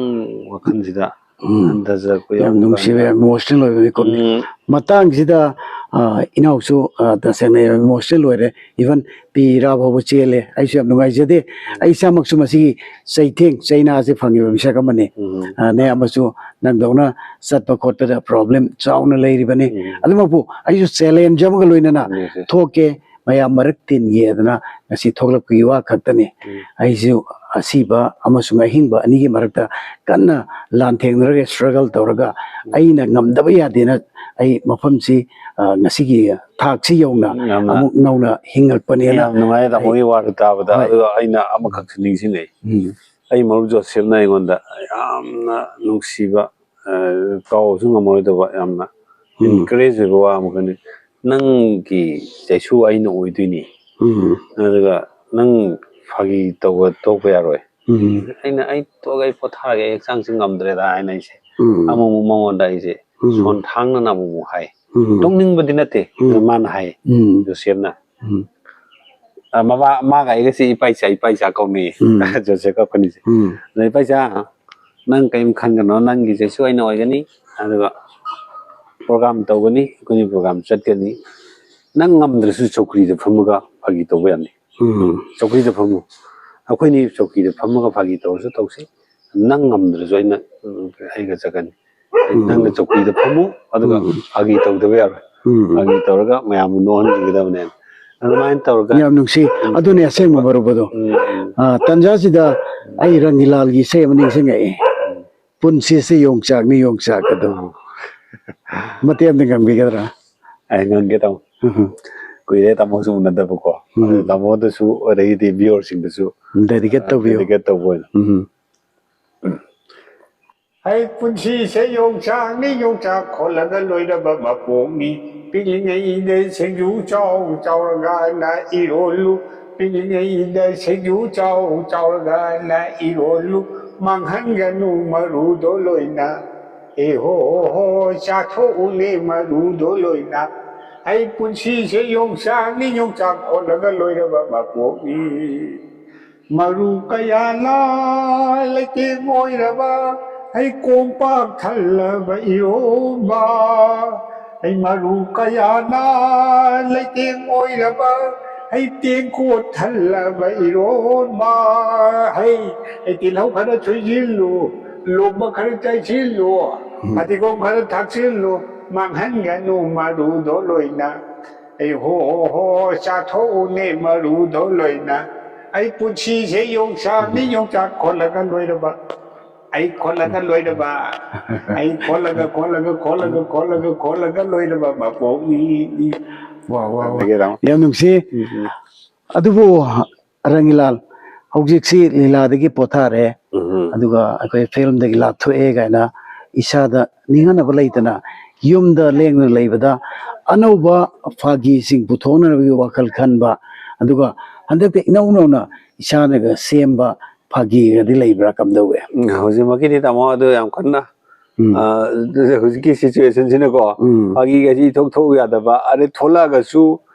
ꯋꯥꯈꯜꯁꯤꯗ ꯎꯝ꯫ ꯍꯟꯊꯖꯔꯛꯄ ꯌꯥꯝ ꯌꯥꯎꯔꯀꯥꯟꯗ ꯅꯨꯡꯁꯤꯕ, ꯌꯥꯝ ꯏꯃꯣꯁꯅꯦꯜ ꯑꯣꯏꯕ ꯃꯤꯀꯨꯞꯅꯤ꯫ ꯎꯝ꯫ ꯃꯇꯥꯡꯁꯤꯗ, ꯑ, ꯏꯅꯥꯎꯁꯨ, ꯑ, ꯇꯁꯦꯡꯅ ꯌꯥꯝ ꯏꯃꯣꯁꯅꯦꯜ ꯑꯣꯏꯔꯦ꯫ ꯏꯚꯟ ꯄꯤ ꯏꯔꯥ ꯐꯥꯎꯕ ꯆꯦꯜꯂꯦ꯫ ꯑꯩꯁꯨ ꯌꯥꯝ ꯅꯨꯡꯉꯥꯏꯖꯗꯦ꯫ ꯑꯩ ꯏꯁꯥꯃꯛꯁꯨ ꯃꯁꯤꯒꯤ ꯆꯩꯊꯦꯡ ꯆꯩꯅꯥꯁꯦ ꯐꯪꯉꯤꯕ ꯃꯤꯁꯛ ꯑꯃꯅꯤ꯫ ꯎꯝ꯫ ꯑ, ꯅꯌꯥꯝꯕꯁꯨ ꯅꯪꯗꯧꯅ ꯆꯠꯄ ꯈꯣꯠꯄꯗ ꯄ꯭ꯔꯣꯕ꯭ꯂꯦꯝ ꯆꯥꯎꯅ ꯂꯩꯔꯤꯕꯅꯤ꯫ ꯎꯝ꯫ ꯑꯗꯨꯃꯛꯄꯨ ꯑꯩꯁꯨ ꯆꯦꯂꯦꯟꯖ ꯑꯃꯒ ꯂꯣꯏꯅꯅ ꯎꯝ, ꯁꯦ꯫ ꯊꯣꯛꯀꯦ, ꯃꯌꯥꯝ ꯃꯔꯛ ꯇꯤꯟꯒꯦꯗꯅ ꯉꯁꯤ ꯊꯣꯛꯂꯛꯄꯒꯤ ꯋꯥ ꯈꯛꯇꯅꯤ꯫ ꯎꯝ꯫ ꯑꯩꯁꯨ ꯑꯁꯤꯕ ꯑꯃꯁꯨꯡ ꯑꯍꯤꯡꯕ ꯑꯅꯤꯒꯤ ꯃꯔꯛꯇ ꯀꯟꯅ ꯂꯥꯟꯊꯦꯡꯅꯔꯒ, ꯁ꯭ꯇ꯭ꯔꯒꯜ ꯇꯧꯔꯒ, ꯎꯝ꯫ ꯑꯩꯅ ꯉꯝꯗꯕ ꯌꯥꯗꯦꯅ ꯑꯩ ꯃꯐꯝꯁꯤ, ꯑ, ꯉꯁꯤꯒꯤ ꯊꯥꯛꯁꯤ ꯌꯧꯅ ꯌꯥꯝꯅ ꯑꯃꯨꯛ ꯅꯧꯅ ꯍꯤꯡꯉꯛꯄꯅꯦꯅ ꯌꯥꯝ ꯅꯨꯡꯉꯥꯏ ꯑꯩ ꯇꯥꯃꯣꯒꯤ ꯋꯥꯗꯨ ꯇꯥꯕꯗ꯫ ꯍꯣꯏ꯫ ꯑꯗꯨꯒ ꯑꯩꯅ ꯑꯃꯈꯛꯁꯨ ꯅꯤꯡꯁꯤꯡꯉꯛꯏ꯫ ꯎꯝ꯫ ꯑꯩ ꯃꯔꯨꯞ ꯖꯣꯁꯦꯐꯅ ꯑꯩꯉꯣꯟꯗ ꯌꯥꯝꯅ ꯅꯨꯡꯁꯤꯕ, ꯑ, ꯀꯥꯎꯕꯁꯨ ꯉꯝꯃꯔꯣꯏꯗꯕ, ꯌꯥꯝꯅ ꯎꯝ꯫ ꯏꯟꯀꯔꯦꯖ ꯑꯣꯏꯕ ꯋꯥ ꯑꯃꯈꯛꯅꯤ꯫ "ꯅꯪꯒꯤ ꯆꯩꯁꯨ ꯑꯩꯅ ꯑꯣꯏꯗꯣꯏꯅꯤ꯫ ꯎꯝ꯫ ꯑꯗꯨꯒ ꯅꯪ ꯐꯥꯒꯤ ꯇꯧꯕ ꯇꯣꯛꯄ ꯌꯥꯔꯣꯏ꯫" ꯎꯝ꯫ ꯑꯩꯅ, "ꯑꯩ ꯇꯣꯛꯑꯒꯦ, ꯑꯩ ꯄꯣꯊꯥꯔꯒꯦ, ꯑꯩ ꯍꯛꯆꯥꯡꯁꯦ ꯉꯝꯗ꯭ꯔꯦꯗ" ꯍꯥꯏꯅ ꯑꯩꯁꯦ ꯎꯝ꯫ ꯑꯃꯨꯛꯃꯨꯛ ꯃꯉꯣꯟꯗ ꯑꯩꯁꯦ ꯎꯝ꯫ ꯁꯣꯟꯊꯥꯡꯅꯅ ꯑꯃꯨꯛꯃꯨꯛ ꯍꯥꯏ꯫ ꯎꯝ꯫ ꯇꯣꯛꯅꯤꯡꯕꯗꯤ ꯅꯠꯇꯦ꯫ ꯎꯝ꯫ ꯑꯗꯨ ꯃꯥꯅ ꯍꯥꯏ, ꯎꯝ꯫ ꯖꯣꯁꯦꯐꯅ꯫ ꯎꯝ꯫ ꯑ, ꯃꯃꯥ-, ꯃꯥꯒ ꯑꯩꯒꯁꯤ ꯏꯄꯥ ꯏꯆꯥ, ꯏꯄꯥ ꯏꯆꯥ ꯀꯧꯅꯩꯌꯦ꯫ ꯎꯝ꯫ ꯖꯣꯁꯦꯐꯀ ꯑꯩꯈꯣꯏꯅꯤꯁꯦ꯫ ꯎꯝ꯫ ꯑꯗ, "ꯏꯄꯥ ꯏꯆꯥ, ꯅꯪ ꯀꯔꯤꯝ ꯈꯟꯒꯅꯣ, ꯅꯪꯒꯤꯁꯤꯁꯨ ꯑꯩꯅ ꯑꯣꯏꯒꯅꯤ, ꯑꯗꯨꯒ program ꯇꯧꯒꯅꯤ, ꯑꯩꯈꯣꯏꯅꯤ program ꯆꯠꯀꯅꯤ꯫ ꯅꯪ ꯉꯝꯗ꯭ꯔꯁꯨ ꯆꯧꯀ꯭ꯔꯤꯗ ꯐꯝꯃꯒ ꯐꯥꯒꯤ ꯇꯧꯕ ꯌꯥꯅꯤ꯫ ꯎꯝ꯫ ꯆꯧꯀ꯭ꯔꯤꯗ ꯐꯝꯃꯨ꯫ ꯑꯩꯈꯣꯏꯅꯤ ꯆꯧꯀ꯭ꯔꯤꯗ ꯐꯝꯃꯒ ꯐꯥꯒꯤ ꯇꯧꯔꯁꯨ ꯇꯧꯁꯤ꯫ ꯅꯪ ꯉꯝꯗ꯭ꯔꯁꯨ ꯑꯩꯅ, ꯎꯝ, ꯑꯩꯒ ꯆꯠꯀꯅꯤ꯫ ꯎꯝ꯫ ꯅꯪꯅ ꯆꯧꯀ꯭ꯔꯤꯗ ꯐꯝꯃꯨ, ꯑꯗꯨꯒ ꯎꯝ꯫ ꯐꯥꯒꯤ ꯇꯧꯗꯕ ꯌꯥꯔꯣꯏ꯫ ꯎꯝ꯫ ꯐꯥꯒꯤ ꯇꯧꯔꯒ ꯃꯌꯥꯝꯕꯨ ꯅꯣꯛꯍꯟꯈꯤꯒꯗꯕꯅꯦ"꯫ ꯑꯗꯨꯃꯥꯏꯅ ꯇꯧꯔꯒ ꯌꯥꯝ ꯅꯨꯡꯁꯤ꯫ ꯎꯝ꯫ ꯑꯗꯨꯅꯦ ꯑꯁꯦꯡꯕ ꯃꯔꯨꯞ ꯑꯗꯣ꯫ ꯎꯝ, ꯎꯝ꯫ ꯑ, ꯇꯟꯖꯥꯁꯤꯗ ꯑꯩ ꯔꯪꯒꯤꯂꯥꯜꯒꯤ ꯏꯁꯩ ꯑꯃ ꯅꯤꯡꯁꯤꯡꯉꯛꯑꯦ꯫ ꯎꯝ꯫ "ꯄꯨꯟꯁꯤꯁꯦ ꯌꯣꯡꯆꯥꯛꯅꯤ, ꯌꯣꯡꯆꯥꯛ" ꯑꯗꯣ꯫ ꯎꯝ꯫ ꯃꯇꯦꯛ ꯑꯃꯇ ꯉꯪꯕꯤꯒꯗ꯭ꯔꯥ? ꯑꯩ ꯉꯪꯒꯦ ꯇꯥꯃꯣ꯫ ꯎꯝ꯫ ꯀꯨꯏꯔꯦ ꯇꯥꯃꯣꯁꯨ ꯎꯅꯗꯕꯀꯣ꯫ ꯎꯝ꯫ ꯑꯗꯨ ꯇꯥꯃꯣꯗꯁꯨ, ꯑꯗꯒꯤꯗꯤ viewerꯁꯤꯡꯗꯁꯨ, dedicate ꯑ, ꯇꯧꯕꯤꯌꯨ꯫ Dedicate ꯇꯧꯕ ꯑꯣꯏꯅ꯫ ꯎꯝ꯫ "ꯍꯩ ꯄꯨꯟꯁꯤꯁꯦ ꯌꯣꯡꯆꯥꯛꯅꯤ, ꯌꯣꯡꯆꯥꯛ ꯈꯣꯠꯂꯒ ꯂꯣꯏꯔꯕ ꯃꯄꯣꯛꯅꯤ꯫ ꯄꯤꯛꯂꯤꯉꯩꯗ ꯁꯤꯡꯖꯨ ꯆꯥꯎ ꯆꯥꯎꯔꯒꯅ ꯏꯔꯣꯜꯂꯨ꯫ ꯄꯤꯛꯂꯤꯉꯩꯗ ꯁꯤꯡꯖꯨ ꯆꯥꯎ ꯆꯥꯎꯔꯒꯅ ꯏꯔꯣꯜꯂꯨ꯫ ꯃꯥꯡꯍꯟꯒꯅꯨ ꯃꯔꯨꯗꯣ ꯂꯣꯏꯅ꯫ ꯑꯦ ꯍꯣ ꯍꯣ ꯍꯣ, ꯆꯥꯊꯣꯛꯎꯅꯦ ꯃꯔꯨꯗꯣ ꯂꯣꯏꯅ꯫ ꯍꯩ ꯄꯨꯟꯁꯤꯁꯦ ꯌꯣꯡꯆꯥꯛꯅꯤ, ꯌꯣꯡꯆꯥꯛ ꯈꯣꯠꯂꯒ ꯂꯣꯏꯔꯕ ꯃꯄꯣꯛꯅꯤ꯫ ꯃꯔꯨ ꯀꯌꯥꯅ ꯂꯩꯇꯦꯡ ꯑꯣꯏꯔꯕ, ꯍꯩ ꯀꯣꯝꯄꯥꯛ ꯊꯜꯂꯕ ꯏꯔꯣꯝꯕ꯫ ꯍꯩ ꯃꯔꯨ ꯀꯌꯥꯅ ꯂꯩꯇꯦꯡ ꯑꯣꯏꯔꯕ, ꯍꯩ ꯇꯦꯡꯀꯣꯠ ꯊꯜꯂꯕ ꯏꯔꯣꯝꯕ꯫ ꯍꯩ, ꯍꯩ ꯇꯤꯜꯍꯧ ꯈꯔ ꯁꯣꯏꯖꯤꯜꯂꯨ, ꯂꯣꯝꯕ ꯈꯔ ꯆꯥꯏꯁꯤꯜꯂꯨ, ꯎꯝ꯫ ꯐꯗꯤꯒꯣꯝ ꯈꯔ ꯊꯥꯛꯆꯤꯜꯂꯨ, ꯃꯥꯡꯍꯟꯒꯅꯨ ꯃꯔꯨꯗꯣ ꯂꯣꯏꯅ꯫ ꯑꯩ ꯍꯣ ꯍꯣ ꯍꯣ ꯆꯥꯊꯣꯛꯎꯅꯦ ꯃꯔꯨꯗꯣ ꯂꯣꯏꯅ꯫ ꯑꯩ ꯄꯨꯟꯁꯤꯁꯦ ꯌꯣꯡꯆꯥꯛꯅꯤ, ꯌꯣꯡꯆꯥꯛ ꯈꯣꯠꯂꯒ ꯂꯣꯏꯔꯕ꯫ ꯑꯩ ꯈꯣꯠꯂꯒ ꯂꯣꯏꯔꯕ꯫ ꯑꯩ ꯈꯣꯠꯂꯒ, ꯈꯣꯠꯂꯒ, ꯈꯣꯠꯂꯒ, ꯈꯣꯠꯂꯒ, ꯈꯣꯠꯂꯒ ꯂꯣꯏꯔꯕ ꯃꯄꯣꯛꯅꯤ꯫ ꯋꯥ, ꯋꯥ, ꯋꯥ꯫ ꯑꯗꯒꯤ ꯔꯥꯎꯟ꯫ ꯌꯥꯝ ꯅꯨꯡꯁꯤ꯫ ꯎꯝ, ꯎꯝ꯫ ꯑꯗꯨꯕꯨ ꯔꯪꯒꯤꯂꯥꯜ, ꯍꯧꯖꯤꯛꯁꯤ ꯂꯤꯂꯥꯗꯒꯤ ꯄꯣꯊꯥꯔꯦ꯫ ꯎꯝ, ꯎꯝ꯫ ꯑꯗꯨꯒ ꯑꯩꯈꯣꯏ ꯐꯤꯂꯝꯗꯒꯤ ꯂꯥꯞꯊꯣꯛꯑꯦ ꯀꯥꯏꯅ ꯏꯁꯥꯗ ꯅꯤꯡꯍꯟꯅꯕ ꯂꯩꯇꯅ ꯌꯨꯝꯗ ꯂꯦꯡꯗꯅ ꯂꯩꯕꯗ ꯑꯅꯧꯕ ꯐꯥꯒꯤꯁꯤꯡ ꯄꯨꯊꯣꯛꯅꯕꯒꯤ ꯋꯥꯈꯜ ꯈꯟꯕ, ꯑꯗꯨꯒ ꯍꯟꯗꯛꯇ ꯏꯅꯧ ꯅꯧꯅ ꯏꯁꯥꯅꯒ ꯁꯦꯝꯕ ꯐꯥꯒꯤꯒꯗꯤ ꯂꯩꯕ꯭ꯔꯥ, ꯀꯝꯗꯧꯋꯦ? ꯎꯝ, ꯍꯧꯖꯤꯛꯃꯛꯀꯤꯗꯤ ꯇꯥꯃꯣ ꯑꯗꯨ ꯌꯥꯝ ꯀꯟꯅ ꯎꯝ꯫ ꯑ, ꯍꯧꯖꯤꯛꯀꯤ situationꯁꯤꯅꯀꯣ, ꯎꯝ꯫ ꯐꯥꯒꯤꯒꯁꯤ ꯏꯊꯣꯛ ꯊꯣꯛꯎ ꯌꯥꯗꯕ, ꯑꯗꯩ ꯊꯣꯛꯂꯛꯑꯒꯁꯨ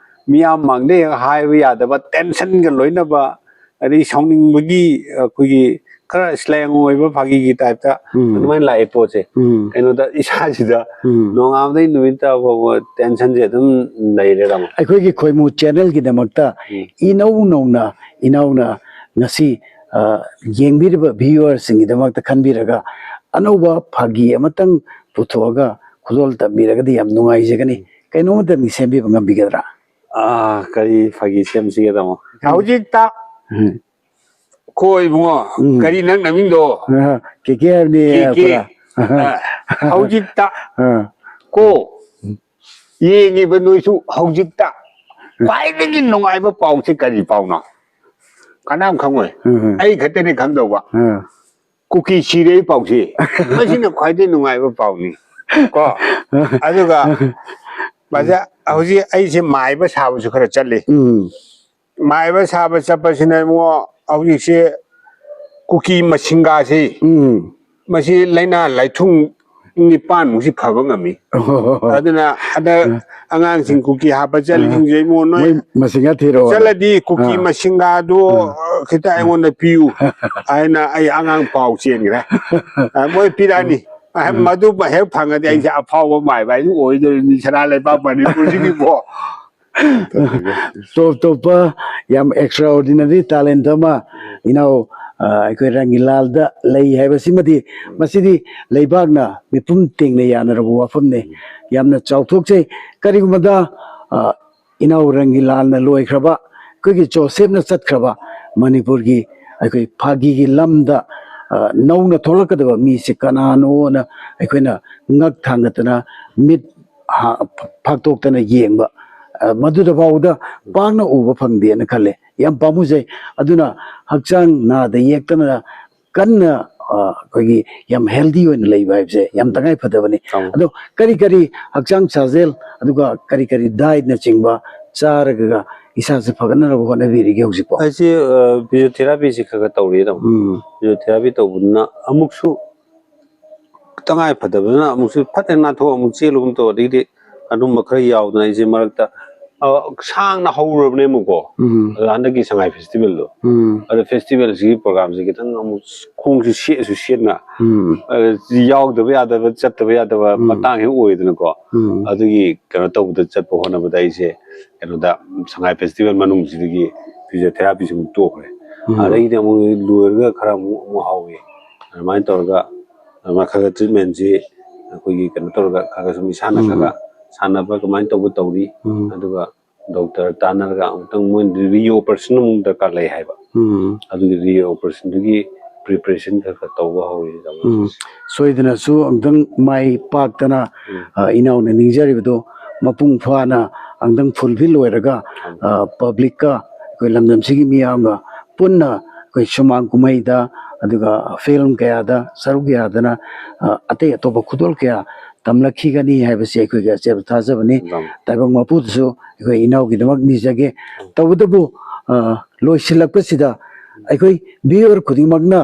ꯃꯤꯌꯥꯝ ꯃꯥꯡꯗ ꯍꯦꯛ ꯍꯥꯏꯕ ꯌꯥꯗꯕ, tensionꯒ ꯂꯣꯏꯅꯕ, ꯑꯗꯩ ꯁꯥꯎꯅꯤꯡꯕꯒꯤ, ꯑꯩꯈꯣꯏꯒꯤ ꯈꯔ slang ꯑꯣꯏꯕ ꯐꯥꯒꯤꯒꯤ typeꯇ ꯎꯝ꯫ ꯑꯗꯨꯃꯥꯏꯅ ꯂꯥꯛꯑꯦ ꯄꯣꯠꯁꯦ꯫ ꯎꯝ꯫ ꯀꯩꯅꯣꯗ ꯏꯁꯥꯁꯤꯗ ꯎꯝ꯫ ꯅꯣꯡꯉꯥꯟꯕꯗꯩ ꯅꯨꯃꯤꯠ ꯇꯥꯕ ꯐꯥꯎꯕ tensionꯁꯦ ꯑꯗꯨꯝ ꯂꯩꯔꯦ, ꯇꯥꯃꯣ꯫ ꯑꯩꯈꯣꯏꯒꯤ ꯈꯣꯏꯃꯨ channelꯒꯤꯗꯃꯛꯇ ꯎꯝ꯫ ꯏꯅꯧ ꯅꯧꯅ ꯏꯅꯥꯎꯅ ꯉꯁꯤ, ꯑ, ꯌꯦꯡꯕꯤꯔꯤꯕ viewerꯁꯤꯡꯒꯤꯗꯃꯛꯇ ꯈꯟꯕꯤꯔꯒ ꯑꯅꯧꯕ ꯐꯥꯒꯤ ꯑꯃꯇꯪ ꯄꯨꯊꯣꯛꯑꯒ ꯈꯨꯗꯣꯜ ꯇꯝꯕꯤꯔꯒꯗꯤ ꯌꯥꯝ ꯅꯨꯡꯉꯥꯏꯖꯒꯅꯤ꯫ ꯀꯩꯅꯣꯝꯇꯪꯗꯤ ꯁꯦꯝꯕꯤꯕ ꯉꯝꯕꯤꯒꯗ꯭ꯔꯥ? ꯑꯥ, ꯀꯔꯤ ꯐꯥꯒꯤ ꯁꯦꯝꯁꯤꯒꯦ, ꯇꯥꯃꯣ? ꯍꯧꯖꯤꯛꯇ ꯎꯝ꯫ ꯀꯣ ꯏꯕꯨꯡꯉꯣ, ꯎꯝ꯫ ꯀꯔꯤ ꯅꯪ ꯅꯃꯤꯡꯗꯣ? ꯑ, ꯀꯦ ꯀꯦ ꯍꯥꯏꯕꯅꯤ, ꯀꯦ ꯀꯦ꯫ ꯄꯨꯔꯥ꯫ ꯑ, ꯍꯧꯖꯤꯛꯇ ꯑ꯫ ꯀꯣ ꯌꯦꯡꯉꯤꯕ ꯅꯣꯏꯁꯨ ꯍꯧꯖꯤꯛꯇ ꯈ꯭ꯋꯥꯏꯗꯒꯤ ꯅꯨꯡꯉꯥꯏꯕ ꯄꯥꯎꯁꯦ ꯀꯔꯤ ꯄꯥꯎꯅꯣ? ꯀꯅꯥꯝ ꯈꯪꯉꯣꯏ꯫ ꯎꯝ꯫ ꯑꯩ ꯈꯛꯇꯅꯤ ꯈꯪꯗꯧꯕ꯫ ꯎꯝ꯫ ꯀꯨꯀꯤ ꯁꯤꯔꯦ ꯄꯥꯎꯁꯦ꯫ ꯃꯁꯤꯅ ꯈ꯭ꯋꯥꯏꯗꯒꯤ ꯅꯨꯡꯉꯥꯏꯕ ꯄꯥꯎꯅꯤ꯫ ꯀꯣ? ꯑꯗꯨꯒ ꯃꯁꯤ ꯍꯧꯖꯤꯛ ꯑꯩꯁꯦ ꯃꯥꯏꯕ ꯁꯥꯕꯁꯨ ꯈꯔ ꯆꯠꯂꯤ꯫ ꯎꯝ꯫ ꯃꯥꯏꯕ ꯁꯥꯕ ꯆꯠꯄꯁꯤꯅ ꯏꯕꯨꯡꯉꯣ ꯍꯧꯖꯤꯛꯁꯦ ꯀꯨꯀꯤ ꯃꯁꯤꯡꯒꯥꯁꯤ ꯎꯝ꯫ ꯃꯁꯤ ꯂꯥꯏꯅꯥ ꯂꯥꯏꯊꯨꯡ ꯅꯤꯄꯥꯟꯃꯨꯛꯁꯤ ꯐꯕ ꯉꯝꯃꯤ꯫ ꯑꯗꯨꯅ ꯍꯟꯗꯛ ꯑꯉꯥꯡꯁꯤꯡ ꯀꯨꯀꯤ ꯍꯥꯞꯄ ꯆꯠꯂꯤꯁꯤꯡꯁꯦ ꯏꯕꯨꯡꯉꯣ ꯅꯣꯏ ꯃꯣꯏ ꯃꯁꯤꯡꯒ ꯊꯤꯔꯛꯑꯣ꯫ ꯆꯠꯂꯗꯤ ꯀꯨꯀꯤ ꯑꯥ꯫ ꯃꯁꯤꯡꯒꯥꯗꯨ ꯑꯥ꯫ ꯈꯤꯇ ꯑꯩꯉꯣꯟꯗ ꯄꯤꯌꯨ ꯍꯥꯏꯅ ꯑꯩ ꯑꯉꯥꯡ ꯄꯥꯎ ꯆꯦꯟꯈ꯭ꯔꯦ꯫ ꯑ, ꯃꯣꯏ ꯄꯤꯔꯛꯑꯅꯤ꯫ ꯑ, ꯃꯗꯨ ꯍꯦꯛ ꯐꯪꯉꯗꯤ ꯑꯩꯁꯦ ꯑꯐꯥꯎꯕ ꯃꯥꯏꯕ ꯍꯥꯏꯗꯨ ꯑꯣꯏꯗꯣꯔꯤꯅꯤ ꯁꯅꯥ ꯂꯩꯕꯥꯛ ꯃꯅꯤꯄꯨꯔꯁꯤꯒꯤꯀꯣ꯫ ꯇꯣꯞ ꯇꯣꯞꯄ ꯌꯥꯝ extraordinary talent ꯑꯃ ꯏꯅꯥꯎ, ꯑ, ꯑꯩꯈꯣꯏ ꯔꯪꯒꯤꯂꯥꯜꯗ ꯂꯩ ꯍꯥꯏꯕꯁꯤꯃꯗꯤ ꯃꯁꯤꯗꯤ ꯂꯩꯕꯥꯛꯅ ꯃꯤꯄꯨꯝ ꯇꯦꯡꯅ ꯌꯥꯅꯔꯕ ꯋꯥꯐꯝꯅꯤ꯫ ꯌꯥꯝꯅ ꯆꯥꯎꯊꯣꯛꯆꯩ꯫ ꯀꯔꯤꯒꯨꯝꯕꯗ, ꯑ, ꯏꯅꯥꯎ ꯔꯪꯒꯤꯂꯥꯜꯅ ꯂꯣꯏꯈ꯭ꯔꯕ, ꯑꯩꯈꯣꯏꯒꯤ ꯖꯣꯁꯦꯞꯅ ꯆꯠꯈ꯭ꯔꯕ ꯃꯅꯤꯄꯨꯔꯒꯤ ꯑꯩꯈꯣꯏ ꯐꯥꯒꯤꯒꯤ ꯂꯝꯗ, ꯑ, ꯅꯧꯅ ꯊꯣꯛꯂꯛꯀꯗꯕ ꯃꯤꯁꯦ ꯀꯅꯥꯅꯣꯅ ꯑꯩꯈꯣꯏꯅ ꯉꯛ ꯊꯥꯡꯒꯠꯇꯅ ꯃꯤꯠ ꯍꯥ-, ꯐꯥꯛꯇꯣꯛꯇꯅ ꯌꯦꯡꯕ, ꯑ, ꯃꯗꯨꯗ ꯐꯥꯎꯕꯗ ꯄꯥꯛꯅ ꯎꯕ ꯐꯪꯗꯦꯅ ꯈꯜꯂꯦ꯫ ꯌꯥꯝ ꯄꯥꯝꯃꯨꯖꯩ꯫ ꯑꯗꯨꯅ ꯍꯛꯆꯥꯡ ꯅꯥꯗ ꯌꯦꯛꯇꯅ ꯀꯟꯅ, ꯑ, ꯑꯩꯈꯣꯏꯒꯤ ꯌꯥꯝ healthy ꯑꯣꯏꯅ ꯂꯩꯕ ꯍꯥꯏꯕꯁꯦ ꯌꯥꯝ ꯇꯉꯥꯏ ꯐꯗꯕꯅꯤ꯫ ꯆꯨꯝꯃꯤ꯫ ꯑꯗꯣ ꯀꯔꯤ ꯀꯔꯤ ꯍꯛꯆꯥꯡ ꯁꯥꯖꯦꯜ, ꯑꯗꯨꯒ ꯀꯔꯤ ꯀꯔꯤ dietꯅꯆꯤꯡꯕ ꯆꯥꯔꯒ ꯏꯁꯥꯁꯦ ꯐꯒꯠꯅꯅꯕ ꯍꯣꯠꯅꯕꯤꯔꯤꯒꯦ ꯍꯧꯖꯤꯛꯄꯣ? ꯑꯩꯁꯦ, ꯑ, physiotherapyꯁꯦ ꯈꯔ ꯈꯔ ꯇꯧꯔꯤ ꯑꯗꯨꯝ꯫ ꯎꯝ꯫ Physiotherapy ꯇꯧꯕꯗꯨꯅ ꯑꯃꯨꯛꯁꯨ ꯇꯉꯥꯏ ꯐꯗꯕꯗꯅ ꯑꯃꯨꯛꯁꯨ ꯐꯠ ꯍꯦꯛ ꯅꯥꯟꯊꯣꯛ ꯑꯃꯨꯛ ꯆꯦꯜꯂꯨꯒꯨꯝ ꯇꯧ, ꯑꯗꯒꯤꯗꯤ ꯑꯗꯨꯝꯕ ꯈꯔ ꯌꯥꯎꯗꯅ ꯑꯩꯁꯦ ꯃꯔꯛꯇ, ꯑ, ꯁꯥꯡꯅ ꯍꯧꯔꯨꯔꯕꯅꯦ ꯑꯃꯨꯛꯀꯣ꯫ ꯎꯝ꯫ ꯑꯗ ꯍꯟꯗꯛꯀꯤ ꯁꯉꯥꯏ ꯐꯦꯁꯇꯤꯚꯦꯜꯗꯣ, ꯎꯝ꯫ ꯑꯗ ꯐꯦꯁꯇꯤꯚꯦꯜꯁꯤꯒꯤ ꯄ꯭ꯔꯣꯒꯥꯝꯁꯦ ꯈꯤꯇꯪ ꯑꯃꯨꯛ ꯈꯣꯡꯁꯨ ꯁꯦꯠꯁꯨ ꯁꯦꯠꯅ, ꯎꯝ꯫ ꯑ, ꯌꯥꯎꯗꯕ ꯌꯥꯗꯕ, ꯆꯠꯇꯕ ꯌꯥꯗꯕ, ꯎꯝ꯫ ꯃꯇꯥꯡ ꯍꯦꯛ ꯑꯣꯏꯗꯅꯀꯣ꯫ ꯎꯝ꯫ ꯑꯗꯨꯒꯤ ꯀꯩꯅꯣ ꯇꯧꯕꯗ, ꯆꯠꯄ ꯍꯣꯠꯅꯕꯗ ꯑꯩꯁꯦ ꯀꯩꯅꯣꯗ, ꯁꯉꯥꯏ ꯐꯦꯁꯇꯤꯚꯦꯜ ꯃꯅꯨꯡꯁꯤꯗꯒꯤ ꯐꯤꯖꯤꯑꯣꯊꯦꯔꯥꯄꯤꯁꯤ ꯑꯃꯨꯛ ꯇꯣꯛꯈ꯭ꯔꯦ꯫ ꯎꯝ꯫ ꯑꯗꯩꯗꯤ ꯑꯃꯨꯛ ꯂꯣꯏꯔꯒ ꯈꯔ ꯑꯃꯨꯛ, ꯑꯃꯨꯛ ꯍꯧꯋꯤ꯫ ꯑꯗꯨꯃꯥꯏꯅ ꯇꯧꯔꯒ, ꯑꯗꯨꯃꯥꯏꯅ ꯈꯔ ꯈꯔ ꯇ꯭ꯔꯤꯠꯃꯦꯟꯁꯤ ꯑꯩꯈꯣꯏꯒꯤ ꯀꯩꯅꯣ ꯇꯧꯔꯒ ꯈꯔ ꯈꯔ ꯁꯨꯝ ꯏꯁꯥꯅ ꯎꯝ꯫ ꯈꯔ ꯈꯔ ꯁꯥꯟꯅꯕ ꯀꯃꯥꯏꯅ ꯇꯧꯕ ꯇꯧꯔꯤ꯫ ꯎꯝ꯫ ꯑꯗꯨꯒ ꯗꯣꯛꯇꯔ ꯇꯥꯟꯅꯔꯒ ꯑꯃꯨꯛꯇꯪ ꯃꯣꯏ ꯔꯤ ꯑꯣꯄꯔꯦꯁꯟ ꯑꯃꯨꯛ ꯗꯔꯀꯥꯔ ꯂꯩ ꯍꯥꯏꯕ꯫ ꯎꯝ꯫ ꯑꯗꯨꯒꯤ ꯔꯤ ꯑꯣꯄꯔꯦꯁꯟꯗꯨꯒꯤ ꯄ꯭ꯔꯤꯄꯦꯔꯦꯁꯟ ꯈꯔ ꯈꯔ ꯇꯧꯕ ꯍꯧꯔꯤ ꯇꯥꯃꯣ꯫ ꯎꯝ꯫ ꯁꯣꯏꯗꯅꯁꯨ ꯑꯃꯨꯛꯇꯪ ꯃꯥꯏ ꯄꯥꯛꯇꯅ, ꯎꯝ꯫ ꯑ, ꯏꯅꯥꯎꯅ ꯅꯤꯡꯖꯔꯤꯕꯗꯣ ꯃꯄꯨꯡ ꯐꯥꯅ ꯑꯃꯨꯛꯇꯪ ꯐꯨꯜꯐꯤꯜ ꯑꯣꯏꯔꯒ, ꯎꯝ꯫ ꯑ, ꯄꯕ꯭ꯂꯤꯛꯀ ꯑꯩꯈꯣꯏ ꯂꯝꯗꯝꯁꯤꯒꯤ ꯃꯤꯌꯥꯝꯒ ꯄꯨꯟꯅ ꯑꯩꯈꯣꯏ ꯁꯨꯃꯥꯡ ꯀꯨꯝꯍꯩꯗ, ꯑꯗꯨꯒ ꯐꯤꯂꯝ ꯀꯌꯥꯗ ꯁꯔꯨꯛ ꯌꯥꯗꯅ, ꯑ, ꯑꯇꯩ ꯑꯇꯣꯞꯄ ꯈꯨꯗꯣꯜ ꯀꯌꯥ ꯇꯝꯂꯛꯈꯤꯒꯅꯤ ꯍꯥꯏꯕꯁꯤ ꯑꯩꯈꯣꯏꯒꯤ ꯑꯆꯦꯠꯄ ꯊꯥꯖꯕꯅꯤ꯫ ꯎꯝ꯫ ꯇꯥꯏꯕꯪ ꯃꯄꯨꯗꯁꯨ ꯑꯩꯈꯣꯏ ꯏꯅꯥꯎꯒꯤꯗꯃꯛ ꯅꯤꯖꯒꯦ꯫ ꯎꯝ꯫ ꯇꯧꯕꯇꯕꯨ, ꯑ, ꯂꯣꯏꯁꯤꯜꯂꯛꯄꯁꯤꯗ ꯑꯩꯈꯣꯏ ꯚꯤꯌꯨꯋꯔ ꯈꯨꯗꯤꯡꯃꯛꯅ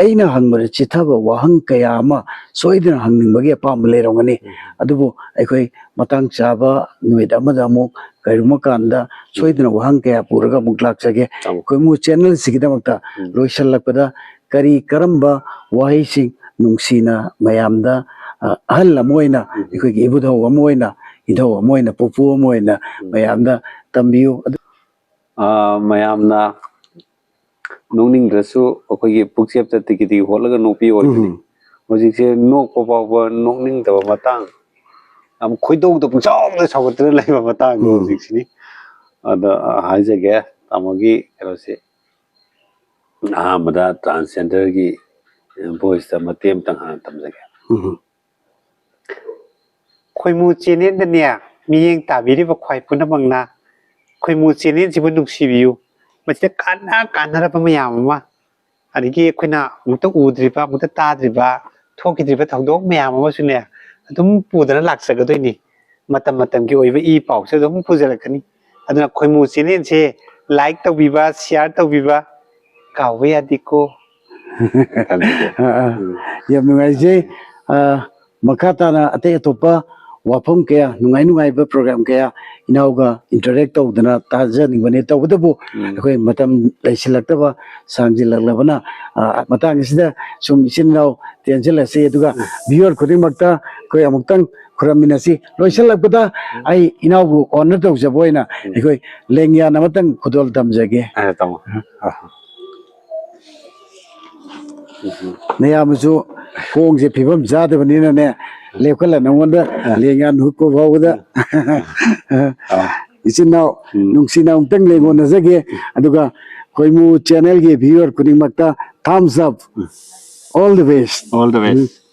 ꯑꯩꯅ ꯍꯪꯕꯗ ꯆꯤꯊꯕ ꯋꯥꯍꯪ ꯀꯌꯥ ꯑꯃ ꯁꯣꯏꯗꯅ ꯍꯪꯅꯤꯡꯕꯒꯤ ꯑꯄꯥꯝꯕ ꯂꯩꯔꯝꯒꯅꯤ꯫ ꯎꯝ꯫ ꯑꯗꯨꯕꯨ ꯑꯩꯈꯣꯏ ꯃꯇꯥꯡ ꯆꯥꯕ ꯅꯨꯃꯤꯠ ꯑꯃꯗ ꯑꯃꯨꯛ ꯀꯔꯤꯒꯨꯝꯕ ꯀꯥꯟꯗ ꯁꯣꯏꯗꯅ ꯋꯥꯍꯪ ꯀꯌꯥ ꯄꯨꯔꯒ ꯑꯃꯨꯛ ꯂꯥꯛꯆꯒꯦ꯫ ꯆꯥꯎ꯫ ꯑꯩꯈꯣꯏ ꯃꯨ ꯆꯦꯅꯦꯜꯁꯤꯒꯤꯗꯃꯛꯇ ꯎꯝ꯫ ꯂꯣꯏꯁꯤꯜꯂꯛꯄꯗ ꯀꯔꯤ ꯀꯔꯝꯕ ꯋꯥꯍꯩꯁꯤꯡ ꯅꯨꯡꯁꯤꯅ ꯃꯌꯥꯝꯗ, ꯑ, ꯑꯍꯜ ꯑꯃ ꯑꯣꯏꯅ, ꯎꯝ꯫ ꯑꯩꯈꯣꯏꯒꯤ ꯏꯕꯨꯙꯧ ꯑꯃ ꯑꯣꯏꯅ, ꯏꯙꯧ ꯑꯃ ꯑꯣꯏꯅ, ꯄꯨꯄꯨ ꯑꯃ ꯑꯣꯏꯅ ꯎꯝ꯫ ꯃꯌꯥꯝꯗ ꯇꯝꯕꯤꯌꯨ? ꯑꯗꯨ ꯑ, ꯃꯌꯥꯝꯅ ꯅꯣꯛꯅꯤꯡꯗ꯭ꯔꯁꯨ ꯑꯩꯈꯣꯏꯒꯤ ꯄꯨꯛꯆꯦꯞꯇ ꯇꯤꯀꯤ ꯇꯤꯀꯤ ꯍꯣꯠꯂꯒ ꯅꯣꯛꯄꯤꯌꯨ ꯑꯣꯏꯕꯅꯤ꯫ ꯎꯝ꯫ ꯍꯧꯖꯤꯛꯁꯦ ꯅꯣꯛꯄ ꯐꯥꯎꯕ ꯅꯣꯛꯅꯤꯡꯗꯕ ꯃꯇꯥꯡ, ꯌꯥꯝ ꯈꯣꯏꯗꯧꯗ ꯄꯨꯡꯁꯥꯎꯗ ꯁꯥꯎꯒꯠꯇꯅ ꯂꯩꯕ ꯃꯇꯥꯡꯗꯣ ꯎꯝ꯫ ꯍꯧꯖꯤꯛꯁꯤꯅꯤ꯫ ꯑꯗ, ꯑ, ꯍꯥꯏꯖꯒꯦ, ꯇꯥꯃꯣꯒꯤ ꯀꯩꯅꯣꯁꯦ, ꯑꯍꯥꯟꯕꯗ ꯇ꯭ꯔꯥꯟꯁꯖꯦꯟꯗꯔꯒꯤ ꯚꯣꯏꯁꯇ ꯃꯇꯦꯛ ꯑꯃꯇꯪ ꯍꯥꯟꯅ ꯇꯝꯖꯒꯦ꯫ ꯎꯝ꯫ ꯈꯣꯏꯃꯨ ꯆꯦꯅꯦꯜꯗꯅꯦ, ꯃꯤꯠꯌꯦꯡ ꯇꯥꯕꯤꯔꯤꯕ ꯈ꯭ꯋꯥꯏ ꯄꯨꯝꯅꯃꯛꯅ ꯈꯣꯏꯃꯨ ꯆꯦꯅꯦꯜꯁꯤꯕꯨ ꯅꯨꯡꯁꯤꯕꯤꯌꯨ꯫ ꯃꯁꯤꯗ ꯀꯥꯟꯅ ꯀꯥꯟꯅꯔꯕ ꯃꯌꯥꯝ ꯑꯃ, ꯑꯗꯒꯤ ꯑꯩꯈꯣꯏꯅ ꯑꯃꯨꯛꯇ ꯎꯗ꯭ꯔꯤꯕ, ꯑꯃꯨꯛꯇ ꯇꯥꯗ꯭ꯔꯤꯕ, ꯊꯣꯛꯈꯤꯗ꯭ꯔꯤꯕ ꯊꯧꯗꯣꯛ ꯃꯌꯥꯝ ꯑꯃꯁꯨꯅꯦ, ꯑꯗꯨꯝ ꯄꯨꯗꯅ ꯂꯥꯛꯆꯒꯗꯣꯏꯅꯤ꯫ ꯃꯇꯝ ꯃꯇꯝꯒꯤ ꯑꯣꯏꯕ ꯏ ꯄꯥꯎꯁꯦ ꯑꯗꯨꯝ ꯄꯨꯖꯔꯛꯀꯅꯤ꯫ ꯑꯗꯨꯅ ꯈꯣꯏꯃꯨ ꯆꯦꯅꯦꯜꯁꯦ ꯂꯥꯏꯛ ꯇꯧꯕꯤꯕ, ꯁꯤꯌꯥꯔ ꯇꯧꯕꯤꯕ ꯀꯥꯎꯕ ꯌꯥꯗꯦꯀꯣ꯫ ꯑꯥ, ꯑꯥ꯫ ꯎꯝ꯫ ꯌꯥꯝ ꯅꯨꯡꯉꯥꯏꯖꯩ꯫ ꯑ, ꯃꯈꯥ ꯇꯥꯅ ꯑꯇꯩ ꯑꯇꯣꯞꯄ ꯋꯥꯐꯝ ꯀꯌꯥ, ꯅꯨꯡꯉꯥꯏ ꯅꯨꯡꯉꯥꯏꯕ program ꯀꯌꯥ ꯏꯅꯥꯎꯒ interact ꯇꯧꯗꯅ ꯇꯥꯖꯅꯤꯡꯕꯅꯤ꯫ ꯇꯧꯕꯇꯕꯨ ꯑꯩꯈꯣꯏ ꯃꯇꯝ ꯂꯩꯁꯤꯜꯂꯛꯇꯕ, ꯁꯥꯡꯖꯤꯜꯂꯛꯂꯕꯅ, ꯑ, ꯃꯇꯥꯡ ꯑꯁꯤꯗ ꯁꯨꯝ ꯏꯆꯤꯟ ꯏꯅꯥꯎ ꯇꯦꯟꯁꯤꯜꯂꯁꯤ, ꯑꯗꯨꯒ viewer ꯈꯨꯗꯤꯡꯃꯛꯇ ꯑꯩꯈꯣꯏ ꯑꯃꯨꯛꯇꯪ ꯈꯨꯔꯝꯃꯤꯟꯅꯁꯤ꯫ ꯂꯣꯏꯁꯤꯜꯂꯛꯄꯗ ꯑꯩ ꯏꯅꯥꯎꯕꯨ honour ꯇꯧꯖꯕ ꯑꯣꯏꯅ ꯑꯩꯈꯣꯏ ꯂꯦꯡꯌꯥꯟ ꯑꯃꯇꯪ ꯈꯨꯗꯣꯜ ꯇꯝꯖꯒꯦ꯫ ꯑ, ꯇꯥꯃꯣ꯫ ꯑ꯫ ꯅꯌꯥꯝꯕꯁꯨ ꯈꯣꯡꯁꯦ ꯐꯤꯕꯝ ꯆꯥꯗꯕꯅꯤꯅꯅꯦ, ꯂꯦꯞꯈꯠꯂ ꯅꯉꯣꯟꯗ ꯂꯦꯡꯌꯥꯟ ꯍꯨꯛꯄ ꯐꯥꯎꯕꯗ꯫ ꯑ꯫ ꯏꯆꯤꯟ ꯏꯅꯥꯎ ꯅꯨꯡꯁꯤꯅ ꯑꯃꯨꯛꯇꯪ ꯂꯦꯡꯉꯣꯟꯅꯖꯒꯦ꯫ ꯑꯗꯨꯒ ꯈꯣꯏꯃꯨ channelꯒꯤ viewer ꯈꯨꯗꯤꯡꯃꯛꯇ thumbs up, all the best꯫ All the best꯫